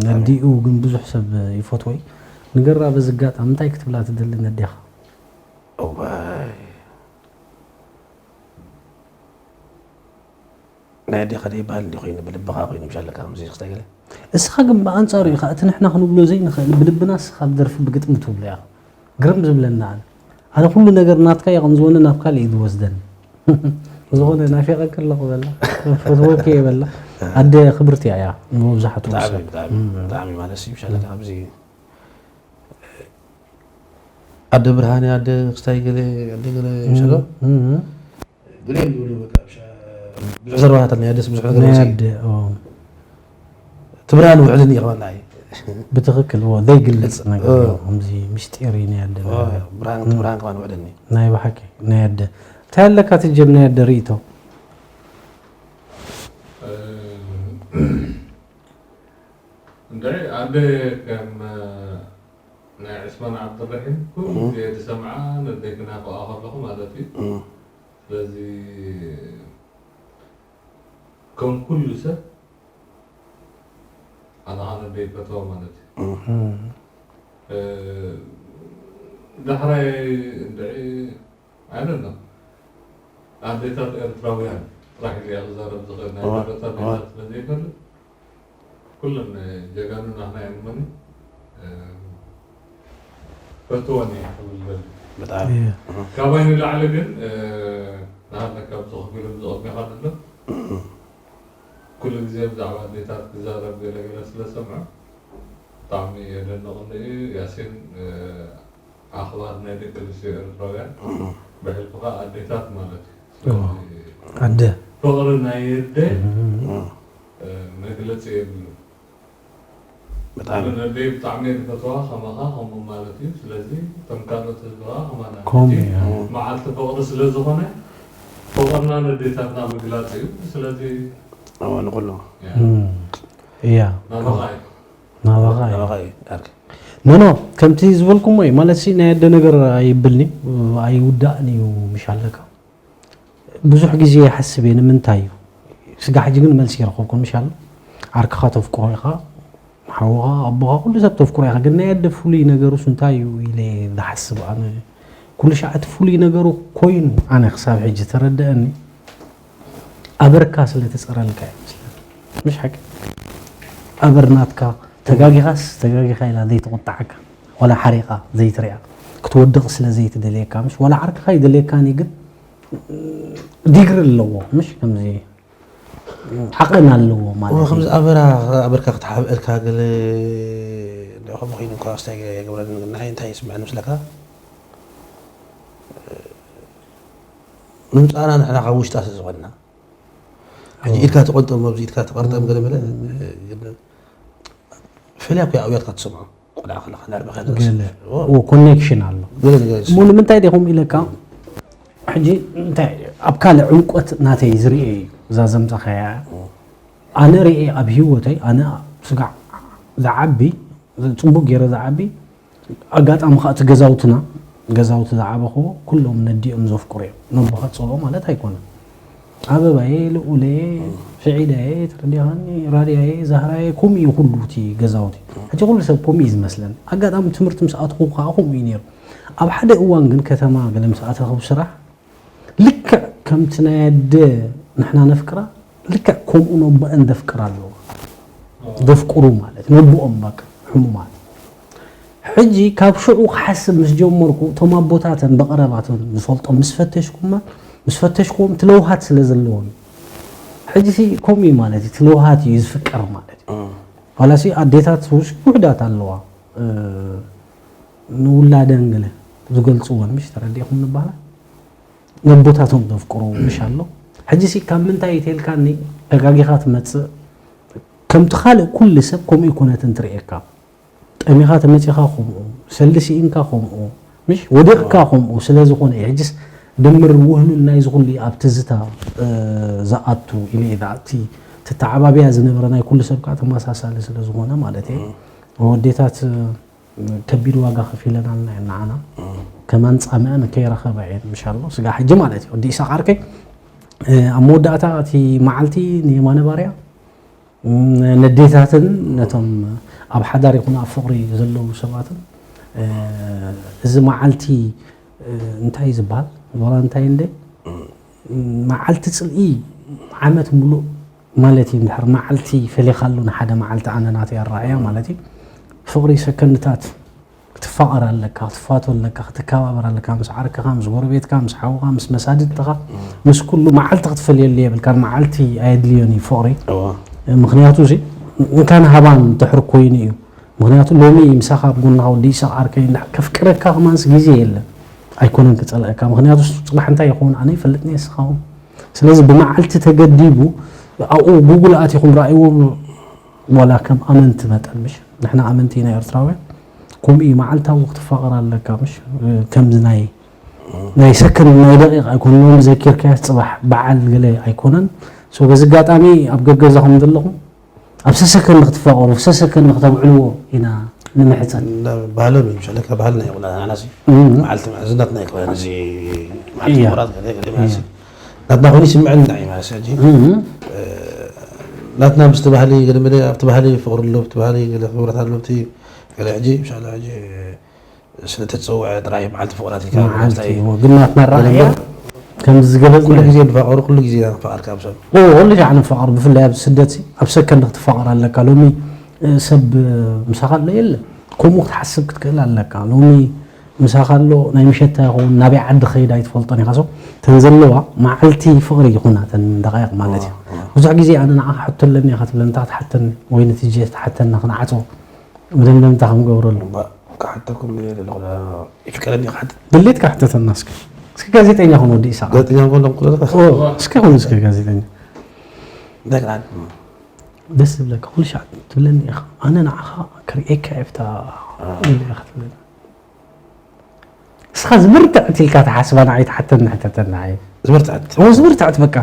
ነዲኡ ግን ብዙሕ ሰብ ይፈትዎ እዩ ንገራ በዚ ኣጋጣሚ እንታይ ክትብላ ትደሊ ነዴኻ እዋይ ናይ ኣዴኻ ደይበሃል እንዲ ኮይኑ ብልብኻ ኮይኑ ምሽ ኣለካ ከምዚ ክስታይ ገለ እስኻ ግን ብኣንጻሩ ኢኻ እቲ ንሕና ክንብሎ ዘይንኽእል ብልብና እስኻ ብደርፊ ብግጥሚ ትብሎ ኢኻ ግርም ዝብለና ኣነ ኣነ ኩሉ ነገር ናትካ ይቕን ዝወኒ ናብ ካልእ እዩ ዝወስደኒ ዝኾነ ናፊቐኪ ኣለኹ በላ ፈትወኪ እየ በላ ኣደ ክብርቲ እያ፣ እያ ንመብዛሕትኡ ብጣዕሚ ሰብ። ብጣዕሚ ብጣዕሚ ማለት እዩ። ሻለካ ኣብዚ ኣደ ብርሃን ኣደ ክስታይ ገለ ኣደ ገለ ሸሎ እም፣ ገለ ይብሉ በቃ ብሻ ብዙሕ ዘረባታት ናይ ኣደስ ብዙሕ ነገር ናይ ወፂ ኣደ ኦ፣ ትብራን ውዕልን ይኸበና እዩ። ብትኽክል ዎ፣ ዘይግለጽ ነገር እ። እዩ። ከምዚ ምስጢር እዩ ናይ ኣደ ነገር። ብርሃን ትብራን ከማን ውዕልን እዩ። ናይ ብሓቂ ናይ ኣደ እንታይ ኣለካ ትጀም ናይ ኣደ ርእይቶ? እንድዒ ኣደ ከም ናይ ዕስማን ዓብደረሒም ኩሉ ግዜ ዝሰምዓ ነደይ ክናፍቓ ከለኹ ማለት እዩ። ስለዚ ከም ኩሉ ሰብ ኣነ ከዓ ነደይ ይፈትዋ ማለት እዩ። ዳሕራይ እንድዒ ኣነ ኣዴታት ኤርትራውያን ጥራሕ ኢለ እየ ክዛረብ ዝኽእል ናይ እዋ፣ ተረታ እዋ። ኣዴታት ስለዘይፈልጥ ኩለን ጀጋኑና ናይ እመኒ ፈትወን እየ ክብል ደሊ። ብጣዕሚ እየ። ካባይ ንላዕሊ ግን ንሃለካ ብዝኽፍሎም ዝቐሚኻ ዘሎ ኩሉ ግዜ ብዛዕባ ኣዴታት ክዛረብ ገለገለ ስለሰምዖ ብጣዕሚ የደንቕኒ እዩ። ያሲን ኣኽባር ናይ ደቂ ኣንስትዮ ኤርትራውያን ብሕልፍኻ ኣዴታት ማለት እዩ። ስለዚ ኣደ ፍቕሪ ናይ ኣደ መግለፂ የብሉ። ብጣዕሚ ነደይ ብጣዕሚ እየ ዝፈትዋ ከማኻ ከምኡ ማለት እዩ። ስለዚ እቶም ካልኦት ህዝቢ ከዓ ከማና ከምኡ ሕጂ እዮም። መዓልቲ ፍቕሪ ስለ ዝኾነ ፍቕርና ነዴታትና ምግላፅ እዩ። ስለዚ እዋ ንኩሉ ያ፣ እም፣ እያ ናባኻ እዩ። ናባኻ እዩ። ናባኻ እዩ ኣርክ ኖኖ ከምቲ ዝበልኩሞ እዩ ማለት ሲ ናይ ኣደ ነገር ኣይብልኒ ኣይውዳእን እዩ። ምሽ ኣለካ ብዙሕ ግዜ ይሓስብ እየ ንምንታይ እዩ ስጋ ሕጂ ግን መልሲ ይረኸብኩ ምሽ ኣሎ። ዓርክኻ ተፍቅሮ ኢኻ፣ ሓውኻ፣ ኣቦኻ፣ ኩሉ ሰብ ተፍቅሮ ኢኻ። ግን ናይ ኣደ ፍሉይ ነገሩስ እንታይ እዩ ኢለ ዝሓስብ ኣነ። ኩሉ ሻዕ እቲ ፍሉይ ነገሩ ኮይኑ ኣነ ክሳብ ሕጂ ተረደአኒ። ኣበርካ ስለ ተጸረልካ እዩ መስለኒ። ምሽ ሓቂ? ኣበር ናትካ ተጋጊኻስ ተጋጊኻ ኢላ ዘይትቑጣዓካ፣ ዋላ ሓሪቓ ዘይትሪኣ፣ ክትወድቕ ስለ ዘይትደልየካ፣ ምሽ ዋላ ዓርክኻ ይደልየካን እዩ፣ ግን ዲግሪ ኣለዎ፣ ምሽ ከምዚ ሓቐን ኣለዎ ማለት እሞ እዩ። ከምዚ ኣበራ ኣበርካ ክትሓብአልካ ገለ እንዲያው ከምኡ ኮይኑ እኳ ስታይ ገለ የገብረኒ፣ ግን ንዓይ እንታይ ይስምዐኒ ምስለካ? ምምፃእና ንሕና ካብ ውሽጣ ስለ ዝኾንና ሕጂ ኢድካ ትቆንጠም ኣብዚ ኢድካ ትቐርጠም ገለ መለ፣ ግን ፈልያ እኮ ኣውያትካ ትሰምዖ። ቆልዓ ከለኻ ናርበኻ ገለ ኮኔክሽን ኣሎ። ገለ ነገር እሞ ንምንታይ ዲኹም ኢለካ ሕጂ እንታይ ኣብ ካልእ ዕምቆት ናተይ ዝርኤ እዩ እዛ ዘምፀኸያ። ኣነ ርኤ ኣብ ህይወተይ ኣነ ስጋዕ ዝዓቢ ፅቡቅ ገይረ ዝዓቢ ኣጋጣሚ ከዓ እቲ ገዛውትና ገዛውቲ ዝዓበኽዎ ኩሎም ነዲኦም ዘፍቅሩ እዮም። ነቦኻ ፀልኦ ማለት ኣይኮነን። ኣበባየ፣ ልኡለየ፣ ስዒዳየ፣ ተረዲኻኒ፣ ራድያየ፣ ዛህራየ፣ ከምኡ እዩ ኩሉ እቲ ገዛውቲ። ሕጂ ኩሉ ሰብ ከምኡ እዩ ዝመስለን። ኣጋጣሚ ትምህርቲ ምስ ኣትኹ ከዓ ከምኡ እዩ ነይሩ። ኣብ ሓደ እዋን ግን ከተማ ገለ ምስ ኣተኹ ስራሕ ልክዕ ከምቲ ናይ ኣደ ንሕና ነፍቅራ ልክዕ ከምኡ ነቦአን ዘፍቅራ ኣለዋ። ዘፍቅሩ ማለት ነቦኦም በቃ ሕሙማት። ሕጂ ካብ ሽዑ ክሓስብ ምስ ጀመርኩ እቶም ኣቦታተን ብቐረባተን ዝፈልጦም ምስ ፈተሽኩማ ምስ ፈተሽክዎም ትለውሃት ስለ ዘለዎም እዩ። ሕጂ ሲ ከምኡ እዩ ማለት እዩ ትለውሃት እዩ ዝፍቀር ማለት እዩ። ዋላ ሲ ኣዴታት ውሽ ውሕዳት ኣለዋ ንውላደን ገለ ዝገልፅወን ምሽ ተረዲእኹም ንባላ ነቦታቶም ዘፍቅሩ ምሽ ኣሎ። ሕጂ ሲ ካብ ምንታይ እዩ ተልካኒ ተጋጊኻ ትመፅእ ከምቲ ካልእ ኩሉ ሰብ ከምኡ ይኮነትን ትርእየካ። ጠሚኻ ተመፂኻ ከምኡ ሰልዲ ስኢንካ ከምኡ ምሽ ወዲቕካ ከምኡ ስለ ዝኾነ እዩ። ሕጅስ ድምር ውህሉል ናይዚ ኩሉ እዩ ኣብ ትዝታ ዝኣቱ ኢለ እዩ ዝኣቲ። ተተዓባብያ ዝነበረ ናይ ኩሉ ሰብ ከዓ ተመሳሳሊ ስለ ዝኾነ ማለት እየ። ወዴታት ከቢድ ዋጋ ከፊለናልና እየን ንዓና። ከማን ፃምአን ከይረኸባ እየን ምሻሎ ስጋ ሕጂ ማለት እዩ። ወዲ ኢሳቅ ዓርከይ ኣብ መወዳእታ እቲ መዓልቲ ንየማነ ባርያ ነዴታትን ነቶም ኣብ ሓዳር ይኹን ኣብ ፍቕሪ ዘለዉ ሰባትን እዚ መዓልቲ እንታይ ዝበሃል ቫላንታይን ደይ መዓልቲ ፅልኢ ዓመት ሙሉእ ማለት እዩ። እንድሕር መዓልቲ ፈሊኻሉ ንሓደ መዓልቲ ኣነ ናተይ ኣረኣእያ ማለት እዩ። ፍቕሪ ሰከንድታት ክትፋቐር ኣለካ፣ ክትፋቶ ኣለካ፣ ክትከባበር ኣለካ፣ ምስ ዓርክኻ፣ ምስ ጎረቤትካ፣ ምስ ሓውኻ፣ ምስ መሳድድትኻ፣ ምስ ኩሉ። መዓልቲ ክትፈልየሉ የብልካን። መዓልቲ ኣየድልዮን እዩ ፍቕሪ። ምኽንያቱ እዚ እንካን ሃባን ድሕር ኮይኑ እዩ። ምኽንያቱ ሎሚ ምሳኻ ኣብ ጎንኻ ወዲ ይስቕ ዓርከይ እንዳ ከፍቅረካ ከማንስ ግዜ የለን። ኣይኮነን ክጸልአካ። ምኽንያቱ ጽባሕ እንታይ ይኸውን ኣነ ይፈልጥኒ፣ ንስኻ እውን። ስለዚ ብመዓልቲ ተገዲቡ ኣብኡ ጉግል ኣቲኹም ረኣይዎ። ዋላ ከም ኣመንቲ መጠን፣ ምሽ ንሕና ኣመንቲ ኢና ኤርትራውያን። ከምኡ እዩ፣ መዓልታዊ ክትፋቐር ኣለካ፣ ምሽ ከምዚ ናይ ናይ ሰከንድ ናይ ደቂቕ ኣይኮነን። ሎሚ ዘኪርካዮ ጽባሕ በዓል ገለ ኣይኮነን። ሶ በዚ ኣጋጣሚ ኣብ ገገዛኹም ዘለኹም ኣብ ሰሰከንድ ክትፋቐሩ፣ ሰሰከንድ ክተብዕልዎ ኢና ንምሕጸን። ባህሎም እዩ፣ ምሻለካ ባህልና ይኹን ኣናሲ እም። መዓልቲ ምሕዝነት ናይ ክበን እዚ መዓልቲ እያ። ምራት ገለ ገለ ማለት እዩ። ናትና ኮይኑ ይስምዐልና እዩ ማለት እዩ። እም። ናትና ምስቲ ባህሊ ገለ መለ ኣብቲ ባህሊ ፍቕሪ ኣሎ፣ ኣብቲ ባህሊ ገለ ክብረት ኣሎ፣ ኣብቲ ገለ ሕጂ ምሻላ ሕጂ ስለ ተጸውዐ ጥራይ መዓልቲ ፍቕራት ኢልካ መዓልቲ ምፍላይ እዩ። እዎ፣ ግን ናትና ኣረኣእያ ገለ ከምዚ ዝገለጽ ኩሉ ግዜ ንፋቐሩ፣ ኩሉ ግዜ ንፋቐር ካብ ሰብ። ኦ፣ ኩሉ ሻዕ ንፋቐር፣ ብፍላይ ኣብዚ ስደት ሲ፣ ኣብ ሰከንድ ክትፋቐር ኣለካ። ሎሚ፣ እ፣ ሰብ፣ እ፣ ምሳኻ ኣሎ የለ፣ ከምኡ ክትሓስብ ክትክእል ኣለካ። ሎሚ ምሳኻ ኣሎ፣ ናይ ምሸት እንታይ ይኸውን፣ ናበይ ዓዲ ከይድ ኣይትፈልጦን ኢኻ። ሶ፣ እተን ዘለዋ መዓልቲ ፍቕሪ ይኹና፣ እተን ደቃይቕ ማለት እዩ። ዋ፣ ዋ። ብዙሕ ግዜ ኣነ ንዓኻ ሕቶ ኣለኒ ኢኻ ትብለኒ፣ እንታይ ክትሓተኒ፣ ወይ ነቲ ጀ ትሓተና ክንዓጾ፣ መደምደምታ ክንገብረሉ። እባ፣ ክሓተኩም እየ ዘለኹ፣ ይፍቀደኒ ክሓትት። ድሌትካ ሕተተና እስኪ። እስኪ ጋዜጠኛ ኹን ወዲ ኢሳቕ። ጋዜጠኛ ኹን ኹን ዘለኻ? ኦ፣ እስኪ ኹን እስኪ ጋዜጠኛ። እንታይ ክሓትት? ደስ ዝብለካ ኩሉ ሻዕ ትብለኒ ኢኻ። ኣነ ንዓኻ ክርእየካ እየ ኣብታ አ። ኢለ ኢኻ ትብለኒ። እስኻ ዝብርትዕት ኢልካ ትሓስባ ንዓይ ትሓተኒ ሕተተኒ ንዓይ። ዝብርትዕት? ኦ፣ ዝብርትዕት በቃ።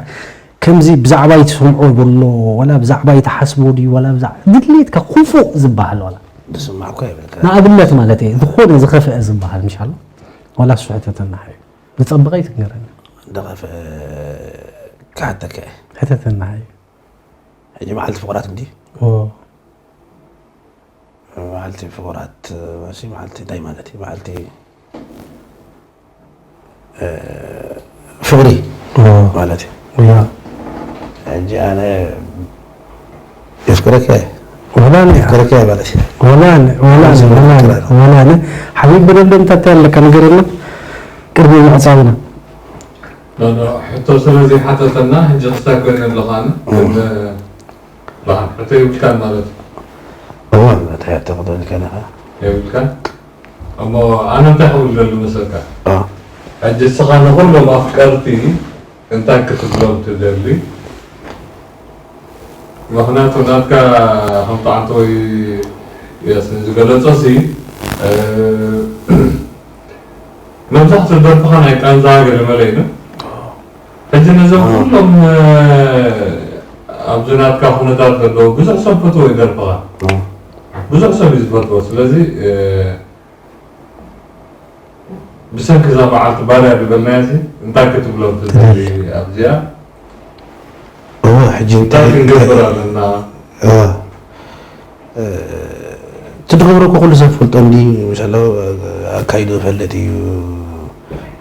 ከምዚ ብዛዕባይ ትሰምዖ ዘሎ፣ ዋላ ብዛዕባይ ትሓስቦ ድዩ፣ ዋላ ብዛዕ-፣ ድሌትካ ክፉእ ዝበሃል ዋላ። ዝስማዕ እኮ የብልካ። ንኣብነት ማለት እየ፣ ዝኾነ ዝኸፍአ ዝበሃል ምሽ ኣሎ? ዋላ እሱ ሕተተና ሓዩ። ዝጸበቐ ይትንገረኒ። ዝኸፍአ ክሓተካ እየ። ሕተተና ሓዩ። ሕጂ መዓልቲ ፍቑራት እንዲ? ኦ። መዓልቲ ፍቑራት፣ መሲ መዓልቲ እንታይ ማለት እዩ? መዓልቲ፣ እ፣ ፍቕሪ ኦ። ማለት እዩ። ያ። ሕጂ ኣነ የፍቅረካ እየ። ወላ ኣነ የፍቅረካ እየ ማለት እዩ። ወላ ኣነ፣ ወላ ኣነ፣ ወላ ኣነ፣ ወላ ኣነ። ሓቢብ መደምደምታ እንታይ ኣለካ ንገረና? ቅድሚ ምዕጻውና። ኖ፣ ኖ፣ ሕቶ ስለ ዘይሓተተና፣ ሕጂ ክሳብ ኮይነ ኣለኹ ኣነ። እ። ግን፣ በዓል ሕቶ የብልካን ማለት እዩ። እወ፣ እንታይ ሕቶ ክደልካ ኢኻ? የብልካን? እሞ ኣነ እንታይ ክብል ደሊ መሰልካ? አ። ሕጂ እስኻ ንኹሎም ኣፍቀርቲ እንታይ ክትብሎም ትደሊ? ምኽንያቱ ናትካ ከም ጣዕንቶ ወይ ያስን ዝገለጾ ሲ፣ እ፣ መብዛሕትኡ ደርፍኻ ናይ ቃንዛ ገለ መለ እዩ። ሕጂ ነዞም እ። ኩሎም፣ እ፣ ኣብዚ ናትካ ኩነታት ዘለዉ ብዙሕ ሰብ ፈትዎ እዩ ደርፍኻ። እ። ብዙሕ ሰብ እዩ ዝፈትዎ። ስለዚ፣ እ፣ ብሰንኪ እዛ መዓልቲ ባርያ ዝበልናያ ሲ እንታይ ክትብሎም ትደሊ ኣብዚኣ? እወ፣ ሕጂ እንታይ እንታይ ክንገብር ኣለና? እወ። እ፣ እቲ ዝገብሮ እኮ ኩሉ ሰብ ፈልጦ እንዲ፣ ምሻሎ፣ ኣካይዱ ይፈልጥ እዩ።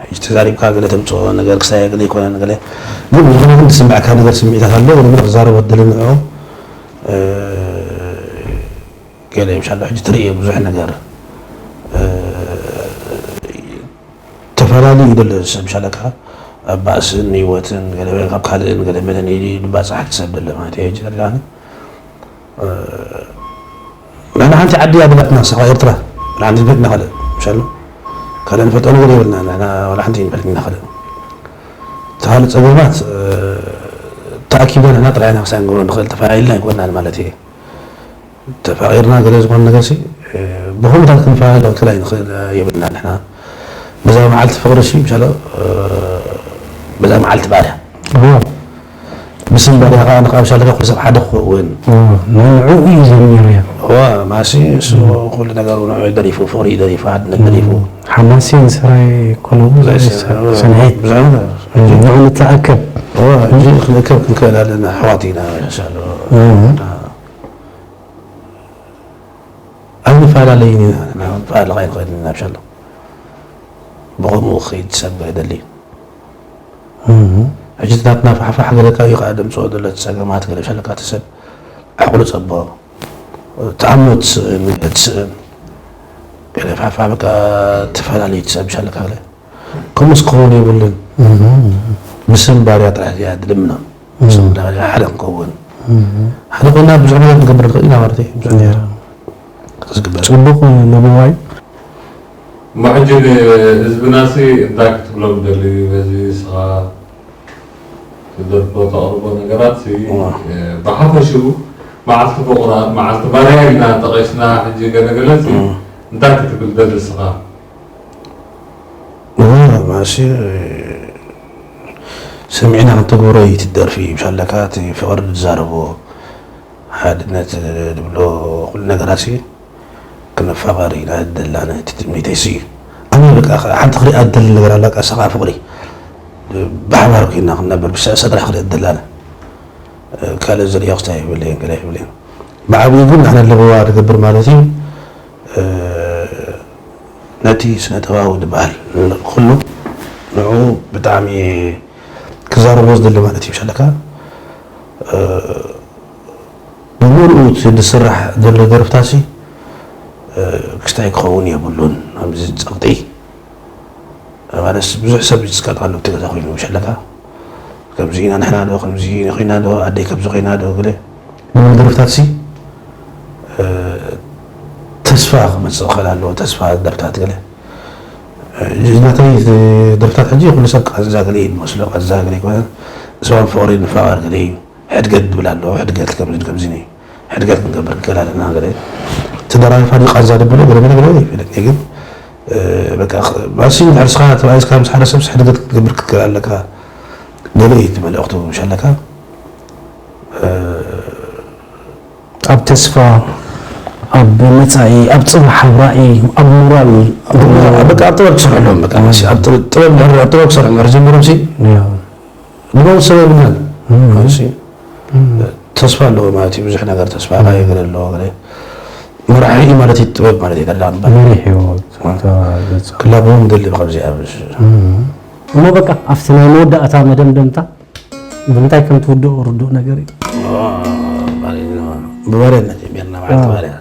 ሕጂ ተዛሪብካ ገለ ተምጽኦ ነገር ክሳየ ገለ ይኮነ ገለ። ግን ዝኾነ ግን ዝስምዐካ ነገር ስምዒታት ኣሎ፣ ወደ መን ክዛረቦ ትደሊ ንዕኦም፣ እ፣ ገለ ምሻሎ ሕጂ ትርእዮ ብዙሕ ነገር፣ እ፣ ተፈላለዩ እዩ ዘሎ ሰብ ምሻለካ ኣብ ባእስን ህይወትን ገለ ካብ ካልእን ገለ መለን ኢሉ እዩ ዝባጻሕ ሰብ ዘሎ ማለት እዩ። ሕጂ ተሪዳኒ፣ እ፣ ንሕና ሓንቲ ዓዲ እያ ደላትና፣ ንሳ ኤርትራ። ንሕና ሓንቲ ንፈልጥ ኢና ካልእ፣ ምሻሎ ካልእ ንፈልጦ ነገር የብልና። ንሕና ዋላ ሓንቲ ንፈልጥ ኢና ካልእ። ተኻልእ ጸገማት፣ እ፣ ተኣኪብና ንሕና ጥራይ ኢና ክሳይ ንገብሮ ንኽእል፣ ተፈላለዩና ኣይኮናን ማለት እየ። ተፋቒርና ገለ ዝኾነ ነገር ሲ፣ እ፣ ብኹምታት ክንፈላለ ክልተ ኣይንኽእል፣ እ፣ የብልና ንሕና። በዛ መዓልቲ ፍቕሪ ሲ፣ ምሻሎ፣ እ፣ በዛ መዓልቲ ባርያ። እዎ። ብስም ባርያ ኸዓ ንኻብ ሻለካ ኩሉ ሰብ ሓደ ክኸውን። እዎ፣ ንዕኡ እዩ ዘሚሩ እያ። እዎ፣ ማሲ እሱ እዎ። ኩሉ ነገሩ ንዕኡ ደሪፉ፣ ፍቕሪ ደሪፉ፣ ሓድነት ደሪፉ። እዎ። ሓማሴን ሰራይ ኮነ ብዙሕ ብዙሕ ሰ-፣ ሰ-፣ ሰንሒት። ብዙሕ ነገር። እዎ፣ ንዕኡ ንተኣከብ። እዎ፣ እዚ ክንእከብ ክንክእል ኣለና፣ ኣሕዋት ኢና፣ ማሻኣላ። እዎ። ኣይንፈላለይን ኢና፣ ንፋላለቕ ኣይንኽእልን ኢና፣ ማሻኣላ። ብኸምኡ ክኸይድ ሰብ ኣይደልይን። እህ። ሕጂ እቲ ናትና ፋሕፋሕ ገለ ካበይ ከኣ ደምጽኦ ዘሎ እቲ ጸገማት ገለ ሸለካ እቲ ሰብ ዓቕሉ ጸቦ፣ ተኣምኖ ትስእን፣ ገለ ትስእን። ገለ ፋፋ በቃ ተፈላለዩ ትሰምሻለካ ገለ። ከምኡስ ክኸውን የብሉን። ብስም ባርያ ጥራሕ እዚኣ ትልምኖም። ብስም ባርያ ሓደ ክኸውን። ሓደ ኮይና ብዙሕ ነገር ክንገብር ንኽእል ኢና ማለት እዩ። ብዙሕ ነገር ዝግበር። ጽቡቕ ለበዋይ። እሞ ሕጂ ንህዝብናሲ እንታይ ክትብሎም ደልዩ በዚ ስኻ ትደርፎ ተቕርቦ ነገራት ሲ ብሓፈሽኡ መዓልቲ ፍቑራት መዓልቲ ባርያ ኢልና ጠቒስና ሕጂ ገለገለሲ እንታይ ክትብል ደሊ ስኻ ማሲ ሰሚዕና ክንተግብሮ እዩ ትደርፊ ብሻለካ እቲ ፍቕሪ ዝዛረቦ ሓድነት ዝብሎ ኩሉ ነገራት ሲ ክንፋቐር ኢና ደላና እቲ ትምኒተይ ሲ ኣነ በቃ ሓንቲ ክሪኣ ደሊ ነገር ኣላ ቃ ሰኻ ፍቕሪ ብሓባር ኮይና ክንነብር ብሰ ሰድራ ክሪኣ ደላና ካልእ ዝሪኦ ክስታይ ይብለየን ገለ ይብለየን ብዓብዩ ግን ንሕና ለበዋ ንገብር ማለት እዩ ነቲ ስነ ጥበባዊ ዝበሃል ኩሉ ንዑ ብጣዕሚ ክዛረቦ ዝደሊ ማለት እዩ ሸለካ ብምሉኡ እቲ ዝስራሕ ዘሎ ደርፍታሲ ክስታይ ክኸውን የብሉን ኣብዚ ፀቕጢ ማለት ብዙሕ ሰብ ዝስቀጥ ኣሎ እቲ ገዛ ኮይኑ ሸለካ ከምዚ ኢና ንሕና ዶ ከምዚ ኮይና ዶ ኣደይ ከምዚ ኮይና ዶ ገለ ንመደርፍታት ሲ ተስፋ ክመፅእ ክእል ኣለዎ ተስፋ ደርፍታት ገለ ናተይ ደርፍታት ሕጂ ኩሉ ሰብ ቃንዛ ገለ እዩ ዝመስሎ ቃንዛ ገለ ይኮነ ሰባን ፍቅሪ ንፋቀር ገለ እዩ ሕድገት ዝብል ኣለዎ ሕድገት ከምዚ ከምዚ እዩ ሕድገት ክንገብር ንክእል ኣለና ገለ ተደራሪፋ ቃንዛ ድብሎ ገለ ገለ ይፈልጥ ግን በቃ ማሲ ድሕር ስኻ ተባኢስካ ምስ ሓደ ሰብስ ሕድገት ክትገብር ክትክእል ኣለካ ገለ እዩ እቲ መልእኽቱ ሸለካ ኣብ ተስፋ ኣብ መጻኢ ኣብ ጽባሕ ኣብ ራእይ ኣብ ሞራል በቃ ኣብ ጥበብ ክሰርሑ ኣለዎም በቃ ማሲ ኣብ ጥበብ ድሕር ኣብ ጥበብ ክሰርሑ ድሕር ጀምሮም ሲ ንመውት ሰብ የብልናን ማሲ ተስፋ ኣለዎ ማለት እዩ ብዙሕ ነገር ተስፋ ካየገለ ኣለዎ ገለ መራሒ እዩ ማለት እዩ ጥበብ ማለት እዩ ቀላል እምበር መሪሕ እዩ ክላቦም ደሊ ብከምዚ ኣብ እሞ በቃ ኣብቲ ናይ መወዳእታ መደምደምታ ብምንታይ ከም ትውድኦ ርዱእ ነገር እዩ ብባርያ እናጀሚርና በዓልቲ ባርያ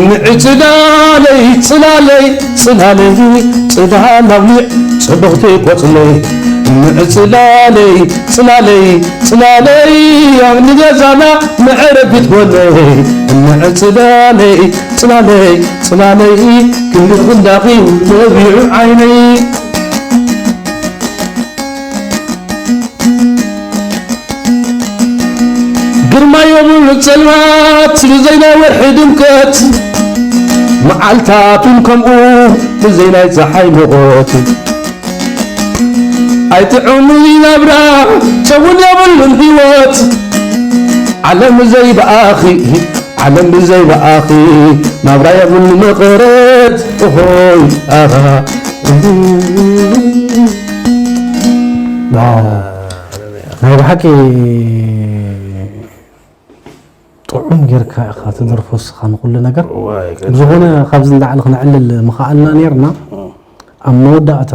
ምዕፅዳለይ ፅላለይ ፅላለይ ፅላል ኣውሊዕ ፅብቕቲ ቆፅለይ ምዕፅዳለይ ፅላለይ ፅላለይ ኣብ ንገዛና መዕረፊት ኮነይ ምዕፅዳለይ ፅላለይ ፅላለይ ክንዲ ክንዳኺ ነቢዑ ዓይነይ ግርማ የብሉ ጸልማት ብዘይ ናይ ወርሒ ድምቀት መዓልታት እውን ከምኡ ብዘይ ናይ ፀሓይ ሙቐት ኣይጥዑም ናብራ ሰውን የብሉን ህይወት ዓለም ዘይበኣኺ ዓለም ብዘይ በኣኺ ናብራ የብሉ መቐረት ሆይ ኣኻ ናይ ብሓቂ ጥዑም ጌርካ ኢኻ ትደርፎ ስኻ ንኩሉ ነገር ዝኾነ ካብዚ ንላዕሊ ክነዕልል ምኽኣልና ነርና ኣብ መወዳእታ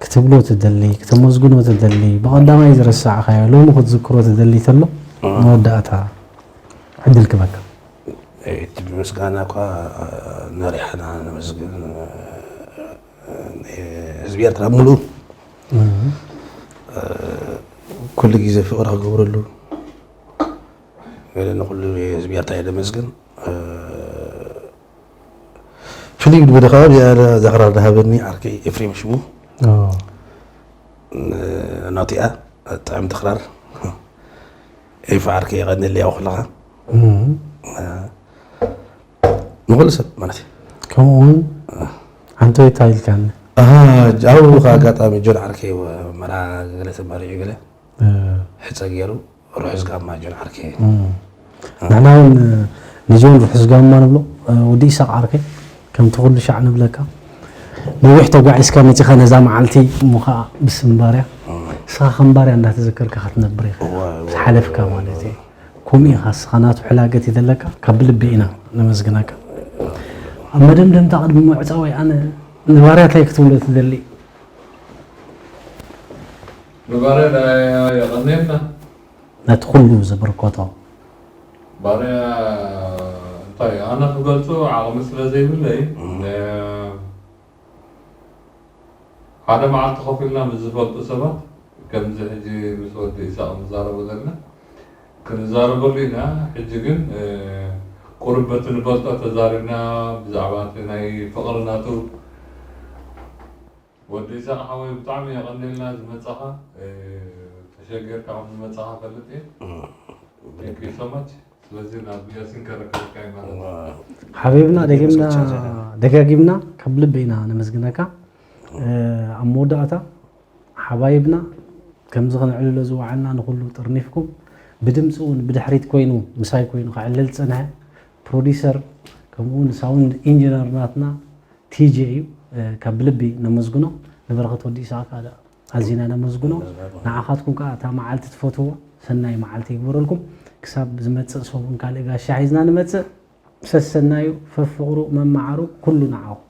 ክትብሎ ትደሊ፣ ክተመስግኖ ትደሊ፣ ብቐዳማይ ዝረሳዕካዮ ሎሚ ክትዝክሮ ትደሊ ተሎ መወዳእታ ዕድል ክበካ። እቲ ብምስጋና እኳ ነሪሕና ነመስግን ህዝቢ ኤርትራ ሙሉእ ኩሉ ግዜ ፍቕሪ ክገብረሉ ገለ ንኩሉ ህዝቢ ኤርትራ የደመስግን ፍልይ ኢሉ ወደ ከባቢ ያለ ዛኽራ ዝሃበኒ ዓርከይ ኤፍሬም ሽሙ ናቲኣ ጥዕምቲ ክራር ኤፍ ዓርከይ የቐንል ያው ክለኻ ንኩሉ ሰብ ማለት እዩ ከምኡ እውን ኣንቶይ እንታይ ኢልካኒ ኣብኡ ከዓ ኣጋጣሚ ጆን ዓርከይ መራ ገለ ተመሪዑ ገለ ሕፀ ገይሩ ርሑስ ጋማ ጆን ዓርከይ። ንሕና እውን ንጆን ርሑስ ጋማ ንብሎ ወዲ ኢሳቅ ዓርከይ ከምቲ ኩሉ ሻዕ ንብለካ ነዊሕ ተጓዒዝካ መፂኻ ነዛ መዓልቲ እሞ ከዓ ብስም ባርያ ንስኻ ከም ባርያ እንዳተዘከርካ ክትነብር ኢኻ ዝሓለፍካ ማለት እዩ። ከምኡ ኢኻ ንስኻ ናቱ ሕላገት እዩ ዘለካ ካብ ብልቢ ኢና ነመስግነካ። ኣብ መደምደምታ ቅድሚ ምዕፃወይ ኣነ ንባርያ እንታይ ክትብሎ ትደሊ? ንባርያ የቐንየልና። ነቲ ኩሉ ዝብርኮቶ ባርያ እንታይ ኣነ ክገልጾ ዓቕሚ ስለ ዘይብለይ ሓደ መዓልቲ ኮፍ ኢልና ምስ ዝፈልጡ ሰባት ከምዚ ሕጂ ምስ ወዲ ኢሳቕ ንዛረቦ ዘለና ክንዛረበሉ ኢና። ሕጂ ግን ቁርብ በቲ ንፈልጦ ተዛሪብና ብዛዕባ እቲ ናይ ፍቕሪ ናቱ ወዲ ኢሳቕ ሓወይ ብጣዕሚ የቐንየልና ዝመጻኻ ተሸገርካ ከም ዝመጻኻ ፈልጥ እየ። Thank you so much። ስለዚ ናብ ያሲን ከረክበካ እዩ ማለት እዩ። ሓቢብና ደጊምና ደጋጊምና ካብ ልቢ ኢና ነመስግነካ። ኣብ መወዳእታ ሓባይብና ከምዚ ክንዕልሎ ዝወዓልና ንኩሉ ጥርኒፍኩም ብድምፂ እውን ብድሕሪት ኮይኑ ምሳይ ኮይኑ ክዕልል ዝፀንሐ ፕሮዲሰር ከምኡ እውን ሳውንድ ኢንጂነር ናትና ቲጄ እዩ። ካብ ብልቢ ነመስግኖ። ንበረኸት ወዲ ኢሳቅ ኣዚና ነመስግኖ። ንዓኻትኩም ከዓ እታ መዓልቲ ትፈትዎ ሰናይ መዓልቲ ይግበረልኩም። ክሳብ ዝመፅእ ሰሙን ካልእ ጋሻ ሒዝና ንመፅእ። ሰሰናዩ ፈፍቕሩ መመዓሩ ኩሉ ንዓኹም።